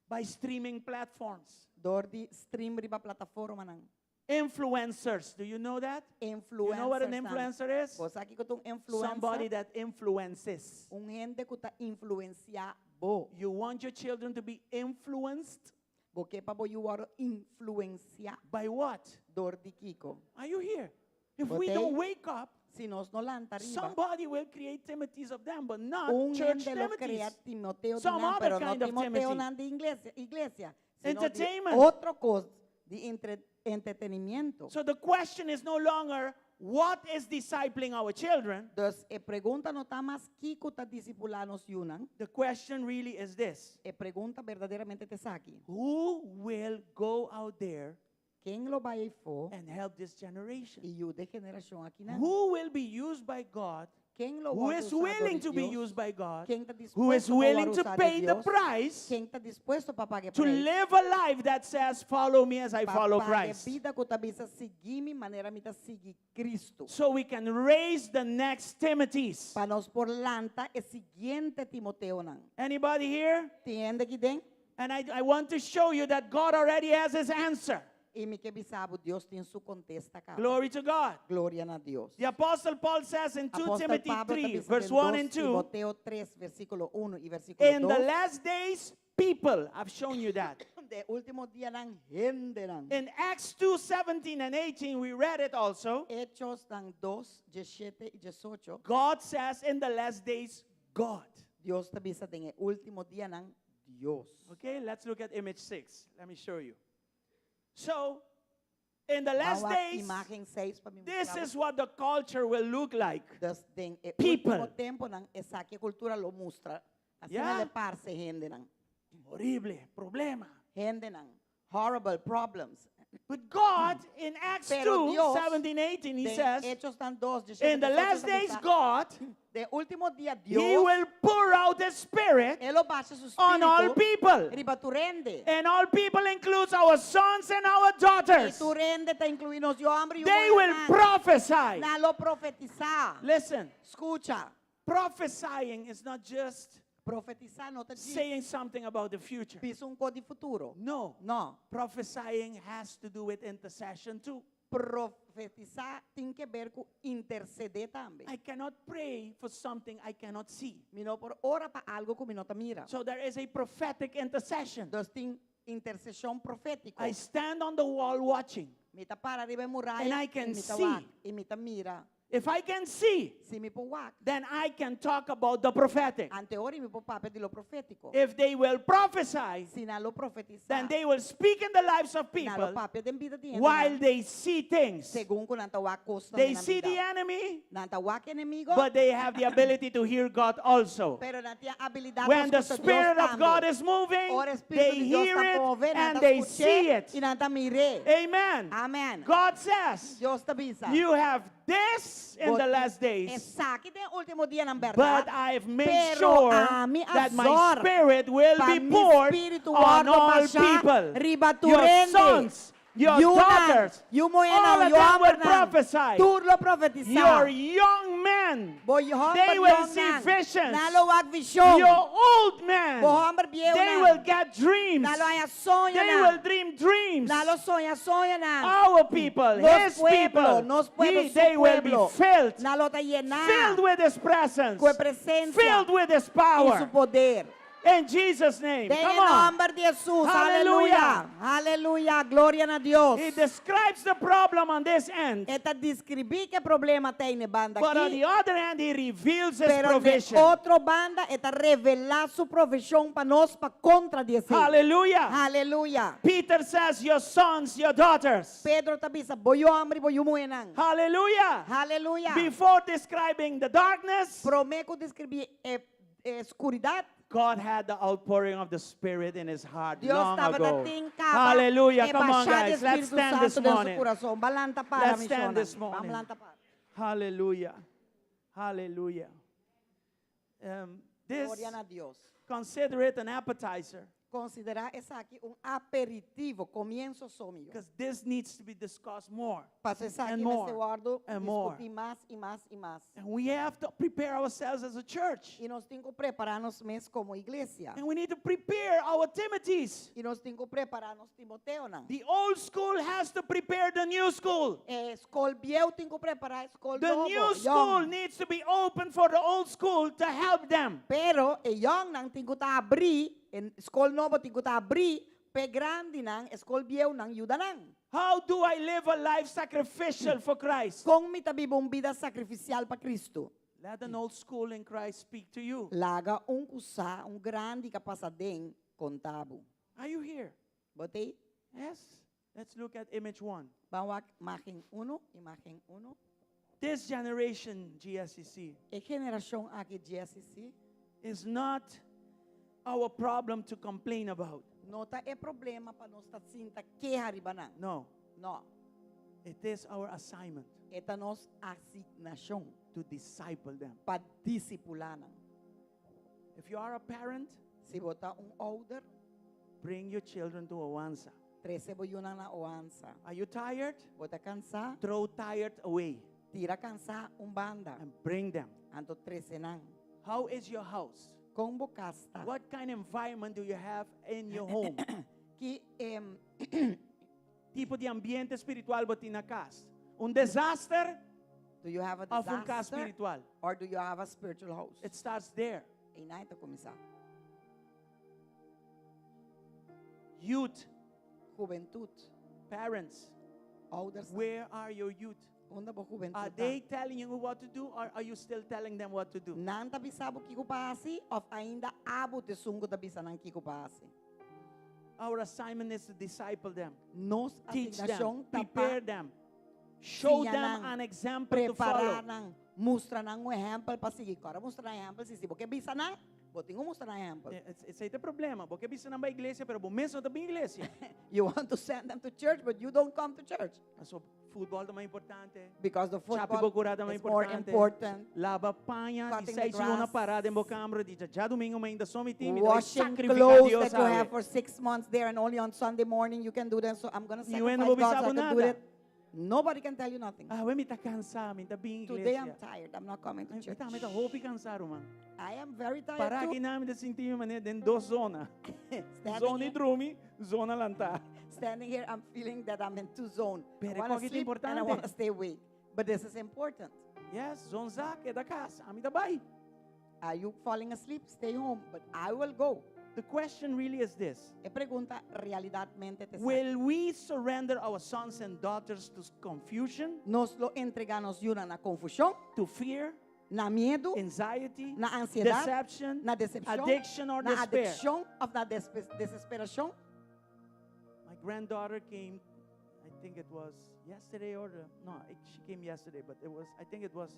by streaming platforms, dor di stream riba plataformanan. influencers. Do you know that? Influencers. You know what an influencer is? Bo sa kiko ta un influencer. Somebody that influences. Un hende ku ta influensiá bo. You want your children to be influenced Bo ke pa bo yu wòrdu influensiá by what? dor di kiko. Are you here? If we Bo t'ei? don't wake up, Si nos no lanta ariba, somebody will create Timothys of them, but not un church hende lo krea Timothys. Timoteo di Some nan, other pero no kind of Timoteo Timothy. nan di iglesia, iglesia, sino di Entertainment. otro kos di entre, entretenimiento. So the question is no longer what is discipling our children. Dus e pregunta no ta mas kiko ta disipulá nos yunan. The question really is this. E pregunta berdaderamente ta esaki. Who will go out there Ken lo bai eifó and help this generation? i yuda e generashon akinan? Who will be used by God? Ken lo Who wòrdu is usá dor willing di to be Dios? used by God? Ken ta Who is dispuesto pa willing wòrdu to usá di pay the Dios? price Ken ta dispuesto pa paga to preis? live a life that says, Follow me as I Pa follow paga Christ? bida ku ta bisa sigui mi manera mi ta sigui Kristu. So we can raise the next Timothys. Pa nos por lanta e siguiente Timoteonan. Anybody here? Tin hende aki den? And I want to show you that God already has his answer. I mi ke bisa bo Dios tin su kontesta kaba. Glory to God. Gloria na Dios. The Apostle Paul says in 2 Apòstel Timothy Pablo 3, ta bisa verse den 1 2 and 2, Timoteo 3, versíkulo 1 i versíkulo in the 2. last days, people, I've shown you that. Den último dianan hendenan. In Acts 2 17 and 18, we read it also. Echonan 2, 17 i 18. God says in the last days, God. Dios ta bisa den e último dianan Dios. Okay, let's look at image 6. Let me show you. So, in the last Ban wak days, imágen 6 pa mi this mustra. is what the culture will look like. Dus den e People. último tempunan esaki e kultura lo mustra. Asina Yeah. lo parse hendenan. Horrible, problema. Hendenan. Horrible problems. But God, in Acts Pero 2, Dios, 17, 18, he Den says, Echonan 2, in the last days, God, Den último dia Dios, he will pour out his spirit E lo basha su on all spiritu people. riba tur hende. And all people includes our sons and our daughters. I tur hende ta inkluí nos yu hòmber i They will prophesy. Nan lo profetisá. Listen, Skucha. prophesying is not just Profetisá no ta djis saying something about the future. bisa un kos di futuro. No. No. Prophesying has to do with intercession too. Profetisá tin ke ber ku intersedé tambe. I cannot pray for something I cannot see. Mi no por ora pa algu ku mi no ta mira. So there is a prophetic intercession. Dus tin interseshon profétiko. I stand on the wall watching. Mi ta para riba e muraya And I can i mi ta see. wak, i mi ta mira. If I can see, Si mi por wak, then I can talk about the prophetic. anto e ora mi por papia di lo profétiko. If they will prophesy, Si nan lo profetisá, then they will speak in the lives of nan lo people papia den bida di while hende. they see things. Segun ku nan ta wak kos They den nan see bida. the enemy, Nan ta wak enemigu, but they have the ability to hear God also. pero nan tin abilidat When pa the skucha Dios Spirit of tambe. God is moving, Ora Spiritu they di Dios hear ta it move, nan and ta they skuch'é see it. i nan ta mir'é. Amen. Amen. God says, Dios ta bisa. You have this in the last days, Esaki den último dianan but bèrdat. I have made Pero sure ami a that my zòrg spirit will pa be mi poured spiritu on wòrdu all bashá people. riba tur Your hende. sons, your Yunan, daughters, yu muhénan, all of yu them will hòmbernan, prophesy. Tur lo profetisá. Your young men, Bo hòmber they will yong see nan, visions. Nan lo wak vishon. Your old men, Bo hòmber bieu they nan, will get dreams. Nan lo haña soño They nan. will dream dreams. Nan lo soña soño nan. Our people, Nos his pueblo, people, nos pueblo, he, su they will be pueblo. filled, Nan lo ta yená filled with his presence, ku e presensia filled with his i su power. poder. In Jesus' name. Den Come on. nòmber di Hesus. Hallelujah. Aleluya. Aleluya. Gloria na Dios. He describes the problem on this end, E ta deskribí ki problema tin na e banda but on aki. the other hand, he reveals his Pero di provision. otro banda, e ta revelá su provishon pa nos pa kontra di esei. Hallelujah. Aleluya. Peter says, Your sons, your daughters. Pedro ta bisa, bo yu hòmber i bo yu muhénan. Hallelujah. Aleluya. Before describing the darkness, Promé ku deskribí e, e skuridat. God had the outpouring of the Spirit in his heart Dios long tabata ago. tin kaba Hallelujah. e Come on, bashá di guys. Let's Spiritu stand this Santu den su morning. kurason. Ban lanta para, Let's stand mi shonnan. this Ban morning. lanta para. Hallelujah. Hallelujah. Um, this, Gloria na Dios. consider it an appetizer Konsiderá esaki un aperitivo, komienso so mihó. because this needs to be discussed more. Paso esaki and more mester wòrdu and more. diskutí mas i mas i mas. And we have to prepare ourselves as a church. I nos tin ku prepará nos mes komo iglesia. And we need to prepare our Timothys. I nos tin ku prepará nos Timoteonan. The old school has to prepare the new school. E skol bieu tin ku prepará e skol The nobo. new school yong. needs to be open for the old school to help them. Pero e yongnan tin ku ta habrí, e skol nobo tin ku ta habrí, p'e grandinan, e skol bieunan yuda nan. How do I live a life sacrificial for Christ? Kon mi ta biba un bida sakrifisial pa Kristu? Let an old school in Christ speak to you. Laga un ku sa, un grandi ku a pasa aden, konta bo. Are you here? Bo t'ei? Yes. Let's look at image one. Ban wak imágen 1, imágen 1. This generation, GSCC, E generashon aki GSCC is not our problem to complain about. no ta e problema pa nos ta sinta keha riba nan. No, No, it is our assignment e ta nos asignashon to disciple them. pa disipulá nan. If you are a parent, Si bo ta un ouder, bring your children to Oansa. trese bo yunan na Oansa. Are you tired? Bo ta kansá, Throw tired away tira kansá un banda. and bring them. Anto trese nan. How is your house? Kon bo kas ta? What kind of environment do you have in your home? Ki em, Tipo di ambiente spiritual bo tin na kas. Un desaster do you have a òf un kas disaster spiritual? or do you have a spiritual house? It starts there. Einan e ta kuminsá. Youth, Hubentut, parents, ouders, where are your youth? unda bo hubentut Are ta? they telling you what to do or are you still telling them what to do? Nan ta bisa bo kiko pa hasi òf ainda abo t'esun ku ta bisa nan kiko pa hasi? Our assignment is to disciple them, Nos teach them, asignashon ta pa prepare them, show siña them nan, an example to follow. prepará nan, mustra nan un ehèmpel pa sigui. Kòrda mustra nan ehèmpel si si bo ke bisa nan. Bo tin ku mustra nan ehèmpel. Esei ta e problema. Bo ke bisa nan bai iglesia, pero bo mes no ta bin iglesia. You want to send them to church, but you don't come to church. Paso futbol ta mas importante. Because the Chapi football bo kura ta mas is more importante. important. Laba paña di Cutting the seis luna grass. pará den bo kamber di djadumingu mainta so mi tin mi ta bai Washing sacrifica clothes Dios that you awe. have for 6 months there and only on Sunday morning you can do that. So I'm going to Ni wen sacrifice no God so I bisa bo can do nada. that. Nobody can tell you nothing. Awe mi ta kansá, mi n' ta bin Today I'm iglesia. tired. I'm not coming to Mi church. ta mi ta hopi kansá, ruman. I am very tired Para too. aki nan mi ta sinti mi manera den dos zona. Standing Zona here, drumi, zona lantá. standing here, I'm feeling that I'm in two zones. I Pero want to esaki ta sleep and I importante. want to stay awake. But this is important. Yes, zonza keda kas, ami ta bai. Are you falling asleep? Stay home. But I will go. The question really is this. E pregunta realidatmente ta esaki. Will we surrender our sons and daughters to confusion, Nos lo entregá nos yunan na konfushon, to fear, na miedu, anxiety, na ansiedat, deception, na desepshon, addiction, or na despair? adikshon òf na desesperashon? My granddaughter came, I think it was yesterday or the, no, she came yesterday, but it was, I think it was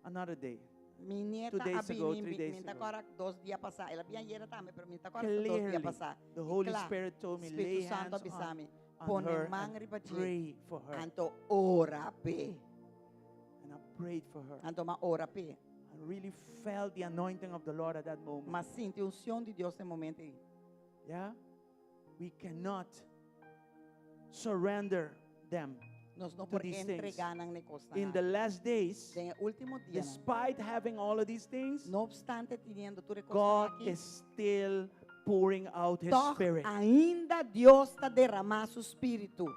another day. Mi nieta Two days ago, a bini, 3 days mi ta ago. kòrda 2 dia pasá. El a bin ayera tambe, pero mi ta kòrda 2 dia Clearly, pasá. the Holy Kla, Spirit told me, Spiritu lay Santo hands a bisa mi, on pone her man and riba dje. pray for her. Anto ora p'e. And I prayed for her. Anto m'a ora p'e. I really felt the anointing of the Lord at that moment. M'a sinti unshon di Dios e momento ei. Yeah? We cannot surrender them. Nos no To por these things. entregá nan na kosnan. In the last days, Den último dia. despite having all of these things, No opstante teniendo tur God aki. is still pouring out His Toch Spirit. ainda Dios ta derramá su spiritu.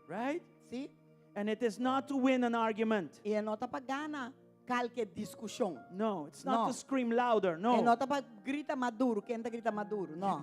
Right? Si? And it is not to win an argument. E no ta pa gana kualke diskushon. No, it's not No. to scream louder. E no No. ta pa grita mas duru, ken ta grita mas duru, no.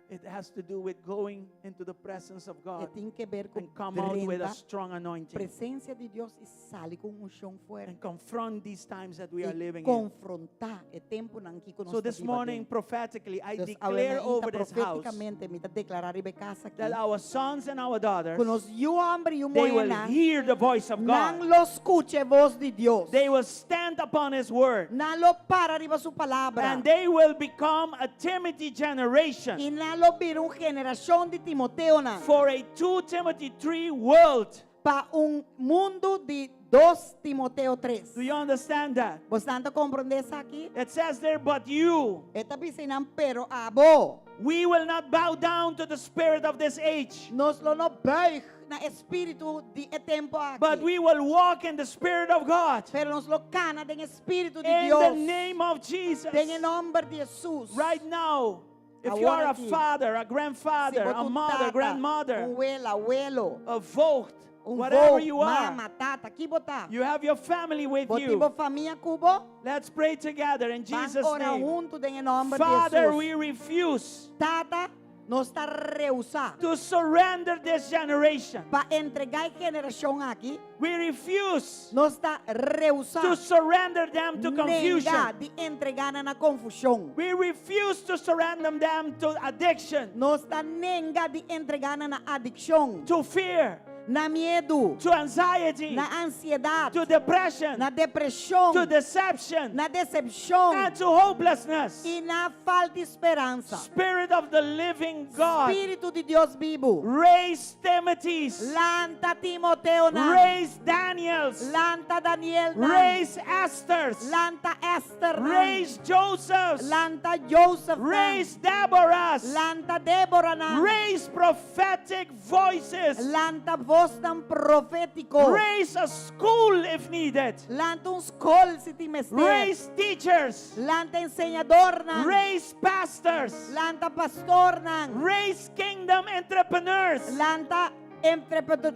It has to do with going into the presence of E God tin ku ber ku and come out with a drenta strong anointing presensia di Dios i sali ku un unshon fuerte. and confront these times that we are E living in. konfrontá e tempunan aki ku nos So this morning, prophetically, I declare over this house profétikamente, mi ta deklará riba e kas aki. that our sons and our daughters, Ku nos yu hòmber i they will muhénan, hear the voice of nan God. lo skucha bos di Dios. They will stand upon His word. Nan lo para riba su palabra. And they will become a Timothy generation I nan lo bira un generashon di Timoteo nan. for a 2 Timothy 3 world. Pa un mundu di 2 Timoteo 3. Do you understand that? Bo ta komprondé esaki? It says there, but you, E ta bisa einan pero abo. we will not bow down to the spirit of this age, Nos lo no buig na spiritu di e tempu aki. but we will walk in the spirit of God. Pero nos lo kana den spiritu di In Dios. the name of Jesus. Den nòmber di Jesus. Right now, if you are a Awor aki. father, a grandfather, Si a bo mother, tata, grandmother, un wela, welo, a voogd, un whatever voogd, you are, mama, tata, ken bo ta. you have your family with Bo tin you. bo famia ku bo. Let's pray together in Ban Jesus' ora name. huntu den nòmber di Father, Jesus. we refuse Tata, nos ta rehusá to surrender this generation. pa entregá e generashon aki. We refuse Nos ta rehusá to surrender them to confusion. nenga di entregá nan na konfushon. We refuse to surrender them to addiction, Nos ta nenga di entregá nan na adikshon, to fear, na miedu, to anxiety, na ansiedat, to depression, na depreshon, to deception, na desepshon and to hopelessness. i na falta di speransa. Spirit of the living God, Spiritu di Dios bibu. raise Timothy's, Lanta Timoteo nan. raise Daniels, Lanta Daniel nan. raise Esther's, Lanta Esther nan. raise Joseph's, Lanta Joseph nan. raise Deborah's, Lanta Deborah nan. raise prophetic voices, Lanta vosnan profétiko. raise a school if needed, Lanta un skol si tin mester. raise teachers, Lanta enseñadornan. raise pastors, Lanta pastornan. raise kingdom entrepreneurs, Lanta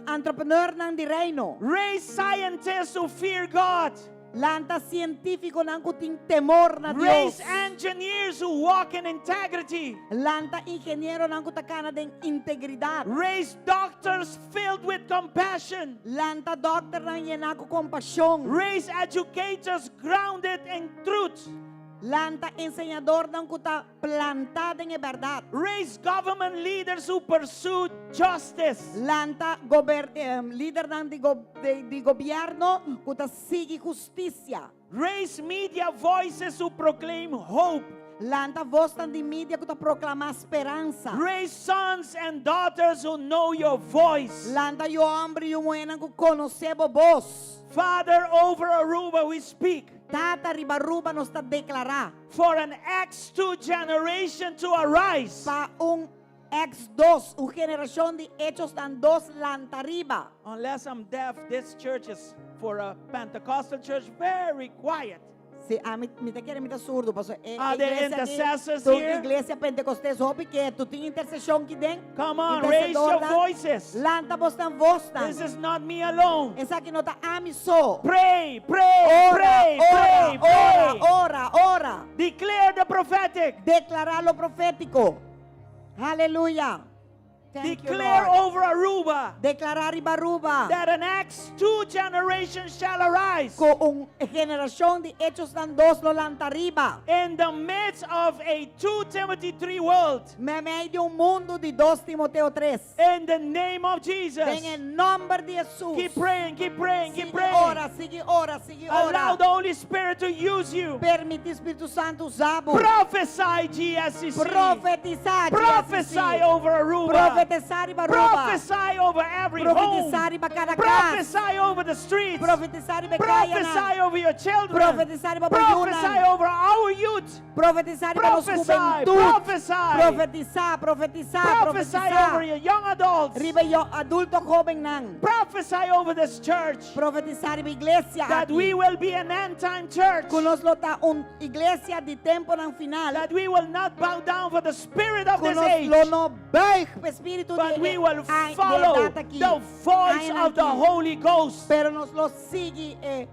entrepreneurnan di reino. raise scientists who fear God, Lanta sientífikonan ku tin temor na Dios. raise engineers who walk in integrity, Lanta ingenieronan ku ta kana den integridat. raise doctors filled with compassion, Lanta dòkternan yená ku kompashon. raise educators grounded in truth, Lanta enseñadornan ku ta plantá den bèrdat. raise government leaders who pursue justice. Lanta gober, lidernan di, go, di gobièrnu ku ta sigui hustisia. Raise media voices who proclaim hope. Lanta vosnan di media ku ta proklamá speransa. Raise sons and daughters who know your voice. Lanta yu hòmber i yu muhénan ku konosé bo bos. Father, over Aruba we speak. Tata, riba Aruba nos ta deklará. For an Acts 2 generation to arise. Pa un Acts 2, un generashon di Echosnan 2 lanta riba. Unless I'm deaf, this church is for a Pentecostal church very quiet. Si ami mi ta kere mi ta surdu paso e Are there iglesia aki intercessors ta un here? iglesia Pentecostes hopi ketu. Tin interseshon ki den? Come on, raise your Intercedornan? voices. Lanta bosnan vosnan. This is not me alone. Esaki no ta ami so. Pray, pray, Ora, pray, ora, pray, ora, pray. ora, ora. Declare the prophetic. Deklará lo profétiko. Haleluya. Thank you, Declare Lord. over Aruba Deklará riba Aruba that an Acts 2 generation shall arise ku un generashon di Echosnan 2 lo lanta riba. in the midst of a 2 Timothy 3 world. Meimei di un mundu di 2 Timoteo 3. In the name of Jesus. Den e nòmber di Hesus. Keep praying, keep praying, keep Sigui praying. ora, sigui ora, sigui Allow ora. the Holy Spirit to use you. Permití Spiritu Santu usa bo. Prophesy, GSCC. Profetisá, Prophesy GSCC. over Aruba. Profetisá riba Aruba. Prophesy over every home. Profetisá riba kada kas. Prophesy over the streets. Profetisá riba kayanan. Prophesy over your children. Profetisá riba bo Prophesy yunan. over our youth. Profetisá riba nos Prophesy, hubentut. prophesy. Profetisá, profetisá, Prophesy profetisá. over your young adults. Riba e adulto hóbennan. Prophesy over this church Profetisá riba iglesia that aki. we will be an end time church. Ku nos lo ta un iglesia di temponan final. That we will not bow down for the spirit of Ku this nos age. lo no buig pa spiritu But di we will ai- di follow edat aki. the voice Añanan of the aki. Holy Ghost. Pero nos lo sigui e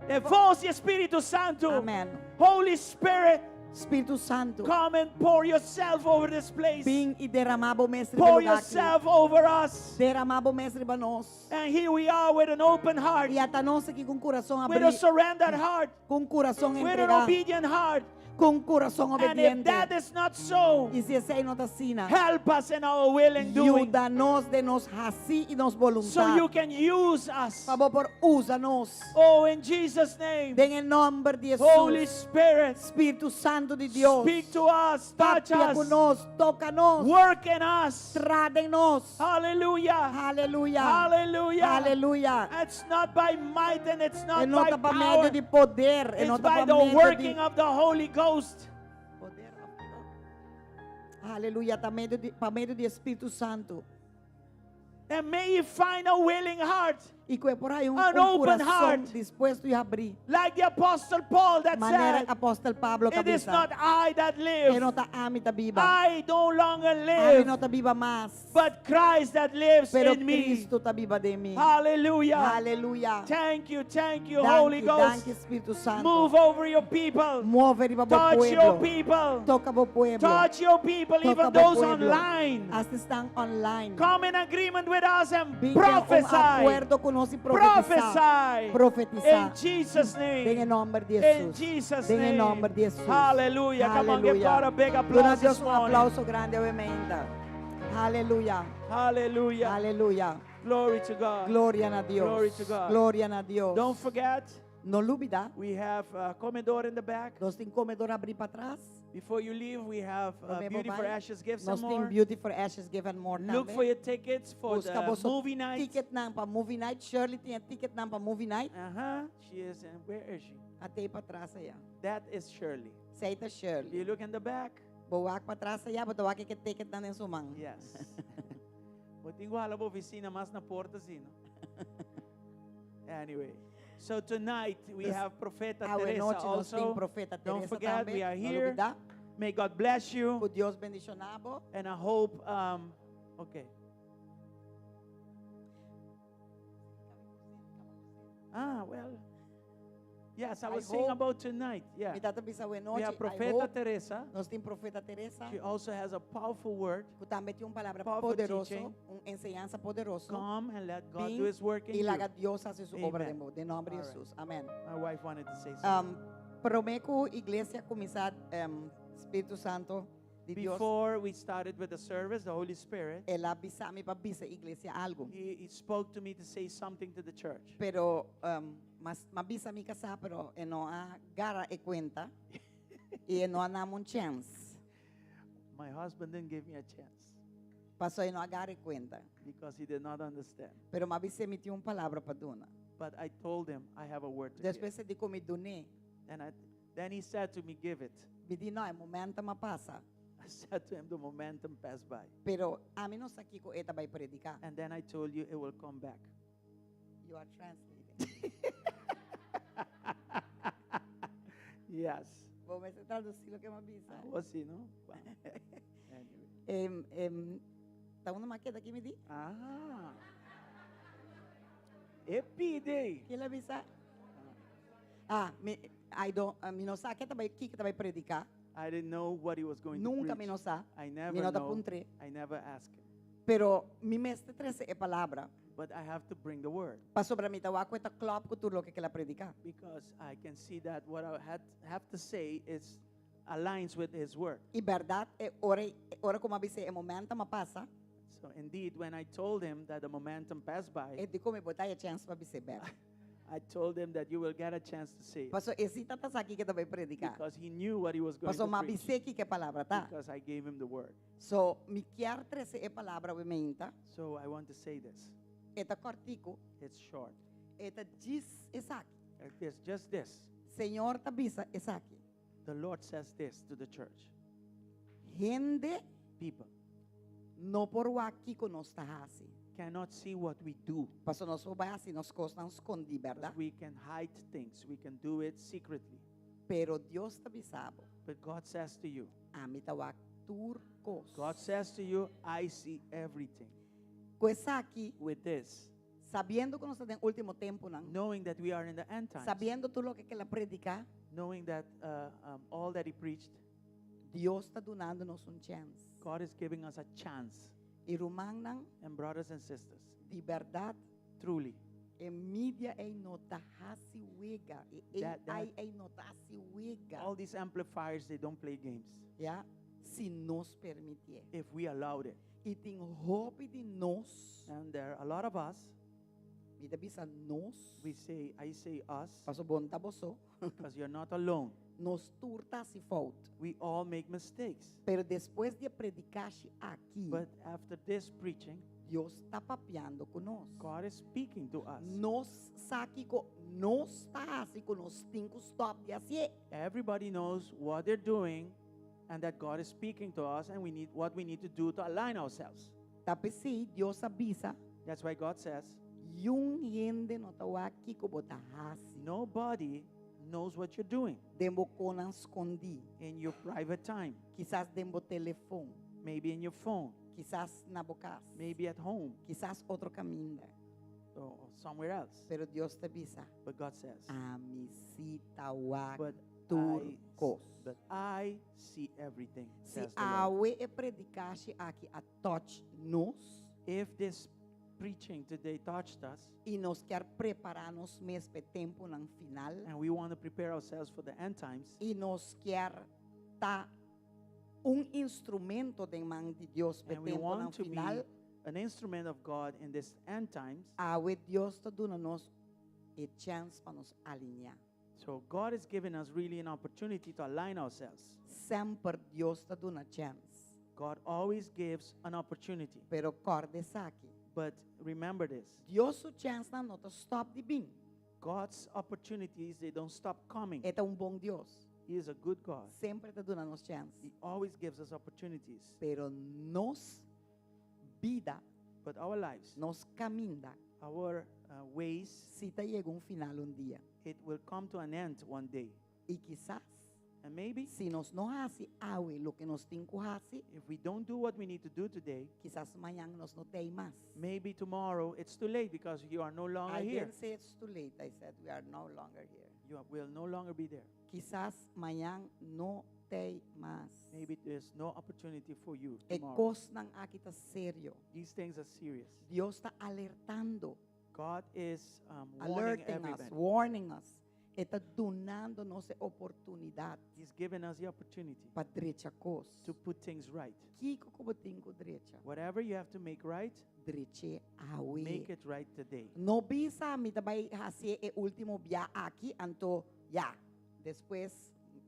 The voice di Spiritu Santu. Amen. Holy Spirit, Spiritu Santu. come and pour yourself over this place. Bin i derama bo mes riba Pour e lugá aki. yourself over us. Derama bo mes riba nos. And here we are with an open heart, I ata nos aki ku un kurason with a habrí, surrendered heart, ku un kurason with an entregá, obedient heart. ku un kurason And if obediente. that is not so, I si esei no ta asina, help us in our will and doing yuda nos den nos hasi i nos so boluntat. you can use us. Pa bo por usa nos. Oh, in Jesus' name, Den e nòmber di Holy Hesus. Spirit, Spiritu Santu di Dios. speak to us, touch Papia ku us, nos, toka nos, work in us. traha den nos. Hallelujah. Aleluya. Hallelujah. Aleluya. It's not by might and it's E not no by ta pa power. medio di poder, e no It's ta by pa the medio di working of the Holy Ghost. poder. Aleluya, ta medio di, pa medio di Spiritu Santu. And may you find a willing heart, I ku e por haña un, An un open kurason heart. dispuesto i habrí. like the Apostle Paul that Manera said, apòstel Pablo It is ku a bisa. not I that E live. no ta ami ta biba. I no longer Ami live, no ta biba mas. but Christ that lives Pero in me. Kristu ta biba den mi. Hallelujah. Aleluya. Thank you, Holy Danki, Ghost. danki Spiritu Santu. Move over your people. Move riba bo Touch your pueblo. people. Toka bo pueblo. Touch your people, Toka even bo those pueblo. online. Hasta esnan online. Come in agreement with us and Bin den un prophesy. akuerdo ku nos i profetisá. Prophesy. Profetisá. In Jesus' Den e name. nòmber di In Hesus. Jesus' Den e name. nòmber di Hesus. Hallelujah. Come on, give Aleluya. God a big Duna applause Dios this un morning. aplauso grandi, obviamente. Aleluya. Hallelujah. Aleluya. Glory to God. Gloria na Dios. Glory to God. Gloria na Dios. Don't forget, No lubidá. we have a comedor in the back. Nos tin komedor habrí patras. Before you leave, we have Promé bo Beauty for bai. Ashes Gifts Nos and tin more. Beauty for Ashes Give and More Look tambe. for your tickets for Buska the boso movie night. ticket nan pa movie night. Shirley tin ticket nan pa movie night. She is in, where is she? At'é patras aya. That is Shirley. Esei ta Do Shirley. you look in the back? Bo wak patras aya, bo ta wak e ticket nan den su man. Yes. Bo tin ku hala bo oficina mas na porta asina, no? Anyway, so tonight we Dus, have Profeta Awe Teresa nochi nos tin also. Profeta Don't Teresa forget, tambe. we are No here. lubidá. May God bless you. Ku Dios bendishoná bo. And I hope, okay. Ah, well. Yes, I I was saying hope- about tonight. Yeah. Mi tabata bisa awe We nochi. have I Profeta hope Teresa. nos tin Profeta Teresa. She also has a powerful word. Ku tambe tin un palabra Powerful poderoso, teaching. un enseñansa poderoso. Come and let God Bin do his work in I you. laga Dios hasi su obra Amen. den bo. Den nòmber di All right. Hesus. Amèn. My wife wanted to say something. Promé ku iglesia kuminsá Spiritu Santu di Dios Before we started with the service, the Holy Spirit, el a bisa mi pa bisa iglesia algu. he spoke to me to say something to the church. Pero m'a bisa mi kasá, pero e no a gara e kuenta. I e no a duna mi un chèns. My husband didn't give me a chance Paso e no a gara kuenta. Because he did not understand. Pero m'a bis'é mi tin un palabra pa duna. But I told him I have a word to give. Despues e di ku mi dun'é. And then he said to me, "Give it." Mi di no, e momentum a pasa. I said to him, "The momentum passed by." Pero ami no sa kiko e ta bai prediká. And then I told you it will come back. You are translating. Yes. Bo mester tradusí loke m'a bisa. Ah, asina, no? Well, anyway. Ta unda m'a keda ki mi di? Ah. E pidi. Ki el a bisa? Ah, mi, I don't, mi no sa ke ta bai kiko ta bai prediká. I didn't know what he was going to Nunka preach. mi no sa. I never Mi no ta know. puntr'é. I never ask him. Pero mi mester trese e palabra. But I have to bring the word Pasobra mi ta wak ku e ta klòp ku tur loke ku el a prediká. Because I can see that what I have to say is aligns with his word. I bèrdat, e ora, ora ku m'a bis'é e momentum a pasa, So indeed, when I told him that the momentum passed by, e di ku mi bo ta haña chèns pa bis'é bèk. I told him that you will get a chance to say it Paso e sí tabata sa kiko e ta bai prediká. Because he knew what he was going Paso to m'a preach bis'é kiko e palabra ta. Because I gave him the word. So mi kier trese e palabra awe mainta. So I want to say this. E ta kòrtiku. It's short. E ta djis esaki. It is just this. Señor ta bisa esaki. The Lord says this to the church. Hende People no por wak kiko nos ta hasi. Cannot see what we do. Paso nos por bai hasi nos kosnan skondí, Because bèrdat? we can hide things. We can do it secretly. Pero Dios ta bisa bo. But God says to you, Ami ta wak tur kos. God says to you, "I see everything." Ku esaki, With this, sabiendo ku nos ta den último tempunan, knowing that we are in the end times, sabiendo tur loke ku el a prediká, knowing that all that he preached, Dios ta dunando nos un chèns. God is giving us a chance. I rumannan, And brothers and sisters, di bèrdat, truly, e media ei no ta hasi wega, e AI ei no ta hasi wega. All these amplifiers, they don't play games Ya, si nos permitié. If we allowed it. I tin hopi di nos, And there are a lot of us, mi ta bisa nos, we say, I say us, paso bo n' ta bo so, because you're not alone. Nos tur ta hasi fout. We all make mistakes. Pero despues di e predikashi aki, But after this preaching, Dios ta papiando ku nos. God is speaking to us. Nos sa kiko nos ta hasi ku nos tin ku stòp di hasié. Everybody knows what they're doing and that God is speaking to us and we need what we need to do to align ourselves. Ta p'esei Dios a bisa, That's why God says, niun hende no ta wak kiko bo ta hasi. Nobody knows what you're doing Den bo kosnan skondí. In your private time, Kisas den bo telefòn. Maybe in your phone, Kisas na bo kas. Maybe at home, Kisas otro kaminda. Or somewhere else. Pero Dios ta bisa, But God says, ami sí ta wak but tur I, kos. But I see everything, Si says the Lord. awe e predikashi aki a touch nos, If this preaching today touched us, i nos kier prepará nos mes pa e tempunan final, and we want to prepare ourselves for the end times, i nos kier ta un instrumento den man di Dios pa and we tempunan want to be final, an instrument of God in this end times, awe Dios ta duna nos e chèns pa nos alineá. So God has given us really an opportunity to align ourselves. Semper Dios ta duna chèns. God always gives an opportunity. Pero kòrda esaki. But remember this. Dios su chènsnan no ta stòp di bin. God's opportunities, they don't stop coming. E ta un bon Dios. He is a good God. Semper e ta duna nos chèns. He always gives us opportunities. Pero nos bida, But our lives, nos kaminda, our ways, sí ta yega un final un dia. It will come to an end one day. I kisas, And maybe si nos no hasi awe loke nos tin ku hasi, if we don't do what we need to do today, kisas mañan nos no t'ei mas. Maybe tomorrow it's too late because you are no longer I here. didn't say it's too late. I said we are no longer here. You will no longer be there. Kisas mañan no t'ei mas. Maybe there's no opportunity for you E tomorrow. kosnan aki ta serio. These things are serious. Dios ta alertando, God is warning alerting us, everybody. Warning us. E ta dunando nos e oportunidat He's given us the opportunity pa drecha kos. To put things right. Kiko ku bo tin ku drecha. Whatever you have to make right, Drech'é awe. Make it right today. No bisa mi ta bai hasi e último bia aki, anto ya. Despues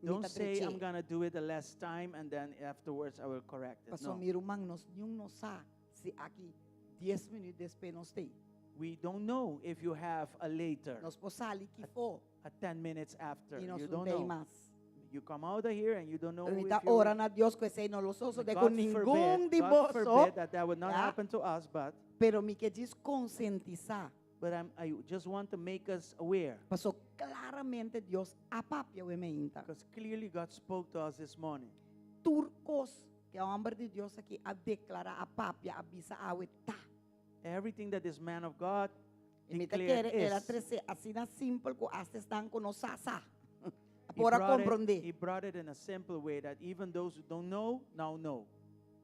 Don't ta say, "I'm dreché. going to do it the last time and then afterwards I will correct it." Paso No. mi ruman, nos niun no sa si aki 10 minuut despues nos t'ei. We don't know if you have a later, Nos por sali aki fo a 10 minutes after. i nos You no don't t'ei know. mas. You come out of here and you don't know Mi if ta you ora na Dios ku esei no lo sosodé ku God ningun forbid, di God boso. forbid that that would not Ja. happen to us, but Pero mi ke djis konsientisá. but I just want to make us aware Paso klaramente Dios a papia awe mainta. because clearly God spoke to us this morning. Tur kos ku e hòmber di Dios aki a deklará, a papia, a bisa awe ta. Everything that this man of God I mi ta declared kere el a is. trese asina simpel ku asta esnan ku no sa sa. He Por a brought it- komprondé. He brought it in a simple way that even those who don't know now know.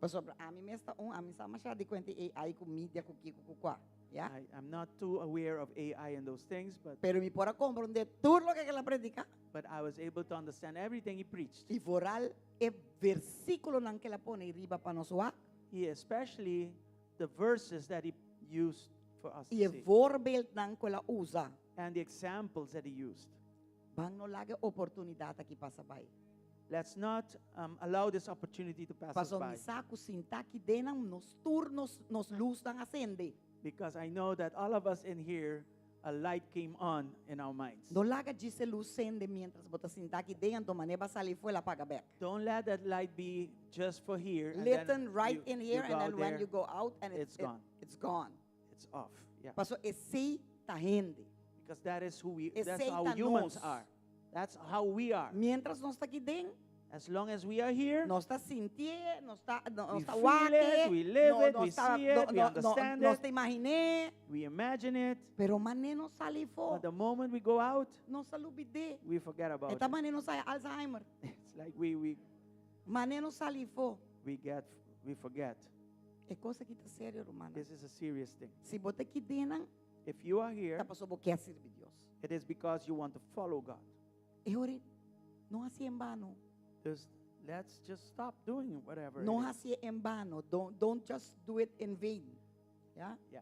Pasobra ami mes ta un, ami sa masha di kuenta AI ku media ku kiko ku kua. Ya? I'm not too aware of AI and those things, but Pero mi por a komprondé tur loke el a prediká. but I was able to understand everything he preached. I vooral e versíkulonan ku el a pone riba pa nos wak. He especially the verses that he used for us I to e see voorbeeldnan ku el a usa. and the examples that he used. Ban no laga e oportunidat aki pasa bai. Let's not allow this opportunity to pass us Paso by. mi sa ku sintá aki den nos tur nos nos lusnan a sende. Because I know that all of us in here, a light came on in our minds. No laga djis e lus sende mientras bo ta sintá aki den anto manera bo sali afó el a paga bèk. Don't let that light be just for here and then Litten right in you here go and out then when there, you go out and it's gone. it's gone. It's off. Yeah. Paso esei ta hende. Because that is who we that's Esei how ta humans nos. are. That's how we are. Mientras nos ta aki den, As long as we are here, nos ta sintié, nos ta no, We nos ta feel wak e, it, we live no, it, nos we ta see it, no, we no, no, understand nos it. ta imagin'é. We imagine it. Pero mane nos sali afó, But the moment we go out, nos ta lubid'é. we forget about E ta it. mane nos haña Alzheimer. It's like we Mane nos sali afó. we forget. E kos aki ta serio, ruman. This is a serious thing. Si bo ta aki den, If you are here, ta paso bo ke sirbi Dios. it is because you want to follow God. E ora, no hasié en vano. Just let's just stop doing whatever No it is. hasié en vano. Don't just do it in vain. Yeah? Yeah.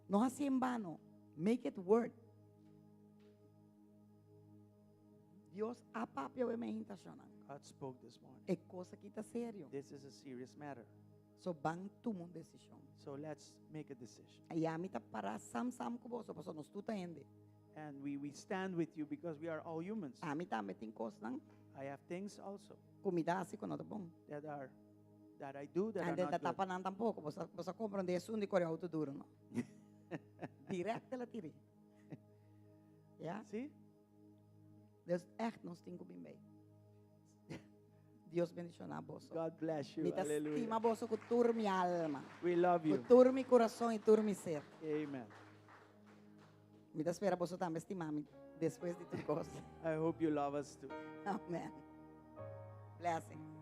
No hasié en vano. Make it work. Dios a papia awe mainta shonnan. God spoke this morning. E kos aki ta serio. This is a serious matter. So ban tuma un desishon. So let's make a decision. I ami ta para sam sam ku boso, paso nos tur ta hende. And we stand with you because we are all humans. Ami tambe tin kosnan I have things also ku mi ta hasi ku no ta bon. that I do that are And then not good. tapa nan tampoko, boso boso a komprondé esun di kore outo duru, no? Direct el a tir'é. Ja? See? Dus echt nos tin ku bin bei. Dios bendishoná boso. God bless you. Mi ta Hallelujah. stima boso ku tur mi alma. We love you. Ku tur mi kurason i tur mi ser. Amen. Mi ta spera boso tambe stima mi despues di tur kos. I hope you love us too. Amen. Blessings.